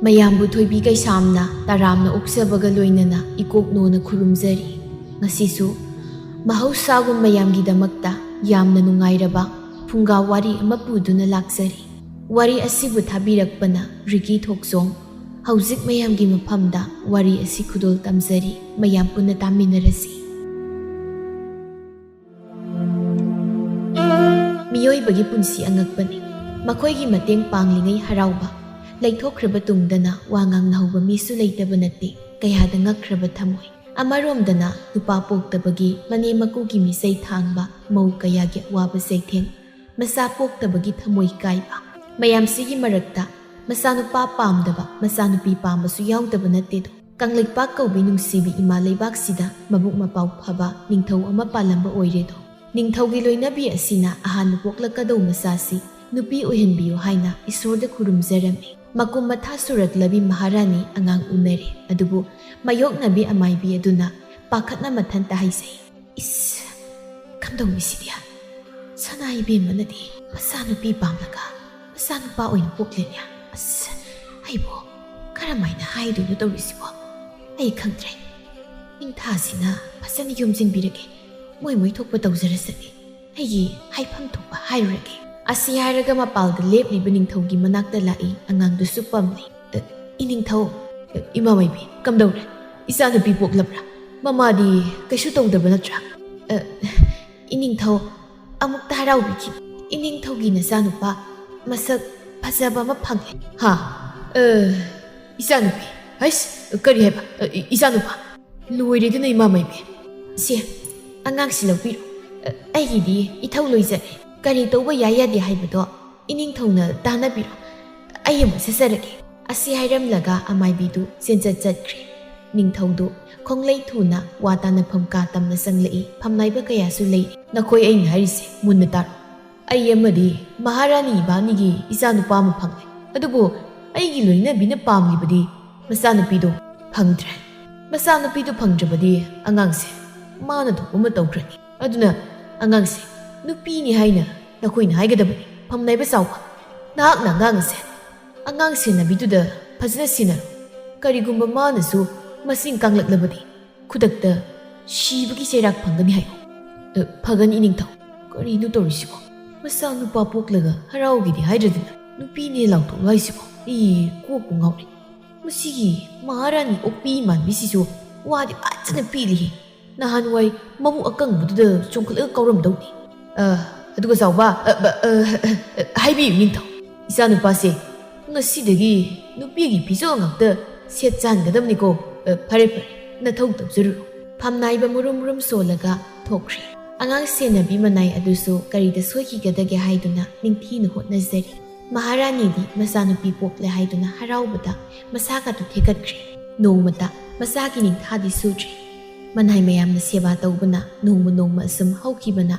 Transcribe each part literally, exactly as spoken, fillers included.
ꯃꯌꯥꯝꯕꯨ ꯊꯣꯏꯕꯤ ꯀꯩꯁꯥꯝꯅ ꯇꯔꯥꯝꯅ ꯑꯣꯛꯆꯕꯒ ꯂꯣꯏꯅꯅ ꯏꯀꯣꯛꯅꯣꯅ ꯈꯨꯔꯨꯝꯖꯔꯤ꯫ ꯉꯁꯤꯁꯨ ꯃꯍꯧꯁꯥꯒꯨꯝ ꯃꯌꯥꯝꯒꯤꯗꯃꯛꯇ ꯌꯥꯝꯅ ꯅꯨꯡꯉꯥꯏꯔꯕ ꯐꯨꯡꯒꯥ ꯋꯥꯔꯤ ꯑꯃ ꯄꯨꯗꯨꯅ ꯂꯥꯛꯆꯔꯤ꯫ ꯋꯥꯔꯤ ꯑꯁꯤꯕꯨ ꯊꯥꯕꯤꯔꯛꯄꯅ ꯔꯤꯀꯤ ꯊꯣꯛꯆꯣꯝ꯫ ꯍꯧꯖꯤꯛ ꯃꯌꯥꯝꯒꯤ ꯃꯐꯝꯗ ꯋꯥꯔꯤ ꯑꯁꯤ ꯈꯨꯗꯣꯜ ꯇꯝꯖꯔꯤ꯫ ꯃꯌꯥꯝ ꯄꯨꯟꯅ ꯇꯥꯃꯤꯟꯅꯔꯁꯤ꯫ ꯃꯤꯑꯣꯏꯕꯒꯤ ꯄꯨꯟꯁꯤ ꯑꯉꯛꯄꯅꯤ꯫ ꯃꯈꯣꯏꯒꯤ ꯃꯇꯦꯡ ꯄꯥꯡꯂꯤꯉꯩ ꯍꯔꯥꯎꯕ, ꯂꯩꯊꯣꯛꯈ꯭ꯔꯕ ꯇꯨꯡꯗꯅ ꯋꯥ ꯉꯥꯡꯅꯍꯧꯕ ꯃꯤꯁꯨ ꯂꯩꯇꯕ ꯅꯠꯇꯦ꯫ ꯀꯌꯥꯗ ꯉꯛꯈ꯭ꯔꯕ ꯊꯃꯣꯏ꯫ ꯑꯃꯔꯣꯝꯗꯅ ꯅꯨꯄꯥ ꯄꯣꯛꯇꯕꯒꯤ ꯃꯅꯦꯝ ꯃꯀꯨꯒꯤ ꯃꯤꯆꯩ ꯊꯥꯡꯕ, ꯃꯧ ꯀꯌꯥꯒꯤ ꯑꯋꯥꯕ ꯆꯩꯊꯦꯡ, ꯃꯆꯥ ꯄꯣꯛꯇꯕꯒꯤ ꯊꯃꯣꯏ ꯀꯥꯏꯕ꯫ ꯃꯌꯥꯝꯁꯤꯒꯤ ꯃꯔꯛꯇ ꯃꯆꯥꯅꯨꯄꯥ ꯄꯥꯝꯗꯕ, ꯃꯆꯥꯅꯨꯄꯤ ꯄꯥꯝꯕꯁꯨ ꯌꯥꯎꯗꯕ ꯅꯠꯇꯦꯗꯣ꯫ ꯀꯪꯂꯩꯄꯥꯛ ꯀꯧꯕꯤ ꯅꯨꯡꯁꯤꯕꯤ ꯏꯃꯥ ꯂꯩꯕꯥꯛꯁꯤꯗ ꯃꯕꯨꯛ ꯃꯄꯥꯎ ꯐꯕ ꯅꯤꯡꯊꯧ ꯑꯃ ꯄꯥꯜꯂꯝꯕ ꯑꯣꯏꯔꯦꯗꯣ꯫ ꯅꯤꯡꯊꯧꯒꯤ ꯂꯣꯏꯅꯕꯤ ꯑꯁꯤꯅ ꯑꯍꯥꯟꯕ ꯄꯣꯛꯂꯛꯀꯗꯧ ꯃꯆꯥꯁꯤ ꯅꯨꯄꯤ ꯑꯣꯏꯍꯟꯕꯤꯌꯨ ꯍꯥꯏꯅ ꯏꯁꯣꯔꯗ ꯈꯨꯔꯨꯝꯖꯔꯝꯃꯤ꯫ ꯃꯀꯨꯝ ꯃꯊꯥ ꯁꯨꯔꯛꯂꯕꯤ ꯃꯍꯥꯔꯥꯅꯤ ꯑꯉꯥꯡ ꯎꯅꯔꯦ꯫ ꯑꯗꯨꯕꯨ ꯃꯌꯣꯛꯅꯕꯤ ꯑꯃꯥꯏꯕꯤ ꯑꯗꯨꯅ ꯄꯥꯈꯠꯅ ꯃꯊꯟꯇ ꯍꯥꯏꯖꯩ, "ꯏꯁ, ꯀꯝꯗꯧꯅꯤ ꯁꯤꯗꯤ? ꯁꯅꯥ ꯏꯕꯦꯝꯃꯅꯗꯤ ꯃꯆꯥꯅꯨꯄꯤ ꯄꯥꯝꯂꯒ ꯃꯆꯥꯅꯨꯄꯥ ꯑꯣꯏꯅ ꯄꯣꯛꯂꯦꯅꯦ꯫ ꯑꯁ, ꯑꯩꯕꯨ ꯀꯔꯝꯍꯥꯏꯅ ꯍꯥꯏꯗꯣꯏꯅꯣ ꯇꯧꯔꯤꯁꯤꯕꯣ? ꯑꯩ ꯈꯪꯗ꯭ꯔꯦ꯫ ꯅꯤꯡꯊꯥꯁꯤꯅ ꯐꯖꯅ ꯌꯣꯝꯁꯤꯟꯕꯤꯔꯒꯦ꯫ ꯃꯣꯏ ꯃꯣꯏ ꯊꯣꯛꯄ ꯇꯧꯖꯔꯁꯅꯤ꯫ ꯑꯩꯒꯤ ꯍꯥꯏꯐꯝ ꯊꯣꯛꯄ ꯍꯥꯏꯔꯨꯔꯒꯦ"꯫ ꯑꯁꯤ ꯍꯥꯏꯔꯒ ꯃꯄꯥꯜꯗ ꯂꯦꯞꯂꯤꯕ ꯅꯤꯡꯊꯧꯒꯤ ꯃꯅꯥꯛꯇ ꯂꯥꯛꯏ꯫ ꯑꯉꯥꯡꯗꯨꯁꯨ ꯄꯝꯂꯤ꯫ "ꯑ, ꯏꯅꯤꯡꯊꯧ"꯫ "ꯑ, ꯏꯃꯥ ꯃꯥꯏꯕꯤ, ꯀꯝꯗꯧꯔꯦ? ꯏꯆꯥꯅꯨꯄꯤ ꯄꯣꯛꯂꯕ꯭ꯔꯥ? ꯃꯃꯥꯗꯤ ꯀꯩꯁꯨ ꯇꯧꯗꯕ ꯅꯠꯇ꯭ꯔꯥ?" "ꯑ, ꯏꯅꯤꯡꯊꯧ, ꯑꯃꯨꯛꯇ ꯍꯔꯥꯎꯕꯤꯈꯤ꯫ ꯏꯅꯤꯡꯊꯧꯒꯤ ꯅꯆꯥꯅꯨꯄꯥ ꯃꯁꯛ ꯐꯖꯕ ꯑꯃ ꯐꯪꯂꯦ"꯫ "ꯍꯥ? ꯑ, ꯏꯆꯥꯅꯨꯄꯤ? ꯍꯩꯁ, ꯀꯔꯤ ꯍꯥꯏꯕ? ꯑ, ꯏ-, ꯏꯆꯥꯅꯨꯄꯥ?" "ꯂꯣꯏꯔꯦꯗꯅ, ꯏꯃꯥ ꯃꯥꯏꯕꯤ꯫ ꯁꯦ, ꯑꯉꯥꯡꯁꯤ ꯂꯧꯕꯤꯔꯣ꯫ ꯑ, ꯑꯩꯒꯤꯗꯤ ꯏꯊꯧ ꯂꯣꯏꯖꯔꯦ꯫ ꯀꯔꯤ ꯇꯧꯕ ꯌꯥꯏ ꯌꯥꯗꯦ ꯍꯥꯏꯕꯗꯣ ꯏꯅꯤꯡꯊꯧꯅ ꯇꯥꯟꯅꯕꯤꯔꯣ꯫ ꯑꯩ ꯑꯃꯨꯛ ꯆꯠꯆꯔꯒꯦ"꯫ ꯑꯁꯤ ꯍꯥꯏꯔꯝꯂꯒ ꯑꯃꯥꯏꯕꯤꯗꯨ ꯆꯦꯟꯆꯠ ꯆꯠꯈ꯭ꯔꯦ꯫ ꯅꯤꯡꯊꯧꯗꯨ ꯈꯣꯡꯂꯩ ꯊꯨꯅ ꯋꯥ ꯇꯥꯟꯅꯐꯝ ꯀꯥ ꯇꯝꯅ ꯆꯪꯂꯛꯏ꯫ ꯐꯝꯅꯥꯏꯕ ꯀꯌꯥꯁꯨ ꯂꯩꯔꯤ꯫ "ꯅꯈꯣꯏ ꯑꯩꯅ ꯍꯥꯏꯔꯤꯁꯦ ꯃꯨꯟꯅ ꯇꯥꯔꯣ꯫ ꯑꯩ ꯑꯃꯗꯤ ꯃꯍꯥꯔꯥꯅꯤ ꯏꯕꯥꯅꯤꯒꯤ ꯏꯆꯥꯅꯨꯄꯥ ꯑꯃ ꯐꯪꯂꯦ꯫ ꯑꯗꯨꯕꯨ ꯑꯩꯒꯤ ꯂꯣꯏꯅꯕꯤꯅ ꯄꯥꯝꯂꯤꯕꯗꯤ ꯃꯆꯥꯅꯨꯄꯤꯗꯣ ꯐꯪꯗ꯭ꯔꯦ꯫ ꯃꯆꯥꯅꯨꯄꯤꯗꯨ ꯐꯪꯗ꯭ꯔꯕꯗꯤ ꯑꯉꯥꯡꯁꯦ ꯃꯥꯅ ꯊꯣꯛꯄ ꯑꯃ ꯇꯧꯈ꯭ꯔꯅꯤ꯫ ꯑꯗꯨꯅ ꯑꯉꯥꯡꯁꯦ ꯅꯨꯄꯤꯅꯤ ꯍꯥꯏꯅ ꯅꯈꯣꯏꯅ ꯍꯥꯏꯒꯗꯕꯅꯤ꯫ ꯐꯝꯅꯥꯏꯕ ꯆꯥꯎꯕ, ꯅꯍꯥꯛꯅ ꯑꯉꯥꯡ ꯑꯁꯦ ꯑꯉꯥꯡ ꯁꯦꯟꯅꯕꯤꯗꯨꯗ ꯐꯖꯅ ꯁꯦꯟꯅꯔꯣ꯫ ꯀꯔꯤꯒꯨꯝꯕ ꯃꯥꯅꯁꯨ ꯃꯁꯤꯡ ꯀꯥꯡꯂꯛꯂꯕꯗꯤ ꯈꯨꯗꯛꯇ ꯁꯤꯕꯒꯤ ꯆꯩꯔꯥꯛ ꯐꯪꯒꯅꯤ ꯍꯥꯏꯌꯨ꯫ ꯑ, ꯐꯒꯅꯤ ꯏꯅꯤꯡꯊꯧ꯫ ꯀꯔꯤꯅꯣ ꯇꯧꯔꯤꯁꯤꯕꯣ? ꯃꯆꯥ ꯅꯨꯄꯥ ꯄꯣꯛꯂꯒ ꯍꯔꯥꯎꯒꯦꯗꯤ ꯍꯥꯏꯗ꯭ꯔꯗꯅ ꯅꯨꯄꯤꯅꯦ ꯂꯥꯎꯊꯣꯛꯂꯣ ꯍꯥꯏꯁꯤꯕꯣ? ꯑꯩ ꯀꯣꯛꯄꯨ ꯉꯥꯎꯔꯦ꯫ ꯃꯁꯤꯒꯤ ꯃꯍꯥꯔꯥꯅꯤ ꯑꯣꯛꯄꯤ ꯃꯥꯟꯕꯤꯁꯤꯁꯨ ꯋꯥꯗꯤ ꯐꯖꯅ ꯄꯦꯜꯂꯤꯍꯦ꯫ ꯅꯍꯥꯟꯋꯥꯏ ꯃꯕꯨꯛ ꯑꯀꯪꯕꯗꯨꯗ ꯆꯣꯡꯈꯠꯂꯒ ꯀꯧꯔꯝꯗꯧꯅꯤ꯫ ꯑ, ꯑꯗꯨꯒ ꯆꯥꯎꯕ, ꯑ, ꯑ, ꯑ, ꯑ, ꯑ, ꯍꯥꯏꯕꯤꯌꯨ ꯅꯤꯡꯊꯧ꯫ ꯏꯆꯥꯅꯨꯄꯥꯁꯦ ꯉꯁꯤꯗꯒꯤ ꯅꯨꯄꯤꯒꯤ ꯐꯤꯖꯣꯜ ꯉꯥꯛꯇ ꯁꯦꯠ ꯆꯥꯟꯒꯗꯕꯅꯤꯀꯣ꯫ ꯑ, ꯐꯔꯦ ꯐꯔꯦ, ꯅꯊꯧ ꯇꯧꯖꯔꯨꯔꯣ꯫ ꯐꯝꯅꯥꯏꯕ ꯃꯨꯔꯨꯝ ꯃꯨꯔꯨꯝ ꯁꯣꯜꯂꯒ ꯊꯣꯛꯈ꯭ꯔꯦ꯫ ꯑꯉꯥꯡ ꯁꯦꯟꯅꯕꯤ ꯃꯅꯥꯏ ꯑꯗꯨꯁꯨ ꯀꯔꯤꯗ ꯁꯣꯏꯈꯤꯒꯗꯒꯦ ꯍꯥꯏꯗꯨꯅ ꯅꯤꯡꯊꯤꯅ ꯍꯣꯠꯅꯖꯔꯤ꯫ ꯃꯍꯥꯔꯥꯅꯤꯗꯤ ꯃꯆꯥꯅꯨꯄꯤ ꯄꯣꯛꯂꯦ ꯍꯥꯏꯗꯨꯅ ꯍꯔꯥꯎꯕꯗ ꯃꯁꯥꯒꯗꯨ ꯊꯦꯛꯀꯠꯈ꯭ꯔꯦ꯫ ꯅꯣꯡꯃꯇ ꯃꯆꯥꯒꯤ ꯅꯤꯡꯊꯥꯗꯤ ꯁꯨꯗ꯭ꯔꯤ꯫ ꯃꯅꯥꯏ ꯃꯌꯥꯝꯅ ꯁꯦꯕꯥ ꯇꯧꯕꯅ ꯅꯣꯡꯃ ꯅꯣꯡꯃ ꯑꯁꯨꯝ ꯍꯧꯈꯤꯕꯅ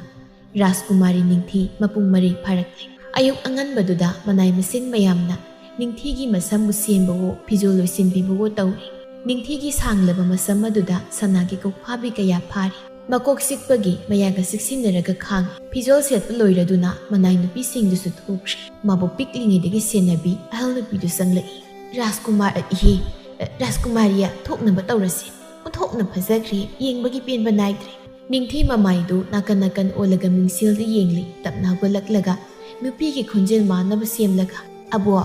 ꯔꯥꯖꯀꯨꯃꯥꯔꯤ ꯅꯤꯡꯊꯤ ꯃꯄꯨꯡ ꯃꯔꯩ ꯐꯥꯔꯛꯂꯦ꯫ ꯑꯌꯨꯛ ꯑꯉꯟꯕꯗꯨꯗ ꯃꯅꯥꯏ ꯃꯁꯦꯟ ꯃꯌꯥꯝꯅ ꯅꯤꯡꯊꯤꯒꯤ ꯃꯁꯝꯕꯨ ꯁꯦꯝꯕꯋꯣ, ꯐꯤꯖꯣꯜ ꯂꯣꯏꯁꯤꯟꯕꯤꯕꯋꯣ ꯇꯧꯔꯤ꯫ ꯅꯤꯡꯊꯤꯒꯤ ꯁꯥꯡꯂꯕ ꯃꯁꯝ ꯑꯗꯨꯗ ꯁꯅꯥꯒꯤ ꯀꯣꯛꯐꯥꯕꯤ ꯀꯌꯥ ꯐꯥꯔꯤ꯫ ꯃꯀꯣꯛ ꯆꯤꯛꯄꯒꯤ ꯃꯌꯥꯒ ꯆꯤꯛꯁꯤꯟꯅꯔꯒ ꯈꯥꯡꯉꯤ꯫ ꯐꯤꯖꯣꯜ ꯁꯦꯠꯄ ꯂꯣꯏꯔꯗꯨꯅ ꯃꯅꯥꯏ ꯅꯨꯄꯤꯁꯤꯡꯗꯨꯁꯨ ꯊꯣꯛꯈ꯭ꯔꯦ꯫ ꯃꯥꯕꯨ ꯄꯤꯛꯂꯤꯉꯩꯗꯒꯤ ꯁꯦꯟꯅꯕꯤ ꯑꯍꯜ ꯅꯨꯄꯤꯗꯨ ꯆꯪꯂꯛꯏ꯫ "ꯔꯥꯖꯀꯨꯃꯥꯔ, ꯏꯍꯦ, ꯔꯥꯖꯀꯨꯃꯥꯔꯤꯌꯥ, ꯊꯣꯛꯅꯕ ꯇꯧꯔꯁꯤ꯫ ꯑꯣꯟꯊꯣꯛꯅ ꯐꯖꯈ꯭ꯔꯦ, ꯌꯦꯡꯕꯒꯤ ꯄꯦꯟꯕ ꯅꯥꯏꯗ꯭ꯔꯦ"꯫ ꯅꯤꯡꯊꯤ ꯃꯃꯥꯏꯗꯨ ꯅꯥꯀꯟ ꯅꯥꯀꯟ ꯑꯣꯜꯂꯒ ꯃꯤꯡꯁꯦꯜꯗ ꯌꯦꯡꯂꯤ꯫ ꯇꯞꯅ ꯍꯧꯒꯠꯂꯛꯂꯒ ꯅꯨꯄꯤꯒꯤ ꯈꯣꯟꯖꯦꯜ ꯃꯥꯟꯅꯕ ꯁꯦꯝꯂꯒ, "ꯑꯕꯣ,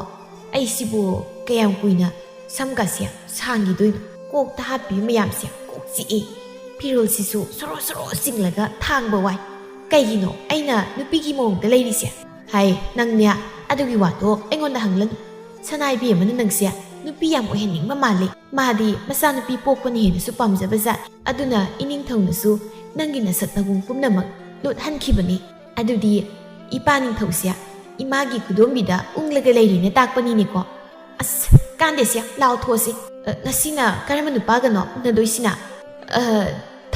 ꯑꯩꯁꯤꯕꯨ ꯀꯌꯥꯝ ꯀꯨꯏꯅ ꯁꯝꯒꯁꯦ ꯁꯥꯡꯈꯤꯗꯣꯏꯅꯣ? ꯀꯣꯛꯇ ꯍꯥꯞꯄꯤꯕ ꯃꯌꯥꯝꯁꯦ ꯀꯣꯛ ꯆꯤꯛꯑꯦ꯫ ꯐꯤꯔꯣꯜꯁꯤꯁꯨ ꯁꯣꯔꯣ ꯁꯣꯔꯣ ꯆꯤꯡꯂꯒ ꯊꯥꯡꯕ ꯋꯥꯏ꯫ ꯀꯩꯒꯤꯅꯣ ꯑꯩꯅ ꯅꯨꯄꯤꯒꯤ ꯃꯑꯣꯡꯗ ꯂꯩꯔꯤꯁꯦ?" "ꯍꯥꯏ, ꯅꯪꯅꯦ, ꯑꯗꯨꯒꯤ ꯋꯥꯗꯣ ꯑꯩꯉꯣꯟꯗ ꯍꯪꯂꯅꯨ꯫ ꯁꯅꯥꯏꯕꯦꯝꯃꯅ ꯅꯪꯁꯦ ꯅꯨꯄꯤ ꯌꯥꯝ ꯑꯣꯏꯍꯟꯅꯤꯡꯕ ꯃꯥꯜꯂꯦ꯫ ꯃꯥꯗꯤ ꯃꯆꯥꯅꯨꯄꯤ ꯄꯣꯛꯄꯅ ꯍꯦꯟꯅꯁꯨ ꯄꯥꯝꯖꯕ ꯖꯥꯠ꯫ ꯑꯗꯨꯅ ꯏꯅꯤꯡꯊꯧꯅꯁꯨ ꯅꯪꯒꯤ ꯅꯁꯛ ꯅꯒꯨꯡ ꯄꯨꯝꯅꯃꯛ ꯂꯣꯠꯍꯟꯈꯤꯕꯅꯤ꯫ ꯑꯗꯨꯗꯤ ꯏꯄꯥ ꯅꯤꯡꯊꯧꯁꯦ ꯏꯃꯥꯒꯤ ꯈꯨꯗꯣꯝꯕꯤꯗ ꯎꯪꯂꯒ ꯂꯩꯔꯤꯅ ꯇꯥꯛꯄꯅꯤꯅꯦꯀꯣ?" "ꯑꯁ, ꯀꯥꯟꯗꯦꯁꯦ, ꯂꯥꯎ ꯊꯣꯛꯑꯁꯤ꯫ ꯑ, ꯉꯁꯤꯅ ꯀꯔꯝꯕ ꯅꯨꯄꯥꯒꯅꯣ ꯎꯅꯗꯣꯏꯁꯤꯅ?" "ꯑ,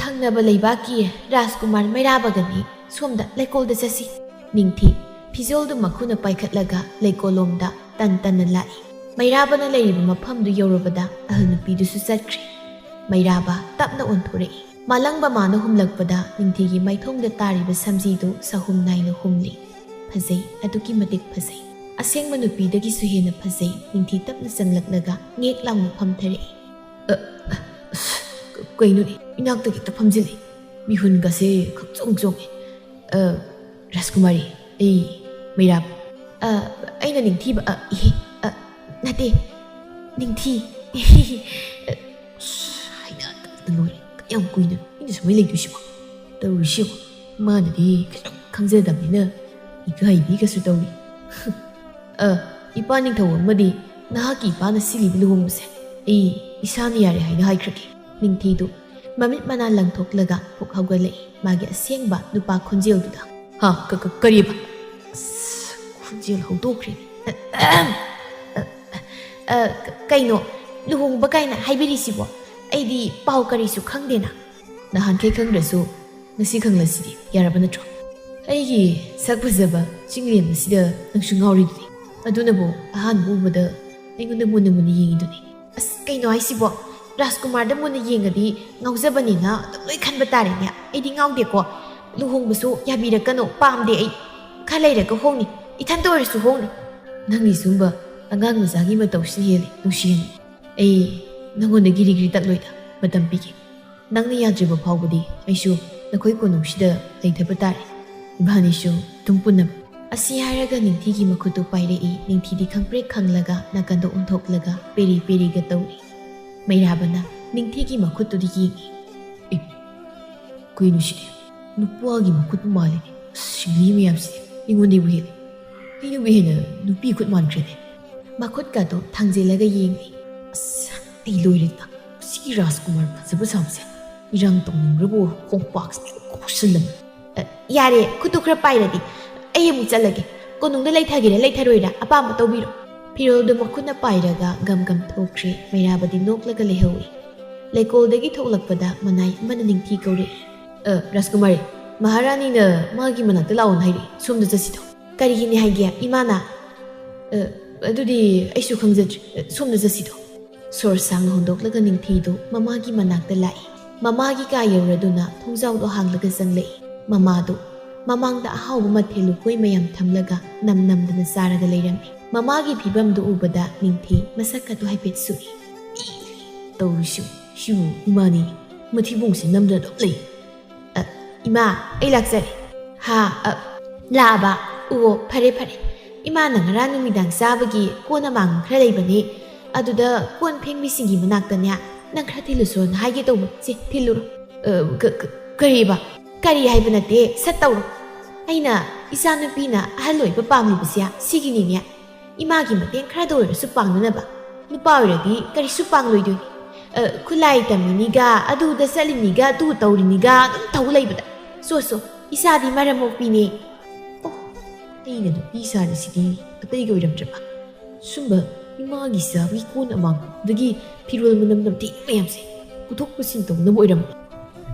ꯊꯪꯅꯕ ꯂꯩꯕꯥꯛꯀꯤ ꯔꯥꯖꯀꯨꯃꯥꯔ ꯃꯩꯔꯥꯕꯒꯅꯤ꯫ ꯁꯣꯝꯗ ꯂꯩꯀꯣꯜꯗ ꯆꯠꯁꯤ꯫" ꯅꯤꯡꯊꯤ ꯐꯤꯖꯣꯜꯗꯨ ꯃꯈꯨꯅ ꯄꯥꯏꯈꯠꯂꯒ ꯂꯩꯀꯣꯜꯂꯣꯝꯗ ꯇꯟ ꯇꯟꯅ ꯂꯥꯛꯏ꯫ ꯃꯩꯔꯥꯕꯅ ꯂꯩꯔꯤꯕ ꯃꯐꯝꯗꯨ ꯌꯧꯔꯕꯗ ꯑꯍꯜ ꯅꯨꯄꯤꯗꯨꯁꯨ ꯆꯠꯈ꯭ꯔꯦ꯫ ꯃꯩꯔꯥꯕ ꯇꯞꯅ ꯑꯣꯟꯊꯣꯔꯛꯏ꯫ ꯃꯥꯂꯪꯕ ꯃꯥꯅ ꯍꯨꯝꯂꯛꯄꯗ ꯅꯤꯡꯊꯤꯒꯤ ꯃꯥꯏꯊꯣꯡꯗ ꯇꯥꯔꯤꯕ ꯁꯝꯖꯤꯗꯨ ꯁꯍꯨꯝ ꯅꯥꯏꯅ ꯍꯨꯝꯂꯤ꯫ ꯐꯖꯩ, ꯑꯗꯨꯛꯀꯤ ꯃꯇꯤꯛ ꯐꯖꯩ꯫ ꯑꯁꯦꯡꯕ ꯅꯨꯄꯤꯗꯒꯤꯁꯨ ꯍꯦꯟꯅ ꯐꯖꯩ꯫ ꯅꯤꯡꯊꯤ ꯇꯞꯅ ꯆꯪꯂꯛꯂꯒ ꯉꯦꯛ ꯂꯥꯎꯅ ꯐꯝꯊꯔꯛꯏ꯫ "ꯑ, ꯑ, ꯑꯁ, ꯀ-, ꯀꯩꯅꯣꯅꯦ, ꯏꯅꯥꯛꯇꯒꯤ ꯍꯦꯛꯇ ꯐꯝꯖꯤꯜꯂꯛꯏ꯫ ꯃꯤꯍꯨꯟꯒꯁꯦ ꯈꯪꯆꯣꯡ ꯆꯣꯡꯉꯦ꯫ ꯑ, ꯔꯥꯖꯀꯨꯃꯥꯔꯤ, ꯑꯩ ꯃꯩꯔꯥꯕ꯫ ꯑ, ꯑꯩꯅ ꯅꯤꯡꯊꯤꯕ, ꯑ, ꯏꯍꯦ, ꯑ, ꯅꯠꯇꯦ, ꯅꯤꯡꯊꯤ꯫ ꯑ, ꯑꯁ, ꯍꯩꯅꯗꯕꯅ ꯂꯣꯏꯔꯦ꯫ ꯀꯌꯥꯝ ꯀꯨꯏꯅ ꯑꯩꯅ ꯁꯨꯃꯥꯏꯅ ꯂꯩꯗꯣꯏꯁꯤꯕꯣ? ꯇꯧꯔꯤꯁꯤꯕꯣ? ꯃꯥꯅꯗꯤ ꯈꯤꯇꯪ ꯈꯪꯖꯗꯕꯅꯤꯅ ꯏꯀꯥꯏꯕꯤꯒꯁꯨ ꯇꯧꯔꯤ꯫ ꯑ, ꯏꯄꯥ ꯅꯤꯡꯊꯧ ꯑꯃꯗꯤ ꯅꯍꯥꯛꯀꯤ ꯏꯄꯥꯅ ꯁꯤꯜꯂꯤꯕ ꯂꯨꯍꯣꯡꯕꯁꯦ ꯑꯩ ꯏꯁꯥꯅ ꯌꯥꯔꯦ ꯍꯥꯏꯅ ꯍꯥꯏꯈ꯭ꯔꯒꯦ꯫" ꯅꯤꯡꯊꯤꯗꯨ ꯃꯃꯤꯠ ꯃꯅꯥ ꯂꯪꯊꯣꯛꯂꯒ ꯐꯨꯛ ꯍꯧꯒꯠꯂꯛꯏ꯫ ꯃꯥꯒꯤ ꯑꯁꯦꯡꯕ ꯅꯨꯄꯥ ꯈꯣꯟꯖꯦꯜꯗꯨꯗ꯫ "ꯍꯥ, ꯀ-, ꯀ-, ꯀꯔꯤꯕ?" ꯑꯁ, ꯈꯣꯟꯖꯦꯜ ꯍꯧꯗꯣꯛꯈ꯭ꯔꯦ꯫ "ꯑ, ꯑ, ꯀ-, ꯀꯩꯅꯣ, ꯂꯨꯍꯣꯡꯕ ꯀꯥꯏꯅ ꯍꯥꯏꯕꯤꯔꯤꯁꯤꯕꯣ? ꯑꯩꯗꯤ ꯄꯥꯎ ꯀꯔꯤꯁꯨ ꯈꯪꯗꯦꯅ꯫" "ꯅꯍꯥꯟꯈꯩ ꯈꯪꯗ꯭ꯔꯁꯨ ꯉꯁꯤ ꯈꯪꯂꯁꯤꯗꯤ ꯌꯥꯔꯕ ꯅꯠꯇ꯭ꯔꯣ? ꯑꯩꯒꯤ ꯁꯛ ꯐꯖꯕ ꯆꯤꯡꯂꯦꯝ ꯑꯁꯤꯗ ꯅꯪꯁꯨ ꯉꯥꯎꯔꯤꯗꯨꯗꯤ꯫ ꯑꯗꯨꯅꯕꯨ ꯑꯍꯥꯟꯕ ꯎꯕꯗ ꯑꯩꯉꯣꯟꯗ ꯃꯨꯟꯅ ꯃꯨꯟꯅ ꯌꯦꯡꯉꯤꯗꯨꯅꯤ꯫" "ꯑꯁ, ꯀꯩꯅꯣ ꯍꯥꯏꯁꯤꯕꯣ? ꯔꯥꯖꯀꯨꯃꯥꯔꯗ ꯃꯨꯟꯅ ꯌꯦꯡꯉꯗꯤ ꯉꯥꯎꯖꯕꯅꯦꯅ ꯑꯗꯨꯝ ꯂꯣꯏ ꯈꯟꯕ ꯇꯥꯔꯦꯅꯦ꯫ ꯑꯩꯗꯤ ꯉꯥꯎꯗꯦꯀꯣ꯫ ꯂꯨꯍꯣꯡꯕꯁꯨ ꯌꯥꯕꯤꯔꯛꯀꯅꯨ, ꯄꯥꯝꯗꯦ ꯑꯩ꯫ ꯈꯔ ꯂꯩꯔꯒ ꯍꯣꯡꯅꯤ, ꯏꯊꯟꯇ ꯑꯣꯏꯔꯁꯨ ꯍꯣꯡꯅꯤ꯫" "ꯅꯪꯒꯤ ꯁꯨꯝꯕ ꯑꯉꯥꯡ ꯃꯆꯥꯒꯤ ꯃꯇꯧꯁꯤꯅ ꯍꯦꯜꯂꯤ, ꯅꯨꯡꯁꯤꯍꯟ꯫ ꯑꯩ ꯅꯪꯉꯣꯟꯗ ꯒꯤꯔꯤ ꯒꯤꯔꯤ ꯇꯛꯂꯣꯏꯗ, ꯃꯇꯝ ꯄꯤꯒꯦ꯫ ꯅꯪꯅ ꯌꯥꯗ꯭ꯔꯤꯕ ꯐꯥꯎꯕꯗꯤ ꯑꯩꯁꯨ ꯅꯈꯣꯏ ꯀꯣꯅꯨꯡꯁꯤꯗ ꯂꯩꯊꯕ ꯇꯥꯔꯦ, ꯏꯕꯥꯅꯤꯁꯨ ꯑꯗꯨꯝ ꯄꯨꯟꯅ꯫" ꯑꯁꯤ ꯍꯥꯏꯔꯒ ꯅꯤꯡꯊꯤꯒꯤ ꯃꯈꯨꯠꯇꯨ ꯄꯥꯏꯔꯛꯏ꯫ ꯅꯤꯡꯊꯤꯗꯤ ꯈꯪꯄ꯭ꯔꯦꯛ ꯈꯪꯂꯒ ꯅꯥꯀꯟꯗ ꯑꯣꯟꯊꯣꯛꯂꯒ ꯄꯦꯔꯤ ꯄꯦꯔꯤꯒ ꯇꯧꯔꯤ꯫ ꯃꯩꯔꯥꯕꯅ ꯅꯤꯡꯊꯤꯒꯤ ꯃꯈꯨꯠꯇꯨꯗ ꯌꯦꯡꯉꯤ꯫ "ꯑꯦ, ꯀꯩꯅꯣ ꯁꯤꯗꯤ? ꯅꯨꯄꯥꯒꯤ ꯃꯈꯨꯠꯄꯨ ꯃꯥꯜꯂꯤꯅꯦ꯫ ꯑꯁ, ꯁꯤꯡꯂꯤ ꯃꯌꯥꯝꯁꯤꯗꯤ ꯑꯩꯉꯣꯟꯗꯩꯕꯨ ꯍꯦꯜꯂꯤ꯫ ꯑꯩꯅꯕꯨ ꯍꯦꯟꯅ ꯅꯨꯄꯤ ꯈꯨꯠ ꯃꯥꯟꯈ꯭ꯔꯦꯅꯦ꯫" ꯃꯈꯨꯠꯀꯗꯣ ꯊꯥꯡꯖꯤꯜꯂꯒ ꯌꯦꯡꯂꯤ꯫ "ꯑꯁ, ꯑꯩ ꯂꯣꯏꯔꯦꯗ꯫ ꯁꯤꯒꯤ ꯔꯥꯖꯀꯨꯃꯥꯔ ꯐꯖꯕ ꯁꯥꯕꯁꯦ ꯏꯔꯥꯡ ꯇꯧꯅꯤꯡꯕ꯭ꯔꯕꯨ ꯈꯣꯡꯄꯥꯛꯁꯤꯗ ꯀꯣꯛꯁꯤꯜꯂꯝꯃꯤ꯫" "ꯑ, ꯌꯥꯔꯦ, ꯈꯨꯠꯇꯨ ꯈꯔ ꯄꯥꯏꯔꯗꯤ꯫ ꯑꯩ ꯑꯃꯨꯛ ꯆꯠꯂꯒꯦ꯫ ꯀꯣꯅꯨꯡꯗ ꯂꯩꯊꯒꯦꯔꯥ ꯂꯩꯊꯔꯣꯏꯔꯥ ꯑꯄꯥꯝꯕ ꯇꯧꯕꯤꯔꯣ꯫" ꯐꯤꯔꯣꯜꯗꯨ ꯃꯈꯨꯠꯅ ꯄꯥꯏꯔꯒ ꯒꯝ ꯒꯝ ꯊꯣꯛꯈ꯭ꯔꯦ꯫ ꯃꯩꯔꯥꯕꯗꯤ ꯅꯣꯛꯂꯒ ꯂꯩꯍꯧꯏ꯫ ꯂꯩꯀꯣꯜꯗꯒꯤ ꯊꯣꯛꯂꯛꯄꯗ ꯃꯅꯥꯏ ꯑꯃꯅ ꯅꯤꯡꯊꯤ ꯀꯧꯔꯛꯏ꯫ "ꯑ, ꯔꯥꯖꯀꯨꯃꯥꯔꯤ, ꯃꯍꯥꯔꯥꯅꯤꯅ ꯃꯥꯒꯤ ꯃꯅꯥꯛꯇ ꯂꯥꯛꯑꯣꯅ ꯍꯥꯏꯔꯛꯏ꯫ ꯁꯣꯝꯗ ꯆꯠꯁꯤꯗꯣ꯫" "ꯀꯔꯤꯒꯤꯅꯤ ꯍꯥꯏꯒꯦ, ꯏꯃꯥꯅ?" "ꯑ, ꯑꯗꯨꯗꯤ ꯑꯩꯁꯨ ꯈꯪꯖꯗ꯭ꯔꯦ꯫ ꯑ, ꯁꯣꯝꯗ ꯆꯠꯁꯤꯗꯣ꯫" ꯁꯣꯔ ꯁꯥꯡꯅ ꯍꯣꯟꯗꯣꯛꯂꯒ ꯅꯤꯡꯊꯤꯗꯨ ꯃꯃꯥꯒꯤ ꯃꯅꯥꯛꯇ ꯂꯥꯛꯏ꯫ ꯃꯃꯥꯒꯤ ꯀꯥ ꯌꯧꯔꯗꯨꯅ ꯊꯣꯡꯖꯥꯎꯗꯣ ꯍꯥꯡꯂꯒ ꯆꯪꯂꯛꯏ꯫ ꯃꯃꯥꯗꯨ ꯃꯃꯥꯡꯗ ꯑꯍꯥꯎꯕ ꯃꯊꯦꯜ ꯂꯨꯀꯣꯏ ꯃꯌꯥꯝ ꯊꯝꯂꯒ ꯅꯝ ꯅꯝꯗꯅ ꯆꯥꯔꯒ ꯂꯩꯔꯝꯃꯤ꯫ ꯃꯃꯥꯒꯤ ꯐꯤꯕꯝꯗꯨ ꯎꯕꯗ ꯅꯤꯡꯊꯤ ꯃꯁꯛꯀꯗꯨ ꯍꯥꯏꯐꯦꯠ ꯁꯨꯛꯏ꯫ "ꯇꯧꯔꯤꯁꯤ, ꯁꯤꯕꯨ ꯏꯃꯥꯅꯤ, ꯃꯊꯤꯕꯣꯡꯁꯤ ꯅꯝꯗꯅ ꯑꯗꯨꯝ ꯂꯩ꯫ ꯑ, ꯏꯃꯥ, ꯑꯩ ꯂꯥꯛꯆꯔꯦ꯫ ꯍꯥ, ꯑ, ꯂꯥꯛꯑꯕ? ꯑꯣ, ꯐꯔꯦ, ꯐꯔꯦ꯫ ꯏꯃꯥꯅ ꯉꯔꯥꯡ ꯅꯨꯃꯤꯗꯥꯡ ꯆꯥꯕꯒꯤ ꯀꯣꯟ ꯑꯃꯥꯡꯕ ꯈꯔ ꯂꯩꯕꯅꯦ꯫ ꯑꯗꯨꯗ ꯀꯣꯟ ꯐꯦꯡꯕꯤꯁꯤꯡꯒꯤ ꯃꯅꯥꯛꯇꯅꯦ, ꯅꯪ ꯈꯔ ꯊꯤꯜꯂꯨꯁꯣꯅ ꯍꯥꯏꯒꯦ ꯇꯧꯕ꯫ ꯁꯦ, ꯊꯤꯜꯂꯨꯔꯣ꯫ ꯑ, ꯀ-, ꯀ-, ꯀꯔꯤꯕ? ꯀꯔꯤ ꯍꯥꯏꯕ ꯅꯠꯇꯦ, ꯁꯠ ꯇꯧꯔꯣ꯫ ꯑꯩꯅ ꯏꯆꯥꯅꯨꯄꯤꯅ ꯑꯍꯜ ꯑꯣꯏꯕ ꯄꯥꯝꯂꯤꯕꯁꯦ ꯁꯤꯒꯤꯅꯤꯅꯦ꯫ ꯏꯃꯥꯒꯤ ꯃꯇꯦꯡ ꯈꯔꯗ ꯑꯣꯏꯔꯁꯨ ꯄꯥꯡꯅꯅꯕ꯫ ꯅꯨꯄꯥ ꯑꯣꯏꯔꯗꯤ ꯀꯔꯤꯁꯨ ꯄꯥꯡꯂꯣꯏꯗꯣꯏꯅꯤ꯫ ꯑ, ꯈꯨꯠꯂꯥꯏ ꯇꯝꯃꯤꯅꯤꯒ, ꯑꯗꯨꯗ ꯆꯠꯂꯤꯅꯤꯒ, ꯑꯗꯨ ꯇꯧꯔꯤꯅꯤꯒ ꯑꯗꯨꯝ ꯇꯧ ꯂꯩꯕꯗ꯫ ꯁꯣ, ꯁꯣ, ꯏꯆꯥꯗꯤ ꯃꯔꯝ ꯃꯣꯛꯄꯤꯅꯦ꯫ ꯑꯣ, ꯑꯩꯅ ꯅꯨꯄꯤ ꯁꯥꯔꯤꯁꯤꯗꯤ ꯑꯇꯩꯒ ꯑꯣꯏꯔꯝꯗ꯭ꯔꯕ? ꯁꯨꯝꯕ ꯏꯃꯥꯒꯤ ꯆꯥꯕꯒꯤ ꯀꯣꯟ ꯑꯃꯥꯡꯕꯗꯒꯤ ꯐꯤꯔꯣꯜ ꯃꯅꯝ ꯅꯝꯊꯤ ꯃꯌꯥꯝꯁꯦ ꯄꯨꯊꯣꯛ ꯄꯨꯁꯤꯟ ꯇꯧꯅꯕ ꯑꯣꯏꯔꯝꯕ꯫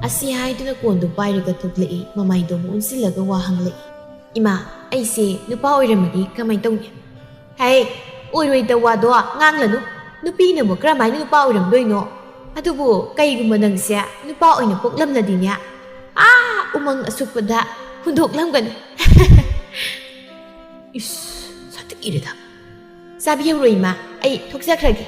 ꯑꯁꯤ ꯍꯥꯏꯗꯨꯅ ꯀꯣꯟꯗꯣ ꯄꯥꯏꯔꯒ ꯊꯣꯛꯂꯛꯏ, ꯃꯃꯥꯏꯗꯣ ꯑꯃꯨꯛ ꯑꯣꯟꯁꯤꯜꯂꯒ ꯋꯥ ꯍꯪꯂꯛꯏ꯫ "ꯏꯃꯥ, ꯑꯩꯁꯦ ꯅꯨꯄꯥ ꯑꯣꯏꯔꯝꯃꯗꯤ ꯀꯃꯥꯏ ꯇꯧꯅꯤ?" "ꯍꯦ, ꯑꯣꯏꯔꯣꯏꯗ ꯋꯥꯗꯣ ꯉꯥꯡꯂꯅꯨ꯫ ꯅꯨꯄꯤꯅꯕꯨ ꯀꯔꯝꯍꯥꯏꯅ ꯅꯨꯄꯥ ꯑꯣꯏꯔꯝꯗꯣꯏꯅꯣ? ꯑꯗꯨꯕꯨ ꯀꯩꯒꯨꯝꯕ ꯅꯪꯁꯦ ꯅꯨꯄꯥ ꯑꯣꯏꯅ ꯄꯣꯛꯂꯝꯂꯗꯤꯅꯦ, ꯑꯥ, ꯎꯃꯪ ꯑꯁꯨꯞꯄꯗ ꯍꯨꯟꯗꯣꯛꯂꯝꯒꯅꯤ꯫" ꯏꯁ, ꯁꯥꯊꯤꯔꯦꯗ꯫ "ꯆꯥꯕꯤꯍꯧꯔꯣ ꯏꯃꯥ, ꯑꯩ ꯊꯣꯛꯆꯈ꯭ꯔꯒꯦ꯫"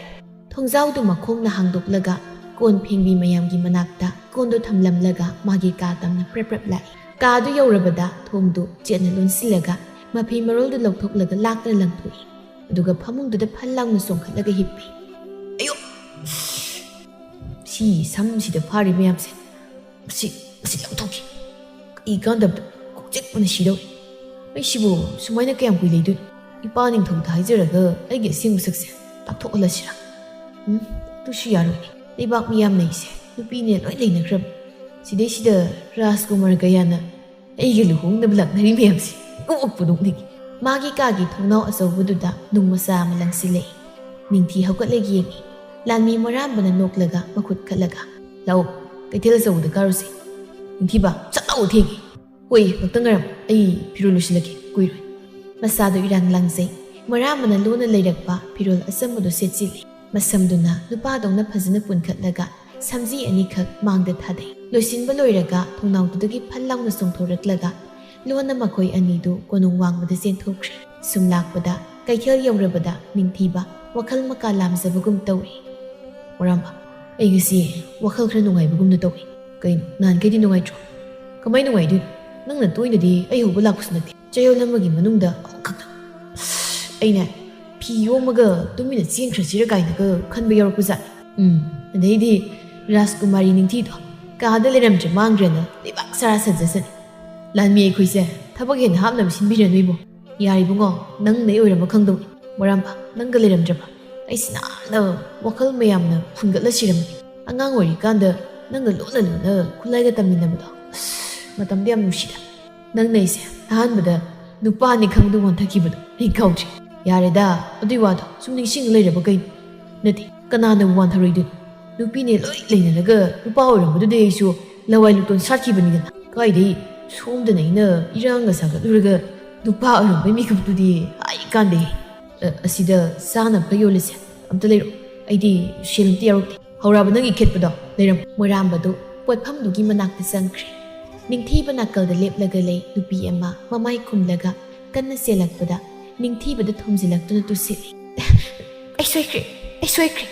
ꯊꯣꯡꯖꯥꯎꯗꯨ ꯃꯈꯣꯡꯅ ꯍꯥꯡꯗꯣꯛꯂꯒ ꯀꯣꯟ ꯐꯦꯡꯕꯤ ꯃꯌꯥꯝꯒꯤ ꯃꯅꯥꯛꯇ ꯀꯣꯟꯗꯨ ꯊꯝꯂꯝꯂꯒ ꯃꯥꯒꯤ ꯀꯥ ꯇꯝꯅ ꯄ꯭ꯔꯞ ꯄ꯭ꯔꯞ ꯂꯥꯛꯏ꯫ ꯀꯥꯗꯨ ꯌꯧꯔꯕꯗ ꯊꯣꯡꯗꯨ ꯆꯦꯠꯅ ꯂꯣꯟꯁꯤꯜꯂꯒ ꯃꯐꯤ ꯃꯔꯣꯜꯗꯨ ꯂꯧꯊꯣꯛꯂꯒ ꯂꯥꯛꯅ ꯂꯪꯊꯣꯛꯏ꯫ ꯑꯗꯨꯒ ꯐꯃꯨꯡꯗꯨꯗ ꯐꯜ ꯂꯥꯎꯅ ꯆꯣꯡꯈꯠꯂꯒ ꯍꯤꯞꯄꯤ꯫ "ꯑꯌꯣ! ꯁꯤ ꯁꯝꯁꯤꯗ ꯐꯥꯔꯤ ꯃꯌꯥꯝꯁꯦ꯫ ꯃꯁꯤ, ꯃꯁꯤ ꯂꯧꯊꯣꯛꯈꯤ꯫ ꯀꯩ ꯀꯥꯟꯗꯕꯗ ꯀꯣꯛ ꯆꯤꯛꯄꯅ ꯁꯤꯗꯧꯔꯦ꯫ ꯑꯩꯁꯤꯕꯨ ꯁꯨꯃꯥꯏꯅ ꯀꯌꯥꯝ ꯀꯨꯏ ꯂꯩꯗꯣꯏꯅꯣ? ꯏꯄꯥ ꯅꯤꯡꯊꯧꯗ ꯍꯥꯏꯖꯔꯒ ꯑꯩꯒꯤ ꯑꯁꯦꯡꯕ ꯁꯛꯁꯦ ꯇꯥꯛꯊꯣꯛꯍꯜꯂꯁꯤꯔꯥ? ꯎꯝ, ꯑꯗꯨꯁꯨ ꯌꯥꯔꯣꯏꯅꯦ꯫ ꯂꯩꯕꯥꯛ ꯃꯤꯌꯥꯝꯅ ꯑꯩꯁꯦ ꯅꯨꯄꯤꯅꯦ ꯂꯣꯏ ꯂꯩꯅꯈ꯭ꯔꯕ꯫ ꯁꯤꯗꯩꯁꯤꯗ ꯔꯥꯖꯀꯨꯃꯥꯔ ꯀꯌꯥꯅ ꯑꯩꯒ ꯂꯨꯍꯣꯡꯅꯕ ꯂꯥꯛꯅꯔꯤ ꯃꯌꯥꯝꯁꯦ ꯀꯣꯛꯄꯨ ꯅꯣꯛꯅꯤꯡꯉꯤ꯫" ꯃꯥꯒꯤ ꯀꯥꯒꯤ ꯊꯣꯡꯅꯥꯎ ꯑꯆꯧꯕꯗꯨꯗ ꯅꯨꯡ ꯃꯆꯥ ꯑꯃ ꯂꯪꯁꯤꯜꯂꯛꯏ꯫ ꯅꯤꯡꯊꯤ ꯍꯧꯒꯠꯂꯒ ꯌꯦꯡꯉꯤ꯫ ꯂꯥꯟꯃꯤ ꯃꯣꯔꯥꯝꯕꯅ ꯅꯣꯛꯂꯒ ꯃꯈꯨꯠ ꯈꯠꯂꯒ, "ꯂꯥꯛꯑꯣ, ꯀꯩꯊꯦꯜ ꯑꯆꯧꯕꯗ ꯀꯥꯔꯨꯁꯦ꯫ ꯅꯤꯡꯊꯤꯕ, ꯆꯠꯂꯣ, ꯊꯦꯡꯉꯦ꯫ ꯍꯣꯏ, ꯉꯥꯛꯇꯪ ꯉꯥꯏꯔꯝꯃꯣ, ꯑꯩ ꯐꯤꯔꯣꯜ ꯂꯣꯏꯁꯤꯜꯂꯒꯦ, ꯀꯨꯏꯔꯣꯏ꯫" ꯃꯁꯥꯗꯨ ꯏꯔꯥꯡ ꯂꯥꯡꯖꯩ꯫ ꯃꯣꯔꯥꯝꯕꯅ ꯂꯣꯟꯅ ꯂꯩꯔꯛꯄ ꯐꯤꯔꯣꯜ ꯑꯆꯝꯕꯗꯨ ꯁꯦꯠꯆꯤꯜꯂꯤ꯫ ꯃꯁꯝꯗꯨꯅ ꯅꯨꯄꯥꯗꯧꯅ ꯐꯖꯅ ꯄꯨꯟꯈꯠꯂꯒ ꯁꯝꯖꯤ ꯑꯅꯤꯈꯛ ꯃꯥꯡꯗ ꯊꯥꯗꯩ꯫ ꯂꯣꯏꯁꯤꯟꯕ ꯂꯣꯏꯔꯒ ꯊꯣꯡꯅꯥꯎꯗꯨꯗꯒꯤ ꯐꯜ ꯂꯥꯎꯅ ꯆꯣꯡꯊꯣꯔꯛꯂꯒ ꯂꯣꯟꯅ ꯃꯈꯣꯏ ꯑꯅꯤꯗꯨ ꯀꯣꯅꯨꯡ ꯋꯥꯡꯃꯗ ꯆꯦꯟꯊꯣꯛꯈ꯭ꯔꯦ꯫ ꯁꯨꯝ ꯂꯥꯛꯄꯗ ꯀꯩꯊꯦꯜ ꯌꯧꯔꯕꯗ ꯅꯤꯡꯊꯤꯕ ꯋꯥꯈꯜ ꯃꯀꯥ ꯂꯥꯝꯖꯕꯒꯨꯝ ꯇꯧꯔꯤ꯫ "ꯃꯣꯔꯥꯝꯕ, ꯑꯩ ꯉꯁꯤ ꯋꯥꯈꯜ ꯈꯔ ꯅꯨꯡꯉꯥꯏꯕꯒꯨꯝꯅ ꯇꯧꯏ꯫ ꯀꯩꯅꯣ, ꯅꯍꯥꯟꯈꯩꯗꯤ ꯅꯨꯡꯉꯥꯏꯇ꯭ꯔꯣ?" "ꯀꯃꯥꯏ ꯅꯨꯡꯉꯥꯏꯗꯣꯏꯅꯣ? ꯅꯪꯅ ꯇꯣꯏꯅꯗꯤ ꯑꯩ ꯍꯧꯕ ꯂꯥꯛꯄꯁꯨ ꯅꯠꯇꯦ꯫ ꯆꯌꯣꯜ ꯑꯃꯒꯤ ꯃꯅꯨꯡꯗ ꯑꯃꯨꯛꯈꯛꯇ꯫ ꯑꯩꯅ ꯐꯤ ꯌꯣꯝꯃꯒ ꯇꯨꯃꯤꯟꯅ ꯆꯦꯟꯈ꯭ꯔꯁꯤꯔ ꯀꯥꯏꯅꯒ ꯈꯟꯕ ꯌꯥꯎꯔꯛꯄꯖꯥꯠꯅꯤ꯫ ꯎꯝ, ꯑꯗꯩꯗꯤ ꯔꯥꯖꯀꯨꯃꯥꯔꯤ ꯅꯤꯡꯊꯤꯗꯣ ꯀꯥꯗ ꯂꯩꯔꯝꯗ꯭ꯔꯦ ꯃꯥꯡꯈ꯭ꯔꯦꯅ ꯂꯩꯕꯥꯛ ꯁꯔꯥ ꯁꯟꯖꯁꯅꯤ꯫ ꯂꯥꯟꯃꯤ ꯑꯩꯈꯣꯏꯁꯦ ꯊꯕꯛ ꯍꯦꯟꯅ ꯍꯥꯞꯅꯕ ꯁꯤꯟꯕꯤꯔꯅꯨ ꯏꯕꯣ꯫ ꯌꯥꯔꯤꯕꯨꯡꯉꯣ, ꯅꯪꯅ ꯑꯩ ꯑꯣꯏꯔꯝꯕ ꯈꯪꯗꯧꯅꯤ꯫ ꯃꯣꯔꯥꯝꯕ, ꯅꯪꯒ ꯂꯩꯔꯝꯗ꯭ꯔꯕ ꯑꯩꯁꯤ ꯅꯍꯥꯟꯅ ꯋꯥꯈꯜ ꯃꯌꯥꯝꯅ ꯐꯨꯟꯒꯠꯂꯁꯤꯔꯝꯃꯤ꯫ ꯑꯉꯥꯡ ꯑꯣꯏꯔꯤꯀꯥꯟꯗ ꯅꯪꯒ ꯂꯣꯟꯅ ꯂꯣꯟꯅ ꯈꯨꯠꯂꯥꯏꯒ ꯇꯝꯃꯤꯟꯅꯕꯗꯣ꯫ ꯑꯁ, ꯃꯇꯝꯗꯤ ꯌꯥꯝ ꯅꯨꯡꯁꯤꯗ꯫ ꯅꯪꯅ ꯑꯩꯁꯦ ꯑꯍꯥꯟꯕꯗ ꯅꯨꯄꯥꯅꯤ ꯈꯪꯗꯨ ꯋꯥꯟꯊꯈꯤꯕꯗꯣ ꯑꯩ ꯀꯥꯎꯗ꯭ꯔꯤ꯫ ꯌꯥꯔꯦꯗ, ꯑꯗꯨꯏ ꯋꯥꯗꯣ ꯁꯨꯝ ꯅꯤꯡꯁꯤꯡ ꯂꯩꯔꯕ ꯀꯩꯅꯣ? ꯅꯠꯇꯦ, ꯀꯅꯥꯅꯕꯨ ꯋꯥꯟꯊꯔꯣꯏꯗꯣꯏꯅꯣ? ꯅꯨꯄꯤꯅꯦ ꯂꯣꯏ ꯂꯩꯅꯔꯒ ꯅꯨꯄꯥ ꯑꯣꯏꯔꯝꯕꯗꯨꯗ ꯑꯩꯁꯨ ꯂꯋꯥꯏ ꯂꯨꯇꯣꯟ ꯁꯥꯠꯈꯤꯕꯅꯤꯗꯅ꯫ ꯀꯥꯏꯗꯩ, ꯁꯣꯝꯗꯅ ꯑꯩꯅ ꯏꯔꯥꯡꯒ ꯁꯥꯒꯠꯂꯨꯔꯒ ꯅꯨꯄꯥ ꯑꯣꯏꯔꯝꯕꯩ ꯃꯤꯀꯨꯞꯇꯨꯗꯤ ꯍꯥꯏ ꯀꯥꯟꯗꯦ꯫ ꯑ, ꯑꯁꯤꯗ ꯆꯥꯅꯕ ꯌꯣꯜꯂꯤꯁꯦ ꯑꯝꯇ ꯂꯩꯔꯛꯑꯣ꯫ ꯑꯩꯗꯤ ꯁꯦꯜ ꯑꯝꯇ ꯌꯥꯎꯔꯛꯇꯦ꯫ ꯍꯧꯔꯛꯑꯕ ꯅꯪꯒꯤ ꯈꯦꯠꯄꯗꯣ? ꯂꯩꯔꯝꯃꯣ꯫ ꯃꯣꯏꯔꯥꯝꯕꯗꯨ ꯄꯣꯠꯐꯝꯗꯨꯒꯤ ꯃꯅꯥꯛꯇ ꯆꯪꯈ꯭ꯔꯦ꯫ ꯅꯤꯡꯊꯤꯕ ꯅꯥꯀꯜꯗ ꯂꯦꯞꯂꯒ ꯂꯩ ꯅꯨꯄꯤ ꯑꯃ ꯃꯃꯥꯏ ꯈꯨꯝꯂꯒ ꯀꯟꯅ ꯆꯦꯜꯂꯛꯄꯗ ꯅꯤꯡꯊꯤꯕꯗ ꯊꯣꯝꯖꯤꯜꯂꯛꯇꯨꯅ ꯇꯨꯁꯤꯜꯂꯤ꯫ "ꯑꯩ ꯁꯣꯏꯈ꯭ꯔꯦ, ꯑꯩ ꯁꯣꯏꯈ꯭ꯔꯦ!"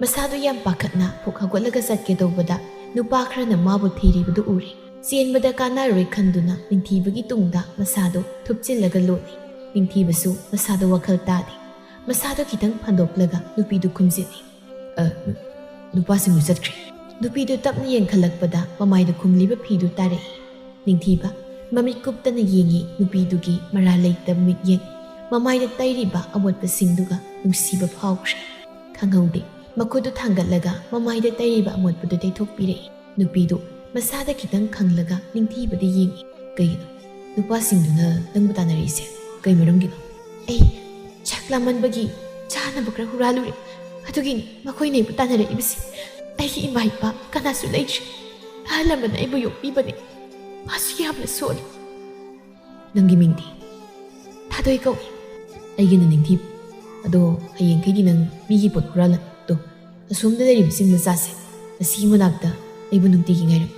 ꯃꯁꯥꯗꯨ ꯌꯥꯝ ꯄꯥꯈꯠꯅ ꯐꯨꯛ ꯍꯧꯒꯠꯂꯒ ꯆꯠꯀꯦ ꯇꯧꯕꯗ ꯅꯨꯄꯥ ꯈꯔꯅ ꯃꯥꯕꯨ ꯊꯤꯔꯤꯕꯗꯨ ꯎꯔꯦ꯫ ꯆꯦꯟꯕꯗ ꯀꯥꯟꯅꯔꯣꯏ ꯈꯟꯗꯨꯅ ꯅꯤꯡꯊꯤꯕꯒꯤ ꯇꯨꯡꯗ ꯃꯁꯥꯗꯨ ꯊꯨꯞꯆꯤꯜꯂꯒ ꯂꯣꯠꯂꯤ꯫ ꯅꯤꯡꯊꯤꯕꯁꯨ ꯃꯁꯥꯗꯨ ꯋꯥꯈꯜ ꯇꯥꯗꯦ꯫ ꯃꯁꯥꯗꯨ ꯈꯤꯇꯪ ꯐꯟꯗꯣꯛꯂꯒ ꯅꯨꯄꯤꯗꯨ ꯈꯨꯝꯖꯤꯜꯂꯤ꯫ "ꯑ, ꯅꯨ-, ꯅꯨꯄꯥꯁꯤꯡꯗꯨ ꯆꯠꯈ꯭ꯔꯦ꯫" ꯅꯨꯄꯤꯗꯨ ꯇꯞꯅ ꯌꯦꯡꯈꯠꯂꯛꯄꯗ ꯃꯃꯥꯏꯗ ꯈꯨꯝꯂꯤꯕ ꯐꯤꯗꯨ ꯇꯥꯔꯛꯏ꯫ ꯅꯤꯡꯊꯤꯕ ꯃꯃꯤꯠ ꯀꯨꯞꯇꯅ ꯌꯦꯡꯉꯤ ꯅꯨꯄꯤꯗꯨꯒꯤ ꯃꯔꯥꯜ ꯂꯩꯇꯕ ꯃꯤꯠꯌꯦꯡ꯫ ꯃꯃꯥꯏꯗ ꯇꯩꯔꯤꯕ ꯑꯃꯣꯠꯄꯁꯤꯡꯗꯨꯒ ꯅꯨꯡꯁꯤꯕ ꯐꯥꯎꯈ꯭ꯔꯦ꯫ ꯈꯪꯍꯧꯗꯦ, ꯃꯈꯨꯠꯇꯨ ꯊꯥꯡꯒꯠꯂꯒ ꯃꯃꯥꯏꯗ ꯇꯩꯔꯤꯕ ꯑꯃꯣꯠꯄꯗꯨ ꯇꯩꯊꯣꯛꯄꯤꯔꯛꯏ꯫ ꯅꯨꯄꯤꯗꯨ ꯃꯁꯥꯗ ꯈꯤꯇꯪ ꯈꯪꯂꯒ ꯅꯤꯡꯊꯤꯕꯗ ꯌꯦꯡꯉꯤ꯫ "ꯀꯩꯒꯤꯅꯣ? ꯅꯨꯄꯥꯁꯤꯡꯗꯨꯅ ꯅꯪꯕꯨ ꯇꯥꯟꯅꯔꯛꯏꯁꯦ ꯀꯩ ꯃꯔꯝꯒꯤꯅꯣ?" "ꯑꯩ ꯆꯥꯛ ꯂꯥꯝꯃꯟꯕꯒꯤ ꯆꯥꯅꯕ ꯈꯔ ꯍꯨꯔꯥꯜꯂꯨꯔꯦ꯫ ꯑꯗꯨꯒꯤꯅꯤ ꯃꯈꯣꯏꯅ ꯑꯩꯕꯨ ꯇꯥꯟꯅꯔꯛꯏꯕꯁꯦ꯫ ꯑꯩꯒꯤ ꯏꯃꯥ ꯏꯄꯥ ꯀꯅꯥꯁꯨ ꯂꯩꯇ꯭ꯔꯦ꯫ ꯑꯍꯜ ꯂꯃꯟꯅ ꯑꯩꯕꯨ ꯌꯣꯛꯄꯤꯕꯅꯦ꯫ ꯃꯥꯁꯨ ꯌꯥꯝꯅ ꯁꯣꯜꯂꯤ꯫" "ꯅꯪꯒꯤ ꯃꯤꯡꯗꯤ?" "ꯊꯥꯗꯣꯏ ꯀꯧꯏ꯫" "ꯑꯩꯒꯤꯅ ꯅꯤꯡꯊꯤꯕ꯫ ꯑꯗꯣ ꯍꯌꯦꯡꯈꯩꯗꯤ ꯅꯪ ꯃꯤꯒꯤ ꯄꯣꯠ ꯍꯨꯔꯥꯜꯂꯅꯨ꯫ ꯑꯗꯣ ꯑꯁꯣꯝꯗ ꯂꯩꯔꯤꯕꯁꯤꯡ ꯃꯆꯥꯁꯦ, ꯑꯁꯤꯒꯤ ꯃꯅꯥꯛꯇ ꯑꯩꯕꯨ ꯅꯨꯡꯇꯤꯒꯤ ꯉꯥꯏꯔꯝꯃꯨ꯫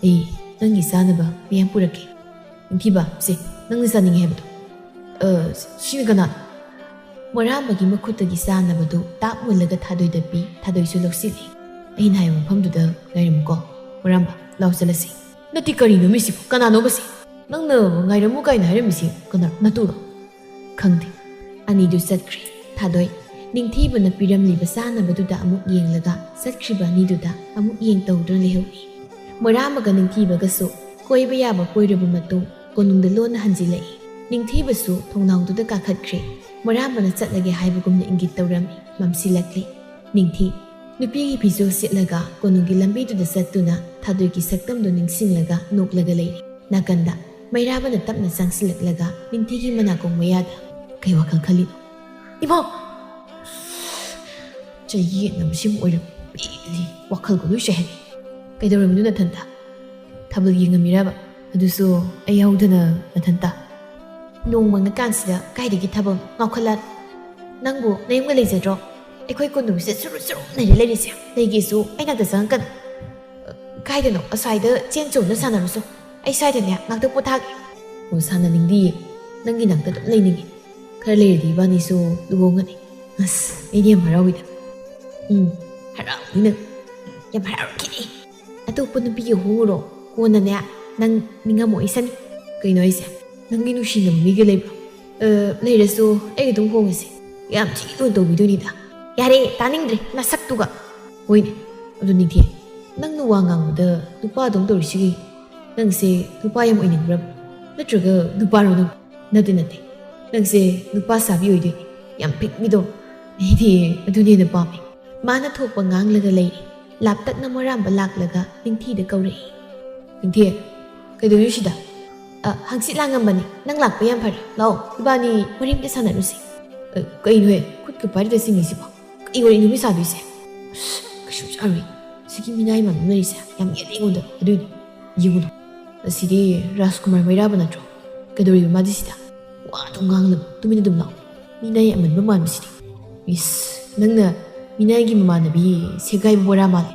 ꯑꯩ ꯅꯪꯒꯤ ꯆꯥꯅꯕ ꯃꯌꯥꯝ ꯄꯨꯔꯛꯀꯦ꯫" "ꯅꯤꯡꯊꯤꯕ, ꯁꯦ, ꯅꯪꯅ ꯆꯥꯅꯤꯡꯉꯦ ꯍꯥꯏꯕꯗꯣ꯫ ꯑ, ꯁꯤꯅ ꯀꯅꯥꯅꯣ?" ꯃꯣꯔꯥꯝꯕꯒꯤ ꯃꯈꯨꯠꯇꯒꯤ ꯆꯥꯅꯕꯗꯨ ꯇꯥꯞ ꯃꯨꯜꯂꯒ ꯊꯥꯗꯣꯏꯗ ꯄꯤ, ꯊꯥꯗꯣꯏꯁꯨ ꯂꯧꯁꯤꯜꯂꯤ꯫ ꯑꯩꯅ ꯍꯥꯏꯕ ꯃꯐꯝꯗꯨꯗ ꯉꯥꯏꯔꯝꯃꯨꯀꯣ꯫ ꯃꯣꯔꯥꯝꯕ, ꯂꯥꯎ ꯆꯠꯂꯁꯤ꯫ ꯅꯠꯇꯦ, ꯀꯔꯤꯅꯣ ꯃꯤꯁꯤꯕꯨ? ꯀꯅꯥꯅꯣꯕ ꯁꯤ? ꯅꯪꯅ ꯉꯥꯏꯔꯝꯃꯨ ꯀꯥꯏꯅ ꯍꯥꯏꯔꯝꯃꯤꯁꯤ ꯀꯅꯥ? ꯅꯇꯨꯔꯣ? ꯈꯪꯗꯦ꯫ ꯑꯅꯤꯗꯨ ꯆꯠꯈ꯭ꯔꯦ꯫ ꯊꯥꯗꯣꯏ, ꯅꯤꯡꯊꯤꯕꯅ ꯄꯤꯔꯝꯂꯤꯕ ꯆꯥꯅꯕꯗꯨꯗ ꯑꯃꯨꯛ ꯌꯦꯡꯂꯒ ꯆꯠꯈ꯭ꯔꯤꯕ ꯑꯅꯤꯗꯨꯗ ꯑꯃꯨꯛ ꯌꯦꯡ ꯇꯧꯗꯨꯅ ꯂꯩꯍꯧꯏ꯫ ꯃꯣꯔꯥꯝꯕꯒ ꯅꯤꯡꯊꯤꯕꯒꯁꯨ ꯀꯣꯏꯕ ꯌꯥꯕ ꯀꯣꯏꯔꯕ ꯃꯇꯨꯡ ꯀꯣꯅꯨꯡꯗ ꯂꯣꯟꯅ ꯍꯟꯖꯤꯜꯂꯛꯏ꯫ ꯅꯤꯡꯊꯤꯕꯁꯨ ꯊꯣꯡꯅꯥꯎꯗꯨꯗ ꯀꯥꯈꯠꯈ꯭ꯔꯦ꯫ ꯃꯣꯔꯥꯝꯕꯅ ꯆꯠꯂꯒꯦ ꯍꯥꯏꯕꯒꯨꯝꯅ ꯏꯪꯒꯤꯠ ꯇꯧꯔꯝꯃꯤ꯫ ꯃꯝꯁꯤꯜꯂꯛꯂꯦ꯫ ꯅꯤꯡꯊꯤ, ꯅꯨꯄꯤꯒꯤ ꯐꯤꯖꯣꯜ ꯁꯦꯠꯂꯒ ꯀꯣꯅꯨꯡꯒꯤ ꯂꯝꯕꯤꯗꯨꯗ ꯆꯠꯇꯨꯅ ꯊꯥꯗꯣꯏꯒꯤ ꯁꯛꯇꯝꯗꯨ ꯅꯤꯡꯁꯤꯡꯂꯒ ꯅꯣꯛꯂꯒ ꯂꯩꯔꯤ꯫ ꯅꯥꯀꯟꯗ ꯃꯩꯔꯥꯕꯅ ꯇꯞꯅ ꯆꯪꯁꯤꯜꯂꯛꯂꯒ ꯅꯤꯡꯊꯤꯒꯤ ꯃꯅꯥꯀꯣꯡ ꯃꯌꯥꯗ, "ꯀꯩ ꯋꯥꯈꯜ ꯈꯜꯂꯤꯅꯣ?" "ꯏꯃꯥ! ꯆꯌꯦꯠꯅꯕꯁꯤꯃ ꯑꯣꯏꯔꯝꯃꯤ꯫ ꯄꯦꯜꯂꯤ꯫ ꯋꯥꯈꯜꯒ ꯂꯣꯏ ꯆꯥꯏꯍꯜꯂꯤ꯫ ꯀꯩꯗꯧꯔꯝꯃꯤꯅꯣ ꯅꯊꯟꯇ? ꯊꯥꯕꯜ ꯌꯦꯡꯉꯝꯃꯤꯔꯕ? ꯑꯗꯨꯁꯨ ꯑꯩ ꯌꯥꯎꯗꯅ ꯅꯊꯟꯇ?" "ꯅꯣꯡ ꯃꯪꯉꯀꯥꯟꯁꯤꯗ ꯀꯥꯏꯗꯒꯤ ꯊꯥꯕꯜ? ꯉꯥꯎꯈꯠꯂ꯫ ꯅꯪꯕꯨ ꯅꯌꯨꯝꯒ ꯂꯩꯖꯗ꯭ꯔꯣ? ꯑꯩꯈꯣꯏ ꯀꯣꯟꯗꯣꯡꯁꯤꯗ ꯁꯨꯔꯨ ꯁꯨꯔꯨ ꯅꯩꯔ ꯂꯩꯔꯤꯁꯦ꯫ ꯂꯩꯒꯦꯁꯨ ꯑꯩ ꯅꯥꯛꯇ ꯆꯪꯉꯛꯀꯅꯨ꯫ ꯀꯥꯏꯗꯅꯣ ꯑꯁ꯭ꯋꯥꯏꯗ ꯆꯦꯟ ꯆꯣꯡꯗꯨꯅ ꯁꯥꯟꯅꯔꯨꯁꯣ꯫ ꯑꯩ ꯁ꯭ꯋꯥꯏꯗꯅꯦ ꯉꯥꯛꯇ ꯄꯣꯊꯥꯒꯦ꯫" "ꯑꯣ, ꯁꯥꯟꯅꯅꯤꯡꯗꯤꯌꯦ꯫ ꯅꯪꯒꯤ ꯅꯥꯛꯇ ꯑꯗꯨꯝ ꯂꯩꯅꯤꯡꯉꯦ꯫ ꯈꯔ ꯂꯩꯔꯗꯤ ꯏꯕꯥꯅꯤꯁꯨ ꯂꯨꯍꯣꯡꯉꯅꯤ꯫" ꯑꯁ, ꯑꯩꯗꯤ ꯌꯥꯝ ꯍꯔꯥꯎꯋꯤꯗ꯫ "ꯎꯝ, ꯍꯔꯥꯎꯅꯤ ꯅꯪ꯫ ꯌꯥꯝ ꯍꯔꯥꯎꯔꯛꯈꯤꯅꯤ꯫ ꯑꯇꯣꯞꯄ ꯅꯨꯄꯤꯒ ꯍꯣꯡꯉꯨꯔꯣ꯫ ꯀꯣꯟꯅꯅꯦ ꯅꯪ ꯅꯤꯡꯉꯝꯃꯣꯏ ꯁꯅꯤ꯫" "ꯀꯩꯅꯣ ꯍꯥꯏꯁꯦ? ꯅꯪꯒꯤ ꯅꯨꯡꯁꯤꯅꯕ ꯃꯤꯒ ꯂꯩꯕ꯭ꯔꯣ?" "ꯑ, ꯂꯩꯔꯁꯨ ꯑꯩꯒ ꯑꯗꯨꯝ ꯍꯣꯡꯉꯁꯦ꯫ ꯌꯥꯝ ꯊꯤ ꯂꯨꯅ ꯇꯧꯕꯤꯗꯣꯏꯅꯤꯗ꯫" "ꯌꯥꯔꯦ, ꯇꯥꯅꯤꯡꯗ꯭ꯔꯦ ꯅꯁꯛꯇꯨꯒ꯫" "ꯍꯣꯏꯅꯦ, ꯑꯗꯨ ꯅꯤꯡꯊꯤ, ꯅꯪꯅ ꯋꯥ ꯉꯥꯡꯕꯗ ꯅꯨꯄꯥꯗꯧ ꯇꯧꯔꯤꯁꯤ ꯀꯩꯒꯤꯅꯣ? ꯅꯪꯁꯦ ꯅꯨꯄꯥ ꯌꯥꯝ ꯑꯣꯏꯅꯤꯡꯕ꯭ꯔꯕ? ꯅꯠꯇ꯭ꯔꯒ ꯅꯨꯄꯥꯔꯣ ꯅꯪ?" "ꯅꯠꯇꯦ, ꯅꯠꯇꯦ꯫ ꯅꯪꯁꯦ ꯅꯨꯄꯥ ꯁꯥꯕꯤ ꯑꯣꯏꯗꯣꯏꯅꯤ꯫ ꯌꯥꯝ ꯄꯤꯛꯄꯤꯗꯣ꯫ ꯑꯩꯗꯤ ꯑꯗꯨꯅ ꯍꯦꯟꯅ ꯄꯥꯝꯃꯦ꯫" ꯃꯥꯅ ꯊꯣꯛꯄ ꯉꯥꯡꯂꯒ ꯂꯩꯔꯤ꯫ ꯂꯥꯞꯇꯛꯅ ꯃꯣꯔꯥꯝꯕ ꯂꯥꯛꯂꯒ ꯅꯤꯡꯊꯤꯗ ꯀꯧꯔꯛꯏ꯫ "ꯅꯤꯡꯊꯤ, ꯀꯩꯗꯧꯔꯤ ꯁꯤꯗ?" "ꯑ, ꯍꯪꯆꯤꯠ ꯂꯥꯡꯉꯝꯕꯅꯤ꯫ ꯅꯪ ꯂꯥꯛꯄ ꯌꯥꯝ ꯐꯔꯦ꯫ ꯂꯥꯛꯑꯣ, ꯏꯕꯥꯅꯤ ꯋꯥꯔꯤ ꯑꯝꯇ ꯁꯥꯟꯅꯔꯨꯁꯦ꯫" "ꯑ, ꯀꯩꯅꯣꯍꯦ? ꯈꯨꯠꯀ ꯄꯥꯏꯔꯤꯗ ꯆꯤꯡꯉꯤꯁꯤꯕꯣ? ꯀꯩ ꯋꯥꯔꯤꯅꯣ ꯃꯤ ꯁꯥꯗꯣꯏꯁꯦ?" "ꯑꯁ, ꯀꯩꯁꯨ ꯁꯥꯔꯣꯏ꯫ ꯁꯤꯒꯤ ꯃꯤꯅꯥꯏ ꯃꯥꯟꯕ ꯑꯃ ꯂꯩꯔꯤꯁꯦ ꯌꯥꯝ ꯌꯦꯠꯂꯦ ꯑꯩꯉꯣꯟꯗ꯫ ꯑꯗꯨꯏꯅꯤ꯫ ꯌꯦꯡꯉꯨꯅꯣ꯫ ꯑꯁꯤꯗꯤ ꯔꯥꯖꯀꯨꯃꯥꯔ ꯃꯩꯔꯥꯕ ꯅꯠꯇ꯭ꯔꯣ? ꯀꯩꯗꯧꯔꯤꯕ ꯃꯥꯗꯤ ꯁꯤꯗ? ꯋꯥ ꯑꯗꯨꯝ ꯉꯥꯡꯂꯒ ꯇꯨꯃꯤꯟꯅ ꯑꯗꯨꯝ ꯂꯥꯛꯑꯣ꯫ ꯃꯤꯅꯥꯏ ꯑꯃꯟꯕ ꯃꯥꯟꯕꯁꯤꯗꯤ꯫" "ꯏꯁ, ꯅꯪꯅ ꯃꯤꯅꯥꯏꯒꯤ ꯃꯃꯥꯟꯅꯕꯤ ꯁꯦꯒꯥꯏꯕ ꯕꯣꯔꯥ ꯃꯥꯜꯂꯦ꯫"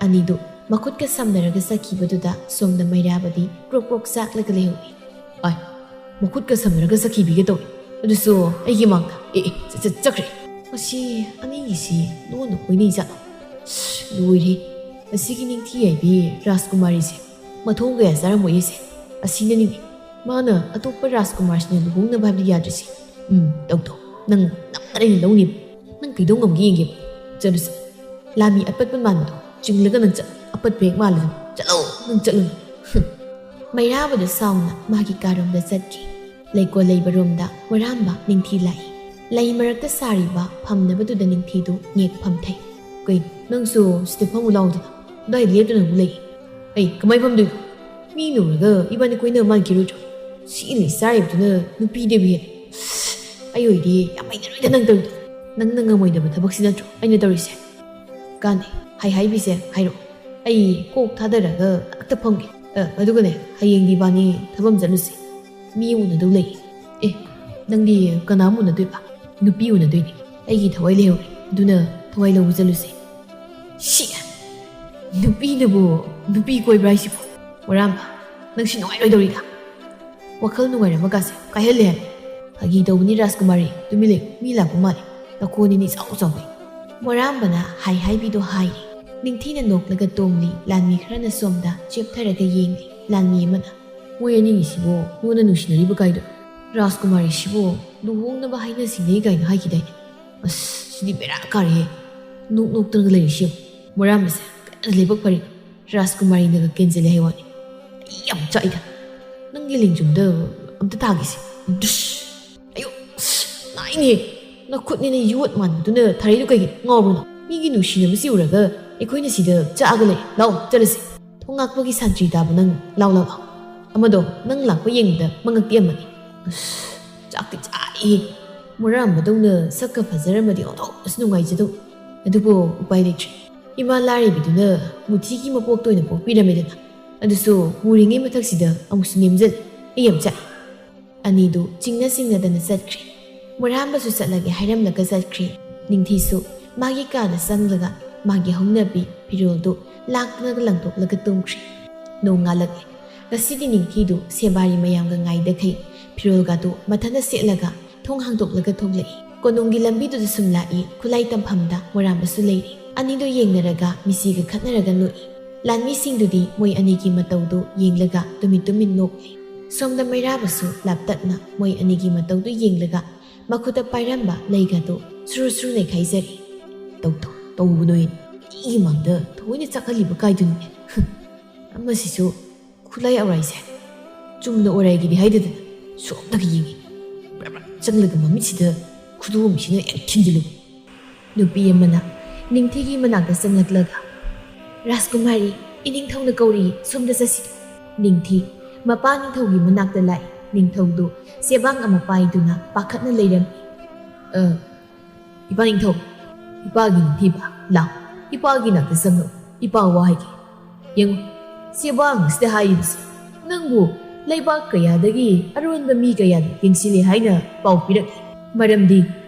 ꯑꯅꯤꯗꯨ ꯃꯈꯨꯠꯀ ꯁꯝꯅꯔꯒ ꯆꯠꯈꯤꯕꯗꯨꯗ ꯁꯣꯝꯗ ꯃꯩꯔꯥꯕꯗꯤ ꯄ꯭ꯔꯣꯛ ꯄ꯭ꯔꯣꯛ ꯆꯥꯛꯂꯒ ꯂꯩꯍꯧꯏ꯫ ꯃꯈꯨꯠꯀ ꯁꯝꯅꯔꯒ ꯆꯠꯈꯤꯕꯤꯒꯦ ꯇꯧꯏ꯫ ꯑꯗꯨꯁꯨ ꯑꯩꯒꯤ ꯃꯥꯡꯗ꯫ ꯑꯦ, ꯑꯦ, ꯆꯠ-, ꯆꯠ-, ꯆꯠꯈ꯭ꯔꯦ꯫ ꯃꯁꯤ ꯑꯅꯤꯒꯤꯁꯤ ꯂꯣꯟꯅ ꯀꯣꯏꯅꯩ ꯖꯥꯠꯂꯣ? ꯑꯁ, ꯂꯣꯏꯔꯦ꯫ ꯑꯁꯤꯒꯤ ꯅꯤꯡꯊꯤ ꯍꯥꯏꯕꯤ ꯔꯥꯖꯀꯨꯃꯥꯔꯤꯁꯦ ꯃꯊꯣꯡ ꯀꯌꯥ ꯆꯥꯔꯝꯃꯣꯏꯌꯦꯁꯦ꯫ ꯑꯁꯤꯅꯅꯤꯅꯦ ꯃꯥꯅ ꯑꯇꯣꯞꯄ ꯔꯥꯖꯀꯨꯃꯥꯔꯁꯤꯡꯅ ꯂꯨꯍꯣꯡꯅꯕ ꯍꯥꯏꯕꯗꯤ ꯌꯥꯗ꯭ꯔꯤꯁꯦ꯫ ꯎꯝ, ꯇꯧ ꯇꯧ꯫ ꯅꯪ ꯅꯝꯗꯅ ꯑꯩꯅ ꯂꯧꯅꯤ꯫ ꯅꯪ ꯀꯩꯗꯧ ꯉꯝꯒꯦ ꯌꯦꯡꯒꯦ꯫ ꯆꯠꯂꯨꯁꯦ꯫ ꯂꯥꯃꯤ ꯑꯄꯠꯄ ꯃꯥꯟꯕꯗꯣ ꯆꯤꯡꯂꯒ ꯅꯪ ꯆꯠ-, ꯑꯄꯠꯄ ꯍꯦꯛ ꯃꯥꯜꯂꯗꯅ꯫ ꯆꯠꯂꯣ, ꯅꯪ ꯆꯠꯂꯨ꯫ ꯍꯨꯝ꯫ ꯃꯩꯔꯥꯕꯗ ꯁꯥꯎꯅ ꯃꯥꯒꯤ ꯀꯥꯔꯣꯝꯗ ꯆꯠꯈꯤ꯫ ꯂꯩꯀꯣꯜ ꯂꯩꯕꯔꯣꯝꯗ ꯃꯣꯔꯥꯝꯕ ꯅꯤꯡꯊꯤ ꯂꯥꯛꯏ꯫ ꯂꯩ ꯃꯔꯛꯇ ꯁꯥꯔꯤꯕ ꯐꯝꯅꯕꯗꯨꯗ ꯅꯤꯡꯊꯤꯗꯨ ꯉꯦꯛ ꯐꯝꯊꯩ꯫ ꯀꯩꯅꯣ, ꯅꯪꯁꯨ ꯁꯤꯗ ꯐꯝꯃꯨ ꯂꯥꯎꯗꯅ꯫ ꯑꯗꯨꯋꯥꯏ ꯂꯦꯞꯇꯨꯅꯕꯨ ꯂꯩ꯫ ꯑꯩ ꯀꯃꯥꯏ ꯐꯝꯗꯣꯏꯅꯣ? ꯃꯤꯅ ꯎꯔꯒ ꯏꯕꯥꯅꯤ ꯀꯣꯏꯅꯕ ꯃꯥꯟꯈꯤꯔꯣꯏꯗ꯭ꯔꯣ? ꯁꯤ ꯂꯩ ꯆꯥꯔꯤꯕꯗꯨꯅ ꯅꯨꯄꯤꯗꯦꯕꯤ ꯍꯦꯜꯂꯦ꯫ ꯑꯩ ꯑꯣꯏꯗꯤ ꯌꯥꯝ ꯍꯩꯅꯔꯣꯏꯗ ꯅꯪ ꯇꯧꯔꯤꯗꯣ꯫ ꯅꯪꯅ ꯉꯝꯃꯣꯏꯗꯕ ꯊꯕꯛꯁꯤ ꯅꯠꯇ꯭ꯔꯣ ꯑꯩꯅ ꯇꯧꯔꯤꯁꯦ? ꯀꯥꯟꯗꯦ, ꯍꯥꯏ ꯍꯥꯏꯕꯤꯁꯦ ꯍꯥꯏꯔꯛꯑꯣ꯫ ꯑꯩ ꯀꯣꯛ ꯊꯥꯗꯔꯒ ꯉꯥꯛꯇ ꯐꯝꯒꯦ꯫ ꯑ, ꯑꯗꯨꯒꯅꯦ, ꯍꯌꯦꯡꯗꯤ ꯏꯕꯥꯅꯤ ꯊꯕꯛ ꯑꯃ ꯆꯠꯂꯨꯁꯦ꯫ ꯃꯤ ꯎꯅꯗꯧ ꯂꯩ꯫ ꯑꯦ, ꯅꯪꯗꯤ ꯀꯅꯥꯝ ꯎꯅꯗꯣꯏꯕ? ꯅꯨꯄꯤ ꯎꯅꯗꯣꯏꯅꯤ꯫ ꯑꯩꯒꯤ ꯊꯋꯥꯏ ꯂꯩꯍꯧꯔꯦ, ꯑꯗꯨꯅ ꯊꯋꯥꯏ ꯂꯧꯕ ꯆꯠꯂꯨꯁꯦ꯫ ꯁꯤ, ꯅꯨꯄꯤꯅꯕꯨ ꯅꯨꯄꯤ ꯀꯣꯏꯕ꯭ꯔꯥ ꯍꯥꯏꯁꯤꯕꯣ? ꯃꯣꯔꯥꯝꯕ, ꯅꯪꯁꯤ ꯅꯨꯡꯉꯥꯏꯔꯣꯏꯗꯧꯔꯤꯗ꯫ ꯋꯥꯈꯜ ꯅꯨꯡꯉꯥꯏꯔꯝꯕꯒꯥꯁꯦ ꯀꯥꯏꯍꯜꯂꯦ ꯍꯥꯏꯕ꯫ ꯐꯥꯒꯤ ꯇꯧꯕꯅꯤ ꯔꯥꯖꯀꯨꯃꯥꯔꯤ, ꯇꯨꯃꯤꯟ ꯂꯩꯌꯨ, ꯃꯤ ꯂꯥꯛꯄ ꯃꯥꯜꯂꯦ꯫ ꯅꯈꯣꯟꯅꯤꯅꯤ ꯆꯥꯎ ꯆꯥꯎꯒꯩ꯫ ꯃꯣꯔꯥꯝꯕꯅ ꯍꯥꯏ ꯍꯥꯏꯕꯤꯗꯣ ꯍꯥꯏꯔꯤ꯫ ꯅꯤꯡꯊꯤꯅ ꯅꯣꯛꯂꯒ ꯇꯣꯡꯂꯤ, ꯂꯥꯟꯃꯤ ꯈꯔꯅ ꯁꯣꯝꯗ ꯆꯦꯞꯊꯔꯒ ꯌꯦꯡꯂꯤ꯫ ꯂꯥꯟꯃꯤ ꯑꯃꯅ, ꯃꯣꯏ ꯑꯅꯤꯒꯤꯁꯤꯕꯨ ꯂꯣꯟꯅ ꯅꯨꯡꯁꯤꯅꯔꯤꯕ ꯀꯥꯏꯗꯣ? ꯔꯥꯖꯀꯨꯃꯥꯔꯤꯁꯤꯕꯨ ꯂꯨꯍꯣꯡꯅꯕ ꯍꯥꯏꯅ ꯁꯤꯡꯅꯩ ꯀꯥꯏꯅ ꯍꯥꯏꯈꯤꯗꯥꯏꯅꯦ? ꯑꯁ, ꯁꯤꯗꯤ ꯕꯦꯔꯥ ꯀꯥꯔꯦꯍꯦ꯫ ꯅꯣꯛ ꯅꯣꯛꯇꯅꯒ ꯂꯩꯔꯤꯁꯤ ꯌꯦꯡꯉꯨ꯫ ꯃꯣꯔꯥꯝꯕꯁꯦ ꯀꯟꯅ ꯂꯥꯏꯕꯛ ꯐꯔꯤ꯫ ꯔꯥꯖꯀꯨꯃꯥꯔꯤꯅꯒ ꯀꯦꯟꯖꯜꯂꯦ ꯍꯥꯏ ꯋꯥꯅꯤ꯫ ꯑꯩ ꯌꯥꯝ ꯆꯥꯛꯏꯗ꯫ ꯅꯪꯒꯤ ꯂꯦꯡꯖꯨꯝꯗ ꯑꯝꯇ ꯇꯥꯒꯦꯁꯦ꯫ ꯗꯨꯁ! ꯑꯌꯣ! ꯑꯁ! ꯅꯥꯏꯅꯦ! ꯅꯈꯨꯠꯅꯤꯅ ꯌꯣꯠ ꯃꯥꯟꯕꯗꯨꯅ ꯊꯥꯔꯛꯏꯗꯨ ꯀꯩꯒꯤ? ꯉꯥꯎꯕꯅꯣ? ꯃꯤꯒꯤ ꯅꯨꯡꯁꯤꯅꯕꯁꯤ ꯎꯔꯒ ꯑꯩꯈꯣꯏꯅ ꯁꯤꯗ ꯆꯥꯛꯑꯒ ꯂꯩ꯫ ꯂꯥꯎ, ꯆꯠꯂꯁꯤ꯫ ꯊꯣꯡꯉꯥꯛꯄꯒꯤ ꯁꯟꯇ꯭ꯔꯤ ꯇꯥꯕ ꯅꯪ꯫ ꯂꯥꯎ, ꯂꯥꯎ, ꯂꯥꯎ꯫ ꯑꯃꯗꯣ ꯅꯪ ꯂꯥꯛꯄ ꯌꯦꯡꯕꯗ ꯃꯉꯛꯇꯤ ꯑꯃꯅꯤ꯫ ꯑꯁ! ꯆꯥꯛꯇꯤ ꯆꯥꯛꯏ꯫ ꯃꯣꯔꯥꯝꯕꯗꯧꯅ ꯁꯛꯀ ꯐꯖꯔꯝꯃꯗꯤ ꯑꯣꯟꯊꯣꯛꯅꯁꯨ ꯅꯨꯡꯉꯥꯏꯖꯗꯧ꯫ ꯑꯗꯨꯕꯨ ꯎꯄꯥꯏ ꯂꯩꯇ꯭ꯔꯦ꯫ ꯏꯃꯥ ꯂꯥꯏꯔꯕꯤꯗꯨꯅ ꯃꯨꯊꯤꯒꯤ ꯃꯄꯣꯛꯇ ꯑꯣꯏꯅ ꯄꯣꯛꯄꯤꯔꯝꯃꯦꯗꯅ꯫ ꯑꯗꯨꯁꯨ ꯃꯨꯔꯤꯉꯩ ꯃꯊꯛꯁꯤꯗ ꯑꯃꯨꯛꯁꯨ ꯅꯦꯝꯖꯜꯂꯦ꯫ ꯑꯩ ꯌꯥꯝ ꯆꯥꯛꯏ꯫ ꯑꯅꯤꯗꯨ ꯆꯤꯡꯅ ꯆꯤꯡꯅꯗꯅ ꯆꯠꯈ꯭ꯔꯦ꯫ ꯃꯣꯔꯥꯝꯕꯁꯨ ꯆꯠꯂꯒꯦ ꯍꯥꯏꯔꯝꯂꯒ ꯆꯠꯈ꯭ꯔꯦ꯫ ꯅꯤꯡꯊꯤꯁꯨ ꯃꯥꯒꯤ ꯀꯥꯗ ꯆꯪꯂꯒ ꯃꯥꯒꯤ ꯍꯧꯅꯕꯤ ꯐꯤꯔꯣꯜꯗꯨ ꯂꯥꯛꯇꯅꯒ ꯂꯪꯊꯣꯛꯂꯒ ꯇꯨꯝꯈ꯭ꯔꯦ꯫ ꯅꯣꯡꯉꯥꯜꯂꯛꯂꯦ꯫ ꯉꯁꯤꯗꯤ ꯅꯤꯡꯊꯤꯗꯨ ꯁꯦꯕꯥꯔꯤ ꯃꯌꯥꯝꯒ ꯉꯥꯏꯗꯈꯩ ꯐꯤꯔꯣꯜꯒꯗꯨ ꯃꯊꯟꯇ ꯁꯦꯠꯂꯒ ꯊꯣꯡ ꯍꯥꯡꯗꯣꯛꯂꯒ ꯊꯣꯛꯂꯛꯏ꯫ ꯀꯣꯅꯨꯡꯒꯤ ꯂꯝꯕꯤꯗꯨꯗ ꯁꯨꯝ ꯂꯥꯛꯏ꯫ ꯈꯨꯠꯂꯥꯏ ꯇꯝꯐꯝꯗ ꯃꯣꯔꯥꯝꯕꯁꯨ ꯂꯩꯔꯤ꯫ ꯑꯅꯤꯗꯨ ꯌꯦꯡꯅꯔꯒ ꯃꯤꯆꯤꯒ ꯈꯠꯅꯔꯒ ꯅꯣꯛꯏ꯫ ꯂꯥꯟꯃꯤꯁꯤꯡꯗꯨꯗꯤ ꯃꯣꯏ ꯑꯅꯤꯒꯤ ꯃꯇꯧꯗꯨ ꯌꯦꯡꯂꯒ ꯇꯨꯃꯤꯟ ꯇꯨꯃꯤꯟ ꯅꯣꯛꯂꯤ꯫ ꯁꯣꯝꯗ ꯃꯩꯔꯥꯕꯁꯨ ꯂꯥꯞꯇꯛꯅ ꯃꯣꯏ ꯑꯅꯤꯒꯤ ꯃꯇꯧꯗꯨ ꯌꯦꯡꯂꯒ ꯃꯈꯨꯠꯇ ꯄꯥꯏꯔꯝꯕ ꯂꯩꯒꯗꯨ ꯁꯨꯔꯨ ꯁꯨꯔꯨ ꯅꯩꯈꯥꯏꯖꯔꯤ꯫ "ꯇꯧ ꯇꯧ, ꯇꯧꯕ ꯅꯣꯏ ꯏꯒꯤ ꯃꯥꯡꯗ ꯊꯑꯣꯏꯅ ꯆꯥꯛꯍꯜꯂꯤꯕ ꯀꯥꯏꯗꯨꯅꯤꯅꯦ꯫ ꯍꯨꯝ, ꯑꯃꯁꯤꯁꯨ ꯈꯨꯠꯂꯥꯏ ꯑꯧꯔꯥꯏꯁꯦ꯫ ꯆꯨꯝꯅ ꯑꯣꯔꯥꯏꯒꯤꯗꯤ ꯍꯥꯏꯗꯗꯅ ꯁꯣꯝꯗꯒ ꯌꯦꯡꯉꯤ꯫ ꯕ꯭ꯔ ꯕ꯭ꯔ ꯆꯪꯂꯒ ꯃꯃꯤꯠꯁꯤꯗ ꯈꯨꯗꯣꯝꯁꯤꯅ ꯍꯦꯛ ꯊꯤꯟꯖꯤꯜꯂꯨ"꯫ ꯅꯨꯄꯤ ꯑꯃꯅ ꯅꯤꯡꯊꯤꯒꯤ ꯃꯅꯥꯛꯇ ꯆꯪꯂꯛꯂꯒ, "ꯔꯥꯖꯀꯨꯃꯥꯔꯤ, ꯏꯅꯤꯡꯊꯧꯅ ꯀꯧꯔꯤ, ꯁꯣꯝꯗ ꯆꯠꯁꯤ"꯫ ꯅꯤꯡꯊꯤ ꯃꯄꯥ ꯅꯤꯡꯊꯧꯒꯤ ꯃꯅꯥꯛꯇ ꯂꯥꯛꯏ꯫ ꯅꯤꯡꯊꯧꯗꯨ ꯆꯦꯕꯥꯡ ꯑꯃ ꯄꯥꯏꯗꯨꯅ ꯄꯥꯈꯠꯅ ꯂꯩꯔꯝꯃꯤ꯫ "ꯑ, ꯏꯄꯥ ꯅꯤꯡꯊꯧ, ꯏꯄꯥꯒꯤ ꯅꯤꯡꯊꯤꯕ, ꯂꯥꯎ, ꯏꯄꯥꯒꯤ ꯅꯥꯛꯇ ꯆꯪꯂꯛꯎ, ꯏꯄꯥ ꯋꯥ ꯍꯥꯏꯒꯦ꯫ ꯌꯦꯡꯉꯨ, ꯆꯦꯕꯥꯡ ꯑꯁꯤꯗ ꯍꯥꯏꯔꯤꯕꯁꯤ ꯅꯪꯕꯨ ꯂꯩꯕꯥꯛ ꯀꯌꯥꯗꯒꯤ ꯑꯔꯣꯟꯕ ꯃꯤ ꯀꯌꯥꯅ ꯌꯦꯡꯁꯤꯜꯂꯦ ꯍꯥꯏꯅ ꯄꯥꯎ ꯄꯤꯔꯛꯂꯤ꯫ ꯃꯔꯝꯗꯤ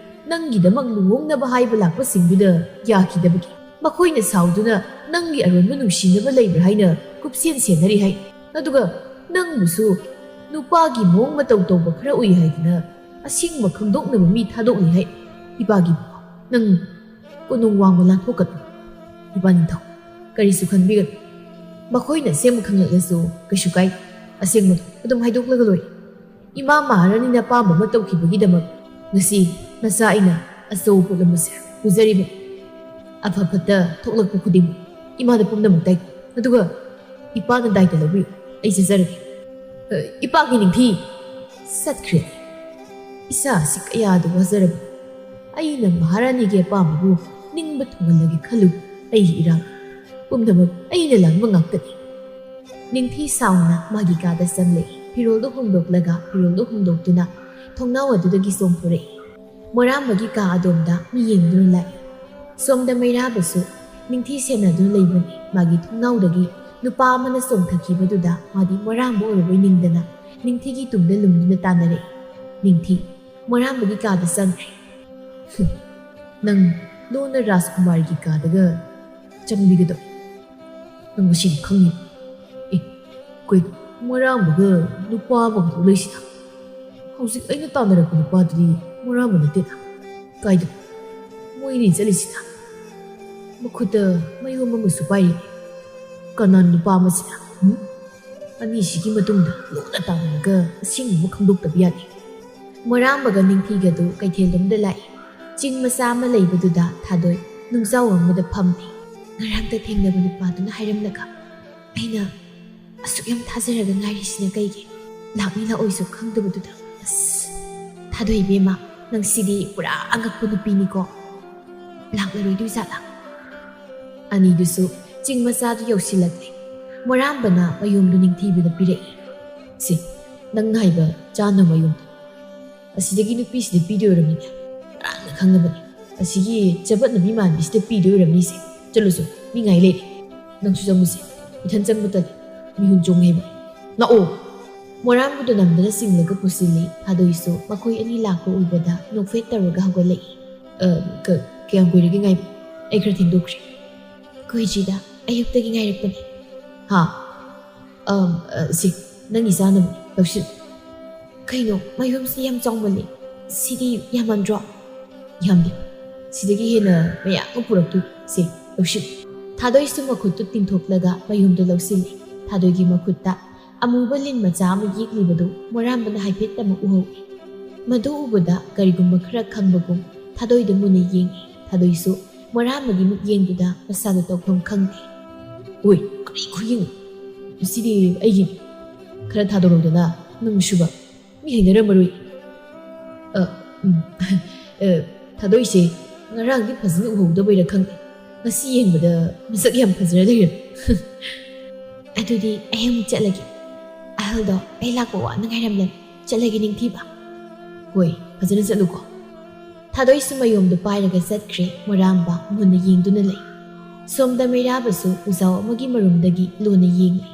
ꯅꯪꯒꯤꯗꯃꯛ ꯂꯨꯍꯣꯡꯅꯕ ꯍꯥꯏꯕ ꯂꯥꯛꯄꯁꯤꯡꯗꯨꯗ ꯌꯥꯈꯤꯗꯕꯒꯤ ꯃꯈꯣꯏꯅ ꯁꯥꯎꯗꯨꯅ ꯅꯪꯒꯤ ꯑꯔꯣꯟꯕ ꯅꯨꯡꯁꯤꯅꯕ ꯂꯩꯕ꯭ꯔꯥ ꯍꯥꯏꯅ ꯀꯨꯞꯁꯦꯟ ꯁꯦꯟꯅꯔꯤ ꯍꯥꯏ꯫ ꯑꯗꯨꯒ ꯅꯪꯕꯨꯁꯨ ꯅꯨꯄꯥꯒꯤ ꯃꯑꯣꯡ ꯃꯇꯧ ꯇꯧꯕ ꯈꯔ ꯎꯏ ꯍꯥꯏꯗꯨꯅ ꯑꯁꯦꯡꯕ ꯈꯪꯗꯣꯛꯅꯕ ꯃꯤ ꯊꯥꯗꯣꯛꯂꯤ ꯍꯥꯏ꯫ ꯏꯄꯥꯒꯤ ꯕꯕꯥ, ꯅꯪ ꯀꯣꯅꯨꯡ ꯋꯥꯡꯃ ꯂꯥꯟꯊꯣꯛꯀꯅꯨ꯫ ꯏꯄꯥ ꯅꯤꯡꯊꯧ, ꯀꯔꯤꯁꯨ ꯈꯟꯕꯤꯒꯅꯨ꯫ ꯃꯈꯣꯏꯅ ꯑꯁꯦꯡꯕ ꯈꯪꯂꯛꯂꯁꯨ ꯀꯩꯁꯨ ꯀꯥꯏꯗꯦ꯫ ꯑꯁꯦꯡꯕꯗꯣ ꯑꯗꯨꯝ ꯍꯥꯏꯗꯣꯛꯂꯒ ꯂꯣꯏꯔꯦ꯫ ꯏꯃꯥ ꯃꯍꯥꯔꯥꯅꯤꯅ ꯑꯄꯥꯝꯕ ꯑꯃ ꯇꯧꯈꯤꯕꯒꯤꯗꯃꯛ ꯉꯁꯤ ꯅꯆꯥ ꯑꯩꯅ ꯑꯆꯧꯕ ꯄꯣꯠꯂꯨꯝ ꯑꯁꯦ ꯄꯨꯖꯔꯤꯕꯅꯤ꯫ ꯑꯐ ꯐꯠꯇ ꯊꯣꯛꯂꯛꯄ ꯈꯨꯗꯤꯡꯃꯛ ꯏꯃꯥꯗ ꯄꯨꯝꯅꯃꯛ ꯇꯥꯏ꯫ ꯑꯗꯨꯒ ꯏꯄꯥꯅ ꯗꯥꯏꯇ ꯂꯧꯕꯤꯌꯨ꯫ ꯑꯩ ꯆꯠꯆꯔꯒꯦ꯫ ꯑ, ꯏꯄꯥꯒꯤ ꯅꯤꯡꯊꯤ꯫ ꯆꯠꯈ꯭ꯔꯦ꯫ ꯏꯆꯥ ꯑꯁꯤ ꯀꯌꯥꯗ ꯋꯥꯖꯔꯕꯅꯣ꯫ ꯑꯩꯅ ꯃꯍꯥꯔꯥꯅꯤꯒꯤ ꯑꯄꯥꯝꯕꯕꯨ ꯅꯤꯡꯕ ꯊꯨꯡꯍꯜꯂꯒꯦ ꯈꯜꯂꯨ꯫ ꯑꯩꯒꯤ ꯏꯔꯥꯡ ꯄꯨꯝꯅꯃꯛ ꯑꯩꯅ ꯂꯥꯟꯕ ꯉꯥꯛꯇꯅꯤ꯫ ꯅꯤꯡꯊꯤ ꯁꯥꯎꯅ ꯃꯥꯒꯤ ꯀꯥꯗ ꯆꯪꯂꯛꯏ꯫ ꯐꯤꯔꯣꯜꯗꯨ ꯍꯣꯡꯗꯣꯛꯂꯒ ꯐꯤꯔꯣꯜꯗꯨ ꯍꯣꯡꯗꯣꯛꯇꯨꯅ ꯊꯣꯡꯅꯥꯎ ꯑꯗꯨꯗꯒꯤ ꯆꯣꯡꯊꯣꯔꯛꯏ꯫ ꯃꯣꯔꯥꯝꯕꯒꯤ ꯀꯥ ꯑꯗꯣꯝꯗ ꯃꯤ ꯌꯦꯡꯗꯨꯅ ꯂꯥꯛꯏ꯫ ꯁꯣꯝꯗ ꯃꯩꯔꯥꯕꯁꯨ ꯅꯤꯡꯊꯤ ꯁꯦꯟꯅꯗꯨꯅ ꯂꯩꯕꯅꯤ꯫ ꯃꯥꯒꯤ ꯊꯣꯡꯅꯥꯎꯗꯒꯤ ꯅꯨꯄꯥ ꯑꯃꯅ ꯆꯣꯡꯊꯈꯤꯕꯗꯨꯗ ꯃꯥꯗꯤ ꯃꯣꯔꯥꯝꯕ ꯑꯣꯏꯔꯕꯣꯏ ꯅꯤꯡꯗꯅ ꯅꯤꯡꯊꯤꯒꯤ ꯇꯨꯡꯗ ꯂꯨꯝꯗꯨꯅ ꯇꯥꯟꯅꯔꯛꯏ꯫ ꯅꯤꯡꯊꯤ ꯃꯣꯔꯥꯝꯕꯒꯤ ꯀꯥꯗ ꯆꯪꯈ꯭ꯔꯦ꯫ "ꯍꯨꯝ, ꯅꯪ ꯂꯣꯟꯅ ꯔꯥꯖꯀꯨꯃꯥꯔꯒꯤ ꯀꯥꯗꯒ ꯆꯪꯕꯤꯒꯗꯧ? ꯅꯪ ꯉꯁꯤꯗꯤ ꯈꯪꯉꯤ꯫ ꯑꯦ, ꯀꯩꯅꯣ, ꯃꯣꯔꯥꯝꯕꯒ ꯅꯨꯄꯥ ꯑꯃꯒ ꯂꯩꯁꯤꯅ?" ꯍꯧꯖꯤꯛ ꯑꯩꯅ ꯇꯥꯟꯅꯔꯛꯄ ꯅꯨꯄꯥꯗꯨꯗꯤ ꯃꯣꯔꯥꯝꯕ ꯅꯠꯇꯦꯅ꯫ ꯀꯥꯏꯗꯅꯣ ꯃꯣꯏꯅꯤ ꯆꯠꯂꯤꯁꯤꯅ? ꯃꯈꯨꯠꯇ ꯃꯌꯣꯝ ꯑꯃꯁꯨ ꯄꯥꯏꯔꯤ꯫ ꯀꯅꯥꯅ ꯅꯨꯄꯥ ꯑꯃꯁꯤꯅ? ꯎꯝ? ꯑꯅꯤꯁꯤꯒꯤ ꯃꯇꯨꯡꯗ ꯂꯨꯅ ꯇꯥꯟꯅꯔꯒ ꯑꯁꯦꯡꯕ ꯑꯃ ꯈꯪꯗꯣꯛꯇꯕ ꯌꯥꯗꯦ꯫ ꯃꯣꯔꯥꯝꯕꯒ ꯅꯤꯡꯊꯤꯒꯗꯨ ꯀꯩꯊꯦꯜꯂꯣꯝꯗ ꯂꯥꯛꯏ꯫ ꯆꯤꯡ ꯃꯆꯥ ꯑꯃ ꯂꯩꯕꯗꯨꯗ ꯊꯥꯗꯣꯏ ꯅꯨꯡꯖꯥꯎ ꯑꯃꯗ ꯐꯝꯃꯤ꯫ ꯉꯔꯥꯡꯇ ꯊꯦꯡꯅꯕ ꯅꯨꯄꯥꯗꯨꯅ ꯍꯥꯏꯔꯝꯂꯒ ꯑꯩꯅ ꯑꯁꯨꯛ ꯌꯥꯝ ꯊꯥꯖꯔꯒ ꯉꯥꯏꯔꯤꯁꯤꯅ ꯀꯩꯒꯤ? ꯂꯥꯛꯅꯤ ꯂꯥꯛꯑꯣꯏꯁꯨ ꯈꯪꯗꯕꯗꯨꯗ꯫ ꯑꯁ, ꯊꯥꯗꯣꯏ ꯏꯕꯦꯝꯃ, ꯅꯪꯁꯤꯗꯤ ꯄꯨꯔꯥ ꯑꯉꯛꯄ ꯅꯨꯄꯤꯅꯤꯀꯣ꯫ ꯂꯥꯛꯂꯔꯣꯏꯗꯣꯏ ꯖꯥꯠꯂꯥ? ꯑꯅꯤꯗꯨꯁꯨ ꯆꯤꯡ ꯃꯆꯥꯗꯨ ꯌꯧꯁꯤꯜꯂꯛꯂꯦ꯫ ꯃꯣꯔꯥꯝꯕꯅ ꯃꯌꯣꯝꯗꯨ ꯅꯤꯡꯊꯤꯕꯗ ꯄꯤꯔꯛꯏ꯫ "ꯁꯤ, ꯅꯪꯅ ꯍꯥꯏꯕ ꯆꯥꯅ ꯃꯌꯣꯝꯗꯣ꯫ ꯑꯁꯤꯗꯒꯤ ꯅꯨꯄꯤꯁꯤꯗ ꯄꯤꯗꯣꯏ ꯑꯣꯏꯔꯝꯅꯤꯅꯦ꯫ ꯉꯔꯥꯡꯅ ꯈꯪꯉꯕꯅꯤ꯫ ꯑꯁꯤꯒꯤ ꯆꯕꯠꯅꯕꯤ ꯃꯥꯟꯕꯤꯁꯤꯗ ꯄꯤꯗꯣꯏ ꯑꯣꯏꯔꯝꯅꯤꯁꯦ꯫ ꯆꯠꯂꯨꯁꯨ, ꯃꯤ ꯉꯥꯏ ꯂꯩꯔꯦ꯫ ꯅꯪꯁꯨ ꯆꯪꯉꯨꯁꯦ꯫ ꯏꯊꯟ ꯆꯪꯕ ꯇꯜꯂꯤ꯫ ꯃꯤꯍꯨꯟ ꯆꯣꯡꯉꯦꯕ꯫ ꯂꯥꯛꯑꯣ!" ꯃꯣꯔꯥꯝꯕꯗꯨ ꯅꯝꯗꯅ ꯆꯤꯡꯂꯒ ꯄꯨꯁꯤꯜꯂꯤ꯫ ꯊꯥꯗꯣꯏꯁꯨ ꯃꯈꯣꯏ ꯑꯅꯤ ꯂꯥꯛꯄ ꯎꯕꯗ ꯅꯣꯛꯐꯦꯠ ꯇꯧꯔꯒ ꯍꯧꯒꯠꯂꯛꯏ꯫ "ꯑ, ꯀ-, ꯀꯌꯥꯝ ꯀꯨꯏꯔꯒꯦ ꯉꯥꯏꯕ? ꯑꯩ ꯈꯔ ꯊꯦꯡꯗꯣꯛꯈ꯭ꯔꯦ꯫" "ꯀꯨꯏꯗ꯭ꯔꯤꯗ, ꯑꯌꯨꯛꯇꯒꯤ ꯉꯥꯏꯔꯛꯄꯅꯦ꯫" "ꯍꯥ? ꯑꯝ, ꯑ, ꯁꯤ, ꯅꯪꯒꯤ ꯆꯥꯅꯕ ꯂꯧꯁꯤꯜ꯫" "ꯀꯩꯅꯣ, ꯃꯌꯣꯝꯁꯤ ꯌꯥꯝ ꯆꯥꯎꯃꯜꯂꯦ꯫ ꯁꯤꯗꯤ ꯌꯥꯝꯃꯟꯗ꯭ꯔꯣ?" "ꯌꯥꯝꯗꯦ꯫ ꯁꯤꯗꯒꯤ ꯍꯦꯟꯅ ꯃꯌꯥꯝ ꯑꯃ ꯄꯨꯔꯛꯇꯣꯏ꯫ ꯁꯤ, ꯂꯧꯁꯤꯜ꯫" ꯊꯥꯗꯣꯏꯁꯨ ꯃꯈꯨꯠꯇꯨ ꯇꯤꯡꯊꯣꯛꯂꯒ ꯃꯌꯣꯝꯗꯨ ꯂꯧꯁꯤꯜꯂꯤ꯫ ꯊꯥꯗꯣꯏꯒꯤ ꯃꯈꯨꯠꯇ ꯑꯃꯨꯕ ꯂꯤꯟ ꯃꯆꯥ ꯑꯃ ꯌꯦꯛꯂꯤꯕꯗꯨ ꯃꯣꯔꯥꯝꯕꯅ ꯍꯥꯏꯐꯦꯠꯇꯃꯛ ꯎꯍꯧꯏ꯫ ꯃꯗꯨ ꯎꯕꯗ ꯀꯔꯤꯒꯨꯝꯕ ꯈꯔ ꯈꯪꯕꯒꯨꯝ ꯊꯥꯗꯣꯏꯗ ꯃꯨꯟꯅ ꯌꯦꯡꯏ꯫ ꯊꯥꯗꯣꯏꯁꯨ ꯃꯣꯔꯥꯝꯕꯒꯤ ꯃꯤꯠꯌꯦꯡꯗꯨꯗ ꯃꯁꯥꯗꯨ ꯇꯧꯐꯝ ꯈꯪꯗꯦ꯫ "ꯑꯣꯏ, ꯀꯔꯤ ꯈꯨꯌꯦꯡꯅꯣ? ꯃꯁꯤꯗꯤ ꯑꯩꯒꯤꯅꯤ꯫ ꯈꯔ ꯊꯥꯗꯣꯔꯛꯎꯗꯅ, ꯅꯪ ꯁꯨꯕ꯫ ꯃꯤ ꯍꯩꯅꯔꯝꯃꯔꯣꯏ꯫" "ꯑ, ꯎꯝ, ꯑ, ꯊꯥꯗꯣꯏꯁꯦ ꯉꯔꯥꯡꯗꯤ ꯐꯖꯅ ꯎꯍꯧꯗꯕꯩꯔꯥ ꯈꯪꯗꯦ, ꯉꯁꯤ ꯌꯦꯡꯕꯗ ꯃꯁꯛ ꯌꯥꯝ ꯐꯖꯔ ꯂꯩꯔꯝꯃꯦ꯫" "ꯑꯗꯨꯗꯤ ꯑꯩ ꯑꯃꯨꯛ ꯆꯠꯂꯒꯦ꯫ ꯑꯍꯜꯗꯣ ꯑꯩ ꯂꯥꯛꯄ ꯋꯥꯅ ꯉꯥꯏꯔꯝꯂꯅꯤ꯫ ꯆꯠꯂꯒꯦ ꯅꯤꯡꯊꯤꯕ꯫" "ꯍꯣꯏ, ꯐꯖꯅ ꯆꯠꯂꯨꯀꯣ꯫" ꯊꯥꯗꯣꯏꯁꯨ ꯃꯌꯣꯝꯗꯨ ꯄꯥꯏꯔꯒ ꯆꯠꯈ꯭ꯔꯦ꯫ ꯃꯣꯔꯥꯝꯕ ꯃꯨꯟꯅ ꯌꯦꯡꯗꯨꯅ ꯂꯩ꯫ ꯁꯣꯝꯗ ꯃꯩꯔꯥꯕꯁꯨ ꯎꯖꯥꯎ ꯑꯃꯒꯤ ꯃꯔꯨꯝꯗꯒꯤ ꯂꯨꯅ ꯌꯦꯡꯂꯤ꯫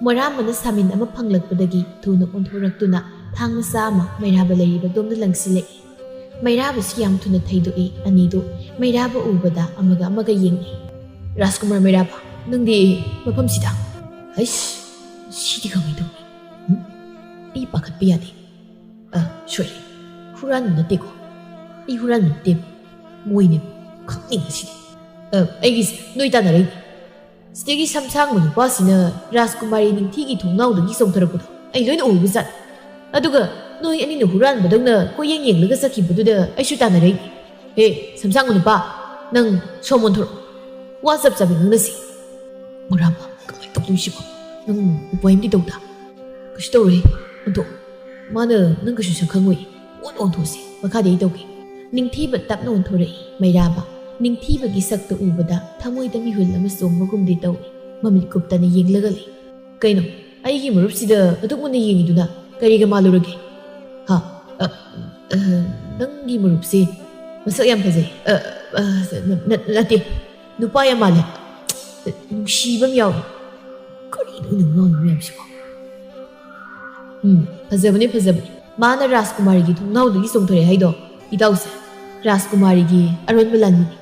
ꯃꯣꯔꯥꯝꯕꯅ ꯁꯥꯃꯤꯟ ꯑꯃ ꯐꯪꯂꯛꯄꯗꯒꯤ ꯊꯨꯅ ꯑꯣꯟꯊꯣꯔꯛꯇꯨꯅ ꯊꯥꯡ ꯃꯆꯥ ꯑꯃ ꯃꯩꯔꯥꯕ ꯂꯩꯔꯤꯕ ꯑꯗꯣꯝꯗ ꯂꯪꯁꯤꯜꯂꯛꯏ꯫ ꯃꯩꯔꯥꯕꯁꯨ ꯌꯥꯝ ꯊꯨꯅ ꯊꯩꯗꯣꯛꯏ꯫ ꯑꯅꯤꯗꯨ ꯃꯩꯔꯥꯕ ꯎꯕꯗ ꯑꯃꯒ ꯑꯃꯒ ꯌꯦꯡꯅꯩ꯫ "ꯔꯥꯖꯀꯨꯃꯥꯔ ꯃꯩꯔꯥꯕ, ꯅꯪꯗꯤ ꯃꯐꯝꯁꯤꯗ?" "ꯍꯩꯁ, ꯁꯤꯗꯤ ꯀꯃꯥꯏꯅ ꯇꯧꯅꯤ? ꯎꯝ? ꯑꯩ ꯄꯥꯈꯠꯄ ꯌꯥꯗꯦ꯫ ꯑ, ꯁꯣꯏꯔꯦ꯫ ꯍꯨꯔꯥꯟꯕ ꯅꯠꯇꯦꯀꯣ꯫ ꯑꯩ ꯍꯨꯔꯥꯟꯕ ꯅꯠꯇꯦ꯫ ꯃꯣꯏꯅꯦ꯫ ꯈꯪꯅꯤꯡꯉꯤꯁꯤꯗꯤ꯫ ꯑ, ꯑꯩꯒꯤꯁꯦ ꯅꯣꯏ ꯇꯥꯟꯅꯔꯛꯏꯅꯦ꯫ ꯁꯤꯗꯒꯤ ꯁꯝ ꯁꯥꯡꯕ ꯅꯨꯄꯥꯁꯤꯅ ꯔꯥꯖꯀꯨꯃꯥꯔꯤ ꯅꯤꯡꯊꯤꯒꯤ ꯊꯣꯡꯅꯥꯎꯗꯒꯤ ꯆꯣꯡꯊꯔꯛꯄꯗꯣ ꯑꯩ ꯂꯣꯏꯅ ꯎꯕꯖꯥꯠꯅꯤ꯫ ꯑꯗꯨꯒ ꯅꯣꯏ ꯑꯅꯤꯅ ꯍꯨꯔꯥꯟꯕꯗꯧꯅ ꯀꯣꯏꯌꯦꯡ ꯌꯦꯡꯂꯒ ꯆꯠꯈꯤꯕꯗꯨꯗ ꯑꯩꯁꯨ ꯇꯥꯟꯅꯔꯛꯏꯅꯦ꯫ "ꯍꯦ, ꯁꯝ ꯁꯥꯡꯕ ꯅꯨꯄꯥ, ꯅꯪ ꯁꯣꯝ ꯑꯣꯟꯊꯣꯔꯛꯑꯣ꯫ ꯋꯥ ꯆꯞ ꯆꯥꯕꯤ ꯉꯥꯡꯅꯁꯤ꯫" "ꯃꯣꯔꯥꯝꯕ, ꯀꯃꯥꯏꯅ ꯇꯧꯗꯣꯏꯁꯤꯕꯣ? ꯅꯪ ꯎꯄꯥꯏ ꯑꯝꯗꯤ ꯇꯧꯗ?" "ꯀꯩꯁꯨ ꯇꯧꯔꯣꯏ꯫ ꯑꯗꯣ ꯃꯥꯅ ꯅꯪ ꯀꯩꯁꯨ ꯁꯛ ꯈꯪꯉꯣꯏ꯫ ꯑꯣꯟ ꯑꯣꯟꯊꯣꯛꯁꯤ꯫ ꯃꯈꯥꯗꯤ ꯑꯩ ꯇꯧꯒꯦ꯫" ꯅꯤꯡꯊꯤꯕ ꯇꯞꯅ ꯑꯣꯟꯊꯣꯔꯛꯏ꯫ ꯃꯩꯔꯥꯕ ꯅꯤꯡꯊꯤꯕꯒꯤ ꯁꯛꯇ ꯎꯕꯗ ꯊꯃꯣꯏꯗ ꯃꯤꯍꯨꯜ ꯑꯃ ꯆꯣꯡꯕꯒꯨꯝꯗꯤ ꯇꯧꯏ꯫ ꯃꯃꯤꯠ ꯀꯨꯞꯇꯅ ꯌꯦꯡꯂꯒ ꯂꯩ꯫ "ꯀꯩꯅꯣ, ꯑꯩꯒꯤ ꯃꯔꯨꯞꯁꯤꯗ ꯑꯗꯨꯛ ꯃꯨꯟꯅ ꯌꯦꯡꯉꯤꯗꯨꯅ ꯀꯔꯤꯒ ꯃꯥꯜꯂꯨꯔꯒꯦ?" "ꯍꯥ? ꯑ, ꯑ, ꯅꯪꯒꯤ ꯃꯔꯨꯞꯁꯦ ꯃꯁꯛ ꯌꯥꯝ ꯐꯖꯩ꯫ ꯑ, ꯑ, ꯅ-, ꯅ-, ꯅꯠꯇꯦ, ꯅꯨꯄꯥ ꯌꯥꯝ ꯃꯥꯜꯂꯦ꯫ ꯅꯨꯡꯁꯤꯕ ꯑꯃ ꯌꯥꯎꯏ꯫ ꯀꯔꯤꯅꯣ ꯑꯩꯅ ꯉꯥꯡꯉꯤ ꯃꯌꯥꯝꯁꯤꯕꯣ?" "ꯎꯝ, ꯐꯖꯕꯅꯤ, ꯐꯖꯕꯅꯤ꯫ ꯃꯥꯅ ꯔꯥꯖꯀꯨꯃꯥꯔꯤꯒꯤ ꯊꯣꯡꯅꯥꯎꯗꯒꯤ ꯆꯣꯡꯊꯣꯔꯛꯑꯦ ꯍꯥꯏꯗꯣ, ꯏꯇꯥꯎꯁꯦ ꯔꯥꯖꯀꯨꯃꯥꯔꯤꯒꯤ ꯑꯔꯣꯟꯕ ꯂꯥꯟꯃꯤꯅꯤ꯫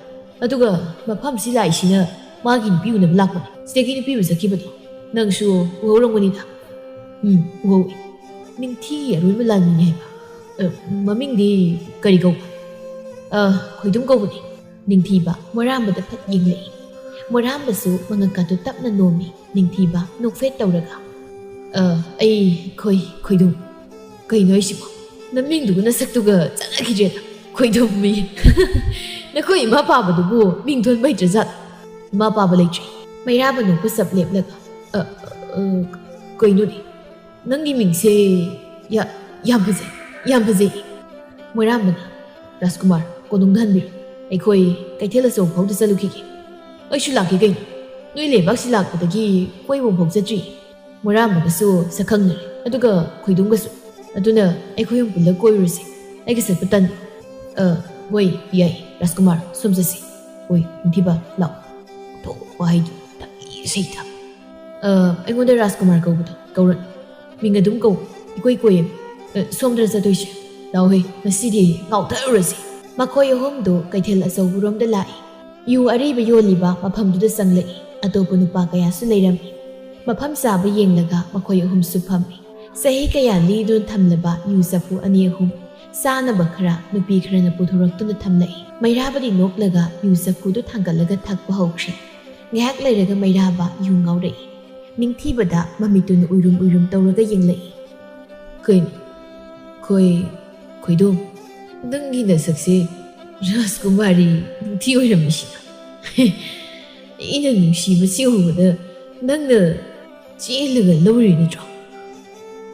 ꯑꯗꯨꯒ ꯃꯐꯝꯁꯤ ꯂꯥꯛꯏꯁꯤꯅ ꯃꯥꯒꯤ ꯅꯨꯄꯤ ꯎꯅꯕ ꯂꯥꯛꯄꯅꯤ꯫ ꯁꯤꯗꯒꯤ ꯅꯨꯄꯤ ꯎꯕ ꯆꯠꯈꯤꯕꯗꯣ ꯅꯪꯁꯨ ꯎꯍꯧꯔꯝꯒꯅꯤꯗ꯫" "ꯎꯝ, ꯎꯍꯧꯏ꯫ ꯅꯤꯡꯊꯤꯒꯤ ꯑꯔꯣꯟꯕ ꯂꯥꯟꯃꯤꯅꯤ ꯍꯥꯏꯕ꯫ ꯑ, ꯃꯃꯤꯡꯗꯤ ꯀꯔꯤ ꯀꯧꯕ?" "ꯑ, ꯈꯣꯏꯗꯨꯝ ꯀꯧꯕꯅꯤ꯫" ꯅꯤꯡꯊꯤꯕ ꯃꯣꯔꯥꯝꯕꯗ ꯐꯠ ꯌꯦꯡꯂꯛꯏ꯫ ꯃꯣꯔꯥꯝꯕꯁꯨ ꯃꯉꯛꯀꯥꯗꯨ ꯇꯞꯅ ꯅꯣꯝꯃꯤ꯫ ꯅꯤꯡꯊꯤꯕ ꯅꯣꯛꯐꯦꯠ ꯇꯧꯔꯒ, "ꯑ, ꯑꯩ ꯈꯣꯏ-, ꯈꯣꯏꯗꯨꯝ꯫ ꯀꯩꯅꯣ ꯍꯥꯏꯁꯤꯕꯣ? ꯅꯃꯤꯡꯗꯨꯒ ꯅꯁꯛꯇꯨꯒ ꯆꯥꯟꯅꯈꯤꯗ꯭ꯔꯦꯗ꯫ ꯈꯣꯏꯗꯨꯝ ꯑꯌꯦ꯫ ꯅꯈꯣꯏ ꯏꯃꯥ ꯄꯥꯕꯗꯨꯕꯨ ꯃꯤꯡ ꯊꯣꯟꯕ ꯍꯩꯇ꯭ꯔꯖꯥꯠꯂꯣ?" ꯏꯃꯥ ꯄꯥꯕ ꯂꯩꯇ꯭ꯔꯤ꯫ ꯃꯩꯔꯥꯕ ꯅꯣꯛꯄ ꯆꯞ ꯂꯦꯞꯂꯒ, "ꯑ, ꯑ, ꯀꯩꯅꯣꯅꯦ? ꯅꯪꯒꯤ ꯃꯤꯡꯁꯦ ꯌꯥ-, ꯌꯥꯝ ꯐꯖꯩ, ꯌꯥꯝ ꯐꯖꯩ꯫" ꯃꯣꯏꯔꯥꯝꯕꯅ, "ꯔꯥꯖꯀꯨꯃꯥꯔ, ꯀꯣꯅꯨꯡꯗ ꯍꯟꯕꯤꯔꯣ꯫ ꯑꯩꯈꯣꯏ ꯀꯩꯊꯦꯜ ꯑꯆꯧꯕ ꯐꯥꯎꯗ ꯆꯠꯂꯨꯈꯤꯒꯦ꯫" "ꯑꯩꯁꯨ ꯂꯥꯛꯀꯦ ꯀꯩꯅꯣ꯫ ꯅꯣꯏ ꯂꯩꯕꯥꯛꯁꯤ ꯂꯥꯛꯄꯗꯒꯤ ꯀꯣꯏꯕ ꯑꯃꯐꯥꯎ ꯆꯠꯇ꯭ꯔꯤ꯫" ꯃꯣꯏꯔꯥꯝꯕꯒꯁꯨ ꯁꯛꯈꯪꯅꯔꯦ, ꯑꯗꯨꯒ ꯈꯣꯏꯗꯨꯝꯒꯁꯨ꯫ "ꯑꯗꯨꯅ ꯑꯩꯈꯣꯏ ꯑꯍꯨꯝ ꯄꯨꯜꯂ ꯀꯣꯏꯔꯨꯔꯁꯤ꯫ ꯑꯩꯒ ꯆꯠꯄ ꯇꯟꯕ꯭ꯔꯣ?" "ꯑ, ꯍꯣꯏ, ꯌꯥꯏ꯫ ꯔꯥꯖꯀꯨꯃꯥꯔ, ꯁꯣꯝ ꯆꯠꯁꯤ꯫" "ꯍꯣꯏ, ꯅꯤꯡꯊꯤꯕ, ꯂꯥꯛꯑꯣ꯫" ꯊꯣꯛ ꯋꯥꯍꯩꯗꯨ ꯇꯞꯂꯤ ꯏꯁꯩꯗ꯫ "ꯑ, ꯑꯩꯉꯣꯟꯗ ꯔꯥꯖꯀꯨꯃꯥꯔ ꯀꯧꯕꯗꯣ ꯀꯧꯔꯛ-, ꯃꯤꯡ ꯑꯗꯨꯝ ꯀꯧ꯫ ꯏꯀꯣꯏ ꯀꯣꯏꯌꯦ꯫ ꯑ, ꯁꯣꯝꯗꯔ ꯆꯠꯇꯣꯏꯁꯦ? ꯂꯥꯛꯑꯣꯍꯦ, ꯉꯁꯤꯗꯤ ꯉꯥꯎꯊꯔꯨꯔꯁꯤ꯫" ꯃꯈꯣꯏ ꯑꯍꯨꯝꯗꯨ ꯀꯩꯊꯦꯜ ꯑꯆꯧꯕꯔꯣꯝꯗ ꯂꯥꯛꯏ꯫ ꯌꯨ ꯑꯔꯤꯕ ꯌꯣꯜꯂꯤꯕ ꯃꯐꯝꯗꯨꯗ ꯆꯪꯂꯛꯏ꯫ ꯑꯇꯣꯞꯄ ꯅꯨꯄꯥ ꯀꯌꯥꯁꯨ ꯂꯩꯔꯝꯃꯤ꯫ ꯃꯐꯝ ꯆꯥꯕ ꯌꯦꯡꯂꯒ ꯃꯈꯣꯏ ꯑꯍꯨꯝꯁꯨ ꯐꯝꯃꯤ꯫ ꯆꯍꯤ ꯀꯌꯥ ꯂꯤꯗꯨꯅ ꯊꯝꯂꯕ ꯌꯨ ꯆꯐꯨ ꯑꯅꯤ ꯑꯍꯨꯝ ꯆꯥꯅꯕ ꯈꯔ ꯅꯨꯄꯤ ꯈꯔꯅ ꯄꯨꯊꯣꯔꯛꯇꯨꯅ ꯊꯝꯂꯛꯏ꯫ ꯃꯩꯔꯥꯕꯗꯤ ꯅꯣꯛꯂꯒ ꯌꯨ ꯆꯐꯨꯗꯨ ꯊꯥꯡꯒꯠꯂꯒ ꯊꯛꯄ ꯍꯧꯈ꯭ꯔꯦ꯫ ꯉꯥꯏꯍꯥꯛ ꯂꯩꯔꯒ ꯃꯩꯔꯥꯕ ꯌꯨ ꯉꯥꯎꯔꯛꯏ꯫ ꯅꯤꯡꯊꯤꯕꯗ ꯃꯃꯤꯠꯇꯨꯅ ꯎꯏꯔꯨꯝ ꯎꯏꯔꯨꯝ ꯇꯧꯔꯒ ꯌꯦꯡꯂꯛꯏ꯫ "ꯀꯩꯅꯣ? ꯈꯣꯏ, ꯈꯣꯏꯗꯣꯝ, ꯅꯪꯒꯤ ꯅꯁꯛꯁꯦ ꯔꯥꯖꯀꯨꯃꯥꯔꯤ ꯅꯤꯡꯊꯤ ꯑꯣꯏꯔꯝꯃꯤꯁꯤꯅ꯫ ꯑꯩꯅ ꯅꯨꯡꯁꯤꯕꯁꯤ ꯎꯕꯗ ꯅꯪꯅ ꯆꯦꯜꯂꯒ ꯂꯧꯔꯤ ꯅꯠꯇ꯭ꯔꯣ?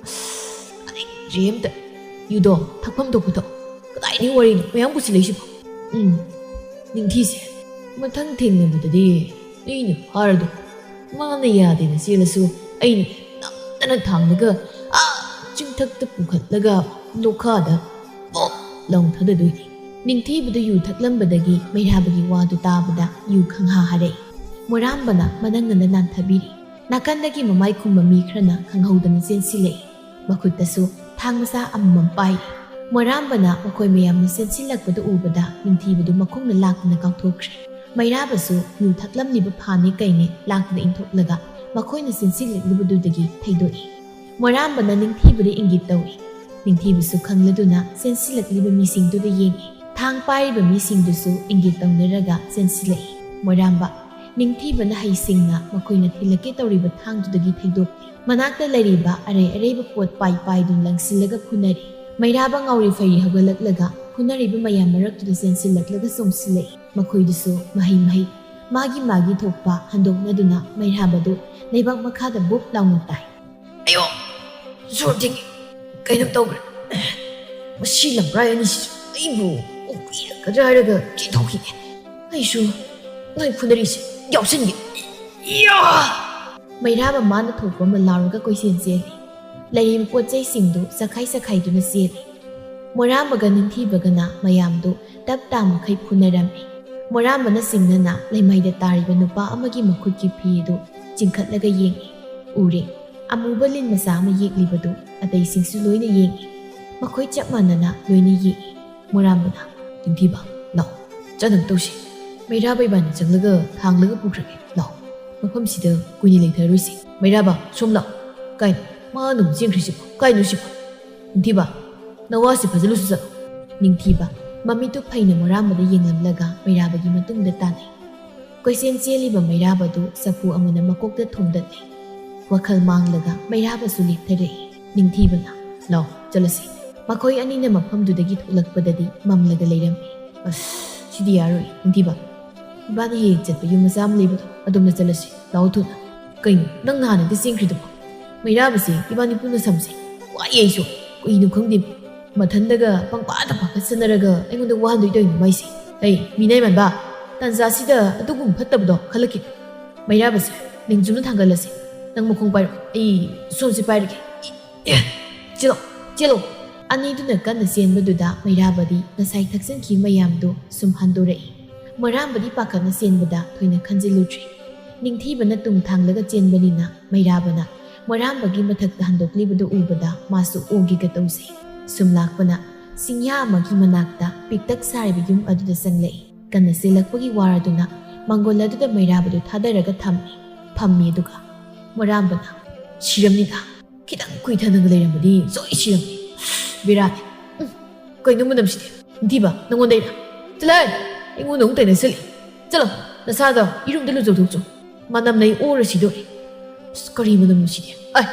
ꯑꯁ, ꯇꯥꯅꯤꯡꯗ꯭ꯔꯦ ꯑꯝꯇ꯫ ꯌꯨꯗꯣ ꯊꯛꯐꯝ ꯊꯣꯛꯄ ꯊꯛꯑꯣ꯫ ꯀꯗꯥꯏꯗꯒꯤ ꯋꯥꯔꯤꯅꯣ ꯃꯌꯥꯝ ꯄꯨꯁꯤꯜꯂꯛꯏꯁꯤꯕꯣ? ꯎꯝ, ꯅꯤꯡꯊꯤꯁꯦ ꯃꯊꯪ ꯊꯦꯡꯅꯕꯗꯗꯤ ꯑꯩꯅ ꯐꯥꯔꯗꯧ꯫ ꯃꯥꯅ ꯌꯥꯗꯦꯅ ꯆꯦꯜꯂꯁꯨ ꯑꯩꯅ ꯅꯝꯗꯅ ꯊꯥꯡꯂꯒ ꯑꯥ ꯆꯤꯡꯊꯛꯇ ꯄꯨꯈꯠꯂꯒ ꯂꯣꯈꯥꯗ ꯄꯣꯞ ꯂꯥꯎ ꯊꯥꯗꯗꯣꯏꯅꯤ꯫" ꯅꯤꯡꯊꯤꯕꯗ ꯌꯨ ꯊꯛꯂꯝꯕꯗꯒꯤ ꯃꯩꯔꯥꯕꯒꯤ ꯋꯥꯗꯨ ꯇꯥꯕꯗ ꯌꯨ ꯈꯪꯍꯥ ꯍꯥꯔꯛꯏ꯫ ꯃꯣꯔꯥꯝꯕꯅ ꯃꯅꯪ ꯉꯟꯅ ꯂꯥꯟꯊꯕꯤꯔꯤ꯫ ꯅꯥꯀꯟꯗꯒꯤ ꯃꯃꯥꯏ ꯈꯨꯝꯕ ꯃꯤ ꯈꯔꯅ ꯈꯪꯍꯧꯗꯅ ꯆꯦꯟꯁꯤꯜꯂꯛꯏ꯫ ꯃꯈꯨꯠꯇꯁꯨ ꯊꯥꯡ ꯃꯆꯥ ꯑꯃꯃꯝ ꯄꯥꯏꯔꯤ꯫ ꯃꯣꯔꯥꯝꯕꯅ ꯃꯈꯣꯏ ꯃꯌꯥꯝꯅ ꯆꯦꯟꯁꯤꯜꯂꯛꯄꯗꯨ ꯎꯕꯗ ꯅꯤꯡꯊꯤꯕꯗꯨ ꯃꯈꯣꯡꯅ ꯂꯥꯛꯇꯨꯅ ꯀꯥꯎꯊꯣꯛꯈ꯭ꯔꯦ꯫ ꯃꯩꯔꯥꯕꯁꯨ ꯌꯨ ꯊꯛꯂꯝꯂꯤꯕ ꯐꯥꯅꯤ ꯀꯩꯅꯤ ꯂꯥꯛꯇꯨꯅ ꯏꯟꯊꯣꯛꯂꯒ ꯃꯈꯣꯏꯅ ꯆꯦꯟꯁꯤꯜꯂꯛꯂꯤꯕꯗꯨꯗꯒꯤ ꯊꯩꯗꯣꯛꯏ꯫ ꯃꯣꯔꯥꯝꯕꯅ ꯅꯤꯡꯊꯤꯕꯗ ꯏꯪꯒꯤꯠ ꯇꯧꯏ꯫ ꯅꯤꯡꯊꯤꯕꯁꯨ ꯈꯪꯂꯗꯨꯅ ꯆꯦꯟꯁꯤꯜꯂꯛꯂꯤꯕ ꯃꯤꯁꯤꯡꯗꯨꯗ ꯌꯦꯡꯏ꯫ ꯊꯥꯡ ꯄꯥꯏꯔꯤꯕ ꯃꯤꯁꯤꯡꯗꯨꯁꯨ ꯏꯪꯒꯤꯠ ꯇꯧꯅꯔꯒ ꯆꯦꯟꯁꯤꯜꯂꯛꯏ꯫ ꯃꯣꯔꯥꯝꯕ, ꯅꯤꯡꯊꯤꯕꯅ ꯍꯩꯁꯤꯡꯅ ꯃꯈꯣꯏꯅ ꯊꯤꯜꯂꯛꯀꯦ ꯇꯧꯔꯤꯕ ꯊꯥꯡꯗꯨꯗꯒꯤ ꯊꯩꯗꯣꯛꯂꯤ꯫ ꯃꯅꯥꯛꯇ ꯂꯩꯔꯤꯕ ꯑꯔꯩ ꯑꯔꯩꯕ ꯄꯣꯠ ꯄꯥꯏ ꯄꯥꯏꯗꯨꯅ ꯂꯪꯁꯤꯜꯂꯒ ꯐꯨꯅꯔꯤ꯫ ꯃꯩꯔꯥꯕ ꯉꯥꯎꯔꯤ ꯐꯩꯔꯤ ꯍꯧꯒꯠꯂꯛꯂꯒ ꯐꯨꯅꯔꯤꯕ ꯃꯌꯥꯝ ꯃꯔꯛꯇꯨꯗ ꯆꯦꯟꯁꯤꯜꯂꯛꯂꯒ ꯆꯣꯡꯁꯤꯜꯂꯛꯏ꯫ ꯃꯈꯣꯏꯗꯨꯁꯨ ꯃꯍꯩ ꯃꯍꯩ ꯃꯥꯒꯤ ꯃꯥꯒꯤ ꯊꯣꯛꯄ ꯍꯟꯗꯣꯛꯅꯗꯨꯅ ꯃꯩꯔꯥꯕꯗꯨ ꯂꯩꯕꯥꯛ ꯃꯈꯥꯗ ꯕꯨꯞ ꯂꯥꯎꯅ ꯇꯥꯏ꯫ "ꯑꯌꯣ! ꯁꯣꯔ ꯊꯤꯡꯉꯤ꯫ ꯀꯩꯅꯣ ꯇꯧꯈ꯭ꯔꯦ꯫ ꯃꯁꯤ ꯂꯝꯕ꯭ꯔꯥꯏ ꯑꯅꯤꯁꯤꯁꯨ ꯑꯩꯕꯨ ꯑꯣꯛꯄꯤꯔꯛꯀꯗ꯭ꯔꯥ ꯍꯥꯏꯔꯒ ꯆꯦꯟꯊꯣꯛꯈꯤꯅꯦ꯫ ꯑꯩꯁꯨ ꯅꯣꯏ ꯐꯨꯅꯔꯤꯁꯦ ꯌꯥꯎꯁꯟꯒꯦ꯫ ꯏꯌꯥ!" ꯃꯩꯔꯥꯕ ꯃꯥꯅ ꯊꯣꯛꯄ ꯑꯃ ꯂꯥꯎꯔꯒ ꯀꯣꯏꯆꯦꯟ ꯆꯦꯜꯂꯤ꯫ ꯂꯩꯔꯤꯕ ꯄꯣꯠ ꯆꯩꯁꯤꯡꯗꯨ ꯆꯈꯥꯏ ꯆꯈꯥꯏꯗꯨꯅ ꯆꯦꯜꯂꯤ꯫ ꯃꯣꯔꯥꯝꯕꯒ ꯅꯤꯡꯊꯤꯕꯒꯅ ꯃꯌꯥꯝꯗꯨ ꯇꯞ ꯇꯥ ꯃꯈꯩ ꯐꯨꯅꯔꯝꯃꯤ꯫ ꯃꯣꯔꯥꯝꯕꯅ ꯆꯤꯡꯅꯅ ꯂꯩꯃꯥꯏꯗ ꯇꯥꯔꯤꯕ ꯅꯨꯄꯥ ꯑꯃꯒꯤ ꯃꯈꯨꯠꯀꯤ ꯐꯤ ꯑꯗꯨ ꯆꯤꯡꯈꯠꯂꯒ ꯌꯦꯡꯏ꯫ ꯎꯔꯦ, ꯑꯃꯨꯕ ꯂꯤꯟ ꯃꯆꯥ ꯑꯃ ꯌꯦꯛꯂꯤꯕꯗꯨ꯫ ꯑꯇꯩꯁꯤꯡꯁꯨ ꯂꯣꯏꯅ ꯌꯦꯡꯏ꯫ ꯃꯈꯣꯏ ꯆꯞ ꯃꯥꯟꯅꯅ ꯂꯣꯏꯅ ꯌꯦꯡꯏ꯫ ꯃꯣꯔꯥꯝꯕꯅ, "ꯅꯤꯡꯊꯤꯕ, ꯂꯥꯛꯑꯣ, ꯆꯠꯅꯕ ꯇꯧꯁꯤ꯫ ꯃꯩꯔꯥꯕ ꯏꯕꯥꯅꯤ ꯆꯪꯂꯒ ꯊꯥꯡꯂꯒ ꯄꯨꯈ꯭ꯔꯒꯦ꯫ ꯂꯥꯛꯑꯣ, ꯃꯐꯝꯁꯤꯗ ꯀꯨꯏꯅ ꯂꯩꯊꯔꯔꯣꯏꯁꯤ꯫ ꯃꯩꯔꯥꯕ, ꯁꯣꯝ ꯂꯥꯛꯑꯣ꯫ ꯀꯥꯏ?" ꯃꯥꯅ ꯑꯃꯨꯛ ꯆꯦꯟꯈ꯭ꯔꯤꯁꯤꯕꯣ? ꯀꯥꯏꯅꯣ ꯁꯤꯕꯣ? ꯅꯤꯡꯊꯤꯕ, ꯅꯋꯥꯁꯤ ꯐꯖꯜꯂꯨꯁꯨ ꯆꯠꯂꯣ꯫ ꯅꯤꯡꯊꯤꯕ, ꯃꯃꯤꯠꯇꯨ ꯐꯩꯅ ꯃꯣꯔꯥꯝꯕꯗ ꯌꯦꯡꯂꯝꯂꯒ ꯃꯩꯔꯥꯕꯒꯤ ꯃꯇꯨꯡꯗ ꯇꯥꯅꯩ꯫ ꯀꯣꯏꯆꯦꯟ ꯆꯦꯜꯂꯤꯕ ꯃꯩꯔꯥꯕꯗꯨ ꯆꯐꯨ ꯑꯃꯅ ꯃꯀꯣꯛꯇ ꯊꯣꯝꯗꯠꯂꯦ꯫ ꯋꯥꯈꯜ ꯃꯥꯡꯂꯒ ꯃꯩꯔꯥꯕꯁꯨ ꯂꯦꯞꯊꯔꯛꯏ꯫ ꯅꯤꯡꯊꯤꯕꯅ, "ꯂꯥꯎ, ꯆꯠꯂꯁꯤ꯫ ꯃꯈꯣꯏ ꯑꯅꯤꯅ ꯃꯐꯝꯗꯨꯗꯒꯤ ꯊꯣꯛꯂꯛꯄꯗꯗꯤ ꯃꯝꯂꯒ ꯂꯩꯔꯝꯃꯤ꯫ ꯑꯁ, ꯁꯤꯗꯤ ꯌꯥꯔꯣꯏ, ꯅꯤꯡꯊꯤꯕ꯫ ꯏꯕꯥꯅꯤ ꯍꯦꯛ ꯍꯦꯛ ꯆꯠꯄ ꯌꯨꯝ ꯃꯆꯥ ꯑꯃ ꯂꯩꯕꯗꯣ, ꯑꯗꯣꯝꯗ ꯆꯠꯂꯁꯤ꯫ ꯂꯥꯛꯑꯣ ꯊꯨꯅ꯫ ꯀꯩꯅꯣ, ꯅꯪ ꯅꯍꯥꯟ ꯍꯦꯛꯇ ꯆꯦꯟꯈ꯭ꯔꯤꯗꯨꯕꯣ? ꯃꯩꯔꯥꯕꯁꯦ ꯏꯕꯥꯅꯤ ꯄꯨꯟꯅ ꯁꯝꯁꯦ꯫ ꯋꯥꯏ ꯑꯩꯁꯨ꯫ ꯀꯩꯅꯣ ꯈꯪꯗꯦ꯫ ꯃꯊꯟꯗꯒ ꯄꯪꯄꯥꯗ ꯄꯥꯈꯠꯆꯅꯔꯒ ꯑꯩꯉꯣꯟꯗ ꯋꯥꯍꯟꯗꯣꯏ ꯇꯧꯔꯤꯅꯣ ꯃꯥꯏꯁꯦ꯫ ꯍꯩ, ꯃꯤꯅꯥꯏ ꯃꯥꯟꯕ, ꯇꯥꯟꯖꯥꯁꯤꯗ ꯑꯗꯨꯒꯨꯝꯕ ꯐꯠꯇꯕꯗꯣ ꯈꯜꯂꯛꯈꯤꯅꯨ꯫ ꯃꯩꯔꯥꯕꯁꯦ, ꯅꯤꯡꯖꯨꯝꯅ ꯊꯥꯡꯒꯠꯂꯁꯦ꯫ ꯅꯪ ꯃꯈꯣꯡ ꯄꯥꯏꯔꯣ, ꯑꯩ ꯁꯣꯝꯁꯦ ꯄꯥꯏꯔꯒꯦ꯫ ꯑꯦ, ꯆꯦꯜꯂꯣ, ꯆꯦꯜꯂꯣ꯫ ꯑꯅꯤꯗꯨꯅ ꯀꯟꯅ ꯆꯦꯟꯕꯗꯨꯗ ꯃꯩꯔꯥꯕꯗꯤ ꯉꯁꯥꯏ ꯊꯛꯆꯟꯈꯤ ꯃꯌꯥꯝꯗꯨ ꯁꯨꯝ ꯍꯟꯗꯣꯔꯛꯏ꯫ ꯃꯣꯔꯥꯝꯕꯗꯤ ꯄꯥꯈꯠꯅ ꯆꯦꯟꯕꯗ ꯊꯣꯏꯅ ꯈꯟꯖꯤꯜꯂꯨꯗ꯭ꯔꯦ꯫ ꯅꯤꯡꯊꯤꯕꯅ ꯇꯨꯡ ꯊꯥꯡꯂꯒ ꯆꯦꯟꯕꯅꯤꯅ ꯃꯩꯔꯥꯕꯅ ꯃꯣꯔꯥꯝꯕꯒꯤ ꯃꯊꯛꯇ ꯍꯟꯗꯣꯛꯂꯤꯕꯗꯨ ꯎꯕꯗ ꯃꯥꯁꯨ ꯑꯣꯒꯦꯒ ꯇꯧꯖꯩ꯫ ꯁꯨꯝ ꯂꯥꯛꯄꯅ ꯆꯤꯡꯌꯥ ꯑꯃꯒꯤ ꯃꯅꯥꯛꯇ ꯄꯤꯛꯇꯛ ꯁꯥꯔꯤꯕ ꯌꯨꯝ ꯑꯗꯨꯗ ꯆꯪꯂꯛꯏ꯫ ꯀꯟꯅ ꯆꯦꯜꯂꯛꯄꯒꯤ ꯋꯥꯔꯗꯨꯅ ꯃꯥꯡꯒꯣꯜ ꯑꯗꯨꯗ ꯃꯩꯔꯥꯕꯗꯨ ꯊꯥꯗꯔꯒ ꯊꯝꯃꯤ꯫ ꯐꯝꯃꯤ ꯑꯗꯨꯒ ꯃꯣꯔꯥꯝꯕꯅ, "ꯁꯤꯔꯝꯅꯤꯗ, ꯈꯤꯇꯪ ꯀꯨꯏꯊꯅꯒ ꯂꯩꯔꯝꯃꯗꯤ ꯁꯣꯏ ꯁꯤꯔꯝꯅꯤ꯫ ꯕꯦꯔꯥꯅꯤ꯫ ꯎꯝ, ꯀꯩꯅꯣ ꯃꯅꯝꯁꯤꯗꯤ? ꯅꯤꯡꯊꯤꯕ, ꯅꯪꯉꯣꯟꯗꯩꯔ? ꯆꯠꯂꯣꯍꯦ, ꯑꯩꯉꯣꯟꯗ ꯑꯃꯨꯛ ꯇꯩꯅꯁꯜꯂꯤ꯫ ꯆꯠꯂꯣ, ꯅꯁꯥꯗꯣ ꯏꯔꯨꯝꯗ ꯂꯨꯖꯧꯊꯣꯛꯆꯣ꯫ ꯃꯅꯝꯅ ꯑꯩ ꯑꯣꯔ ꯁꯤꯗꯣꯔꯦ꯫ ꯑꯁ, ꯀꯔꯤ ꯃꯅꯝꯅꯣ ꯁꯤꯗꯤ? ꯑꯥꯏ,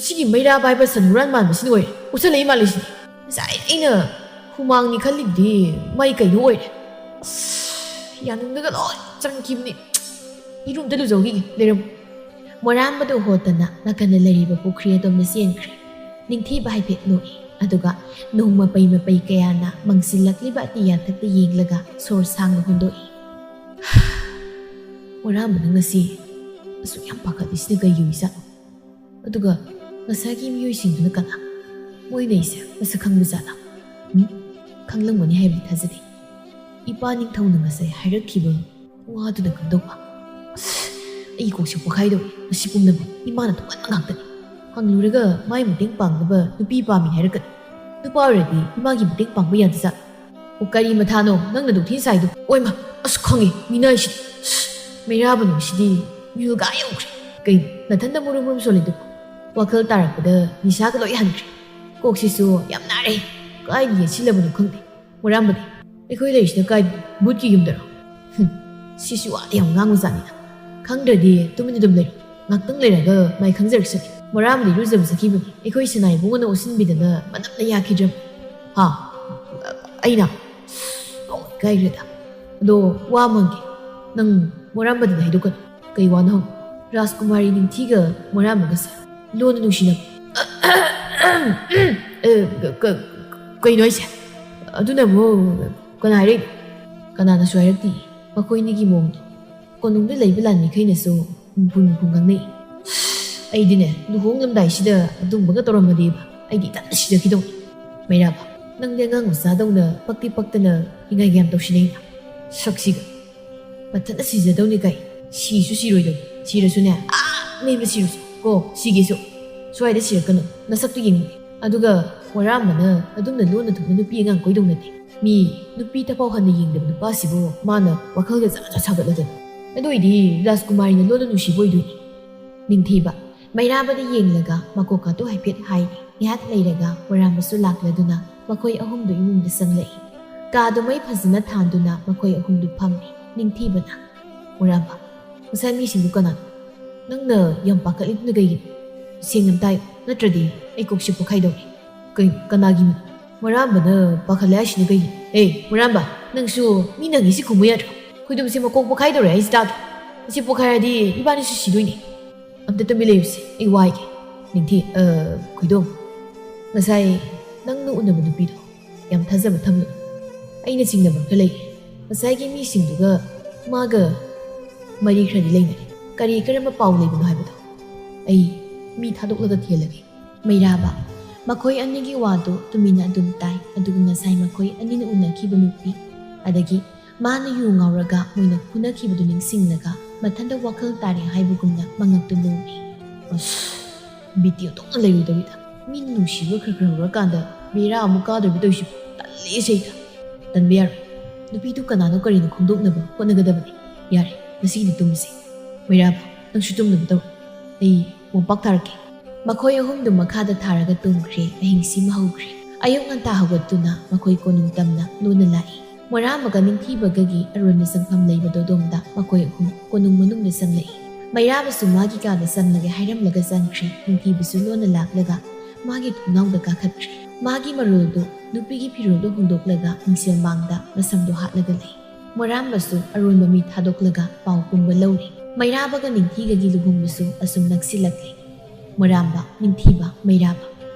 ꯁꯤꯒꯤ ꯃꯩꯔꯥ ꯄꯥꯏꯕ ꯁꯟ ꯍꯨꯔꯥꯟ ꯃꯥꯟꯕꯁꯤꯅ ꯑꯣꯏꯔꯦ꯫ ꯎꯠꯁꯜꯂꯛꯏ ꯃꯥꯜꯂꯦ ꯁꯤꯗꯤ꯫ ꯉꯁꯥꯏ ꯑꯩꯅ ꯍꯨꯃꯥꯡꯅꯤ ꯈꯜꯂꯤꯕꯗꯤ ꯃꯩ ꯀꯩꯅꯣ ꯑꯣꯏꯔꯦ꯫ ꯑꯁ, ꯌꯥꯅꯨꯡꯗꯒ ꯂꯣꯏ ꯆꯪꯈꯤꯕꯅꯤ꯫ ꯏꯔꯨꯝꯗ ꯂꯨꯖꯧꯈꯤꯒꯦ, ꯂꯩꯔꯝꯃꯨ꯫" ꯃꯣꯔꯥꯝꯕꯗꯨ ꯍꯣꯠꯇꯅ ꯅꯥꯀꯟꯗ ꯂꯩꯔꯤꯕ ꯄꯨꯈ꯭ꯔꯤ ꯑꯗꯣꯝꯗ ꯆꯦꯟꯈ꯭ꯔꯦ꯫ ꯅꯤꯡꯊꯤꯕ ꯍꯥꯏꯐꯦꯠ ꯅꯣꯛꯏ, ꯑꯗꯨꯒ ꯅꯣꯡ ꯃꯄꯩ ꯃꯄꯩ ꯀꯌꯥꯅ ꯃꯪꯁꯤꯜꯂꯛꯂꯤꯕ ꯑꯇꯤꯌꯥꯊꯛꯇ ꯌꯦꯡꯂꯒ ꯁꯣꯔ ꯁꯥꯡꯅ ꯍꯣꯟꯗꯣꯛꯏ꯫ "ꯃꯣꯔꯥꯝꯕꯅ ꯉꯁꯤ ꯑꯁꯨꯛ ꯌꯥꯝ ꯄꯥꯈꯠꯂꯤꯁꯤꯅ ꯀꯩꯒꯤ ꯑꯣꯏꯖꯥꯠꯅꯣ? ꯑꯗꯨꯒ ꯉꯁꯥꯏꯒꯤ ꯃꯤꯑꯣꯏꯁꯤꯡꯗꯨꯅ ꯀꯅꯥ? ꯃꯣꯏꯅ ꯑꯩꯁꯦ ꯃꯁꯛ ꯈꯪꯕ ꯖꯥꯠꯂꯥ? ꯎꯝ? ꯈꯪꯂꯝꯒꯅꯤ ꯍꯥꯏꯕꯗꯤ ꯊꯥꯖꯗꯦ꯫ ꯏꯄꯥ ꯅꯤꯡꯊꯧꯅ ꯉꯁꯥꯏ ꯍꯥꯏꯔꯛꯈꯤꯕ ꯋꯥꯗꯨꯅ ꯀꯝꯗꯧꯕ? ꯑꯁ, ꯑꯩ ꯀꯣꯛꯁꯦ ꯄꯣꯛꯈꯥꯏꯗꯧꯔꯦ꯫ ꯃꯁꯤ ꯄꯨꯝꯅꯃꯛ ꯏꯃꯥꯅ ꯊꯣꯛꯍꯟꯕ ꯉꯥꯛꯇꯅꯤ꯫ ꯍꯪꯂꯨꯔꯒ ꯃꯥꯏ ꯃꯇꯦꯡ ꯄꯥꯡꯅꯕ ꯅꯨꯄꯤ ꯄꯥꯝꯃꯤ ꯍꯥꯏꯔꯛꯀꯅꯤ꯫ ꯅꯨꯄꯥ ꯑꯣꯏꯔꯗꯤ ꯏꯃꯥꯒꯤ ꯃꯇꯦꯡ ꯄꯥꯡꯕ ꯌꯥꯗꯖꯥꯠ꯫ ꯑꯣ, ꯀꯔꯤ ꯃꯊꯥꯅꯣ ꯅꯪꯅ ꯑꯗꯨꯛ ꯊꯤꯅ ꯁꯥꯏꯗꯣ? ꯑꯣꯏꯃ, ꯑꯁ, ꯈꯪꯉꯦ, ꯃꯤꯅꯥꯏꯁꯤꯗꯤ꯫ ꯃꯩꯔꯥꯕꯅꯨꯡꯁꯤꯗꯤ ꯃꯤꯍꯨꯜꯒꯥ ꯌꯧꯈ꯭ꯔꯦ꯫ ꯀꯩꯅꯣ, ꯅꯊꯟꯗ ꯃꯨꯔꯨꯝ ꯃꯨꯔꯨꯝ ꯁꯣꯜꯂꯤꯗꯨꯕꯣ? ꯋꯥꯈꯜ ꯇꯥꯔꯛꯄꯗ ꯅꯤꯁꯥꯒ ꯂꯣꯏ ꯍꯟꯈ꯭ꯔꯦ꯫ ꯀꯣꯛꯁꯤꯁꯨ ꯌꯥꯝ ꯅꯥꯔꯦ꯫ ꯀꯥꯏꯗ ꯌꯦꯠꯁꯤꯜꯂꯕꯅꯣ ꯈꯪꯗꯦ꯫ ꯃꯣꯔꯥꯝꯕꯗꯤ, ꯑꯩꯈꯣꯏ ꯂꯩꯔꯤꯁꯤꯅ ꯀꯥꯏꯗꯅꯣ? ꯕꯨꯠꯀꯤ ꯌꯨꯝꯗꯔꯣ? ꯍꯨꯝ, ꯁꯤꯁꯨ ꯋꯥꯗꯤ ꯌꯥꯝ ꯉꯥꯡꯕꯖꯥꯠꯅꯤꯗ꯫ ꯈꯪꯗ꯭ꯔꯗꯤ ꯇꯨꯃꯤꯟꯅ ꯑꯗꯨꯝ ꯂꯩꯔꯣ꯫ ꯉꯥꯛꯇꯪ ꯂꯩꯔꯒ ꯃꯥꯏ ꯈꯪꯖꯔꯛꯁꯅꯤ꯫ ꯃꯣꯔꯥꯝꯕꯗꯤ ꯏꯔꯨꯖꯕ ꯆꯠꯈꯤꯕꯅꯤ꯫ ꯑꯩꯈꯣꯏ ꯁꯅꯥ ꯏꯕꯨꯡꯉꯣꯅ ꯑꯣꯠꯁꯤꯟꯕꯤꯗꯅ ꯃꯅꯝꯅ ꯌꯥꯈꯤꯗ꯭ꯔꯕꯅꯤ꯫ ꯍꯥ? ꯑꯩꯅ? ꯑꯣ, ꯏꯀꯥꯏꯈ꯭ꯔꯦꯗ꯫ ꯑꯗꯣ ꯋꯥ ꯑꯃ ꯍꯪꯒꯦ꯫ ꯅꯪ ꯃꯣꯔꯥꯝꯕꯗꯗꯤ ꯍꯥꯏꯗꯣꯛꯀꯅꯨ꯫ ꯀꯩ ꯋꯥꯅꯣ ꯍꯪꯉꯨ꯫ ꯔꯥꯖꯀꯨꯃꯥꯔꯤ ꯅꯤꯡꯊꯤꯒ ꯃꯣꯔꯥꯝꯕꯒꯁꯦ ꯂꯣꯟꯅ ꯅꯨꯡꯁꯤꯅꯕ꯫ ꯑꯦ, ꯀ-, ꯀ-, ꯀꯩꯅꯣ ꯍꯥꯏꯁꯦ? ꯑꯗꯨꯅꯕꯨ ꯀꯅꯥ ꯍꯥꯏꯔꯛꯏꯅꯣ? ꯀꯅꯥꯅꯁꯨ ꯍꯥꯏꯔꯛꯇꯦ꯫ ꯃꯈꯣꯏꯅꯤꯒꯤ ꯃꯑꯣꯡꯗꯣ ꯀꯣꯅꯨꯡꯗ ꯂꯩꯕ ꯂꯥꯟꯃꯤꯈꯩꯅꯁꯨ ꯍꯨꯝꯐꯨ ꯍꯨꯝꯐꯨ ꯉꯥꯡꯅꯩ꯫ ꯑꯩꯗꯤꯅꯦ, ꯂꯨꯍꯣꯡꯂꯝꯗꯥꯏꯁꯤꯗ ꯑꯗꯨꯝꯕꯒ ꯇꯧꯔꯝꯃꯗꯤꯕ ꯑꯩꯗꯤ ꯏꯊꯟꯇ ꯁꯤꯖꯈꯤꯗꯧꯅꯤ꯫ ꯃꯩꯔꯥꯕ, ꯅꯪꯗꯤ ꯑꯉꯥꯡ ꯃꯆꯥꯗꯧꯅ ꯄꯛꯇꯤ ꯄꯛꯇꯅ ꯏꯉꯥꯏ ꯌꯥꯝ ꯇꯧꯁꯤꯟꯅꯩꯅ꯫ ꯁꯛꯁꯤꯒ꯫ ꯃꯊꯟꯇ ꯁꯤꯖꯗꯧꯅꯤ ꯀꯥꯏ꯫ ꯁꯤꯁꯨ ꯁꯤꯔꯣꯏꯗꯧꯅꯤ꯫ ꯁꯤꯔꯁꯨꯅꯦ, ꯑꯥ ꯅꯦꯝꯅ ꯁꯤꯔꯨꯁꯨ ꯀꯣ, ꯁꯤꯒꯦꯁꯨ꯫ ꯁ꯭ꯋꯥꯏꯗ ꯁꯤꯔꯛꯀꯅꯨ꯫ ꯅꯁꯛꯇꯨ ꯌꯦꯡꯅꯤꯡꯗꯦ꯫ ꯑꯗꯨꯒ ꯃꯣꯔꯥꯝꯕꯅ ꯑꯗꯨꯝꯅ ꯂꯣꯟꯅ ꯊꯨꯝꯅ ꯅꯨꯄꯤ ꯑꯉꯥꯡ ꯀꯣꯏꯗꯧ ꯅꯠꯇꯦ꯫ ꯃꯤ ꯅꯨꯄꯤ ꯊꯐꯥꯎ ꯍꯟꯅ ꯌꯦꯡꯗꯕ ꯅꯨꯄꯥꯁꯤꯕꯨ ꯃꯥꯅ ꯋꯥꯈꯜꯒ ꯖꯥꯠ ꯖꯥꯠ ꯁꯥꯒꯠꯂꯗꯅ꯫ ꯑꯗꯨ ꯑꯣꯏꯗꯤ ꯔꯥꯖꯀꯨꯃꯥꯔꯤꯅ ꯂꯣꯟꯅ ꯅꯨꯡꯁꯤꯕ ꯑꯣꯏꯗꯣꯏꯅꯤ꯫ ꯅꯤꯡꯊꯤꯕ ꯃꯩꯔꯥꯕꯗ ꯌꯦꯡꯂꯒ ꯃꯀꯣꯛꯀꯥꯗꯣ ꯍꯥꯏꯐꯦꯠ ꯍꯥꯏꯔꯤ꯫ ꯉꯥꯏꯍꯥꯛ ꯂꯩꯔꯒ ꯃꯣꯔꯥꯝꯕꯁꯨ ꯂꯥꯛꯂꯗꯨꯅ ꯃꯈꯣꯏ ꯑꯍꯨꯝꯗꯨ ꯏꯃꯨꯡꯗ ꯆꯪꯂꯛꯏ꯫ ꯀꯥꯗꯨ ꯃꯩ ꯐꯖꯅ ꯊꯥꯟꯗꯨꯅ ꯃꯈꯣꯏ ꯑꯍꯨꯝꯗꯨ ꯐꯝꯃꯤ꯫ ꯅꯤꯡꯊꯤꯕꯅ, "ꯃꯣꯔꯥꯝꯕ, ꯉꯁꯥꯏ ꯃꯤꯁꯤꯡꯗꯨ ꯀꯅꯥꯅꯣ? ꯅꯪꯅ ꯌꯥꯝ ꯄꯥꯈꯠꯂꯤꯗꯨꯅ ꯀꯩꯒꯤꯅꯣ? ꯁꯦꯡꯅ ꯑꯝꯇ ꯍꯥꯏꯌꯨ, ꯅꯠꯇ꯭ꯔꯗꯤ ꯑꯩ ꯀꯣꯛꯁꯤ ꯄꯣꯛꯈꯥꯏꯗꯧꯔꯦ꯫" "ꯀꯩ, ꯀꯅꯥꯒꯤ ꯃꯤꯅꯣ?" ꯃꯣꯔꯥꯝꯕꯅ ꯄꯥꯈꯠꯂꯦ ꯍꯥꯏꯁꯤꯅ ꯀꯩꯒꯤꯅꯣ? "ꯑꯦ, ꯃꯣꯔꯥꯝꯕ, ꯅꯪꯁꯨ ꯃꯤꯅ ꯍꯪꯉꯤꯁꯤ ꯈꯨꯝꯃꯨ ꯌꯥꯗ꯭ꯔꯣ? ꯈꯣꯏꯗꯨꯝꯁꯦ ꯃꯀꯣꯛ ꯄꯣꯛꯈꯥꯏꯗꯧꯔꯦ ꯍꯥꯏꯁꯤ ꯇꯥꯗ꯭ꯔꯣ? ꯑꯁꯤ ꯄꯣꯛꯈꯥꯏꯔꯗꯤ ꯏꯕꯥꯅꯤꯁꯨ ꯁꯤꯗꯣꯏꯅꯦ꯫ ꯑꯝꯇ ꯇꯨꯃꯤꯟ ꯂꯩꯌꯨꯁꯦ, ꯑꯩ ꯋꯥꯏꯒꯦ꯫" "ꯅꯤꯡꯊꯤ, ꯑ, ꯈꯣꯏꯗꯣꯝ, ꯉꯁꯥꯏ ꯅꯪꯅ ꯎꯅꯕ ꯅꯨꯄꯤꯗꯣ ꯌꯥꯝ ꯊꯥꯖꯕ ꯊꯝꯂꯨ꯫ ꯑꯩꯅ ꯆꯤꯡꯅꯕ ꯈꯔ ꯂꯩ꯫ ꯉꯁꯥꯏꯒꯤ ꯃꯤꯁꯤꯡꯗꯨꯒ ꯃꯥꯒ ꯃꯔꯤ ꯈꯔꯗꯤ ꯂꯩꯅꯔꯦ꯫ ꯀꯔꯤ ꯀꯔꯝꯕ ꯄꯥꯎ ꯂꯩꯕꯅꯣ ꯍꯥꯏꯕꯗꯣ ꯑꯩ ꯃꯤ ꯊꯥꯗꯣꯛꯂꯒ ꯊꯤꯍꯜꯂꯒꯦ꯫" ꯃꯩꯔꯥꯕ ꯃꯈꯣꯏ ꯑꯅꯤꯒꯤ ꯋꯥꯗꯨ ꯇꯨꯃꯤꯟꯅ ꯑꯗꯨꯝ ꯇꯥꯏ꯫ ꯑꯗꯨꯒ ꯉꯁꯥꯏ ꯃꯈꯣꯏ ꯑꯅꯤꯅ ꯎꯅꯈꯤꯕ ꯅꯨꯄꯤ, ꯑꯗꯒꯤ ꯃꯥꯅ ꯌꯨ ꯉꯥꯎꯔꯒ ꯃꯣꯏꯅ ꯐꯨꯅꯈꯤꯕꯗꯨ ꯅꯤꯡꯁꯤꯡꯂꯒ ꯃꯊꯟꯇ ꯋꯥꯈꯜ ꯇꯥꯔꯦ ꯍꯥꯏꯕꯒꯨꯝꯅ ꯃꯉꯛꯇꯨ ꯂꯣꯝꯃꯤ꯫ ꯑꯁ, ꯕꯤꯠ ꯌꯥꯎꯊꯣꯛꯅ ꯂꯩꯔꯣꯏꯗꯧꯔꯤꯗ꯫ ꯃꯤꯅ ꯅꯨꯡꯁꯤꯕ ꯈꯔ ꯈꯔ ꯍꯧꯔꯀꯥꯟꯗ ꯕꯦꯔꯥ ꯑꯃꯨꯛ ꯀꯥꯗꯧꯔꯤꯕ ꯇꯧꯔꯤꯁꯤꯕꯨ꯫ ꯇꯜꯂꯦꯁꯦ ꯑꯩꯗ꯫ ꯇꯟꯕ ꯌꯥꯔꯣꯏ꯫ ꯅꯨꯄꯤꯗꯨ ꯀꯅꯥꯅꯣ ꯀꯔꯤꯅꯣ ꯈꯪꯗꯣꯛꯅꯕ ꯍꯣꯠꯅꯒꯗꯕꯅꯤ꯫ ꯌꯥꯔꯦ, ꯉꯁꯤꯒꯤꯗꯤ ꯇꯨꯝꯃꯁꯤ꯫ ꯃꯩꯔꯥꯕ, ꯅꯪꯁꯨ ꯇꯨꯝꯅꯕ ꯇꯧꯔꯣ꯫ ꯑꯩ ꯃꯣꯝꯄꯥꯛ ꯊꯥꯔꯛꯀꯦ꯫ ꯃꯈꯣꯏ ꯑꯍꯨꯝꯗꯨ ꯃꯈꯥꯗ ꯊꯥꯔꯒ ꯇꯨꯝꯈ꯭ꯔꯦ꯫ ꯑꯍꯤꯡꯁꯤꯃ ꯍꯧꯈ꯭ꯔꯦ꯫ ꯑꯌꯨꯛ ꯉꯟꯇꯥ ꯍꯧꯒꯠꯇꯨꯅ ꯃꯈꯣꯏ ꯀꯣꯅꯨꯡ ꯇꯝꯅ ꯂꯣꯟꯅ ꯂꯥꯛꯏ꯫ ꯃꯣꯏꯔꯥꯝꯕꯒ ꯅꯤꯡꯊꯤꯕꯒꯒꯤ ꯑꯔꯣꯟꯕ ꯆꯪꯐꯝ ꯂꯩꯕꯗꯣ ꯑꯗꯣꯝꯗ ꯃꯈꯣꯏ ꯑꯍꯨꯝ ꯀꯣꯅꯨꯡ ꯃꯅꯨꯡꯗ ꯆꯪꯂꯛꯏ꯫ ꯃꯩꯔꯥꯕꯁꯨ ꯃꯥꯒꯤ ꯀꯥꯗ ꯆꯪꯂꯒꯦ ꯍꯥꯏꯔꯝꯂꯒ ꯆꯪꯈ꯭ꯔꯦ꯫ ꯅꯤꯡꯊꯤꯕꯁꯨ ꯂꯣꯟꯅ ꯂꯥꯛꯂꯒ ꯃꯥꯒꯤ ꯊꯣꯡꯅꯥꯎꯗ ꯀꯥꯈꯠꯈ꯭ꯔꯦ꯫ ꯃꯥꯒꯤ ꯃꯔꯣꯜꯗꯨ ꯅꯨꯄꯤꯒꯤ ꯐꯤꯔꯣꯜꯗꯨ ꯍꯣꯡꯗꯣꯛꯂꯒ ꯃꯤꯡꯁꯦꯜ ꯃꯥꯡꯗ ꯃꯁꯝꯗꯨ ꯍꯥꯠꯂꯒ ꯂꯩ꯫ ꯃꯣꯏꯔꯥꯝꯕꯁꯨ ꯑꯔꯣꯟꯕ ꯃꯤ ꯊꯥꯗꯣꯛꯂꯒ ꯄꯥꯎ ꯄꯨꯝꯕ ꯂꯧꯔꯤ꯫ ꯃꯩꯔꯥꯕꯒ ꯅꯤꯡꯊꯤꯒꯒꯤ ꯂꯨꯍꯣꯡꯕꯁꯨ ꯑꯁꯨꯝ ꯅꯛꯁꯤꯜꯂꯛꯂꯦ꯫ ꯃꯣꯏꯔꯥꯝꯕ, ꯅꯤꯡꯊꯤꯕ, ꯃꯩꯔꯥꯕ꯫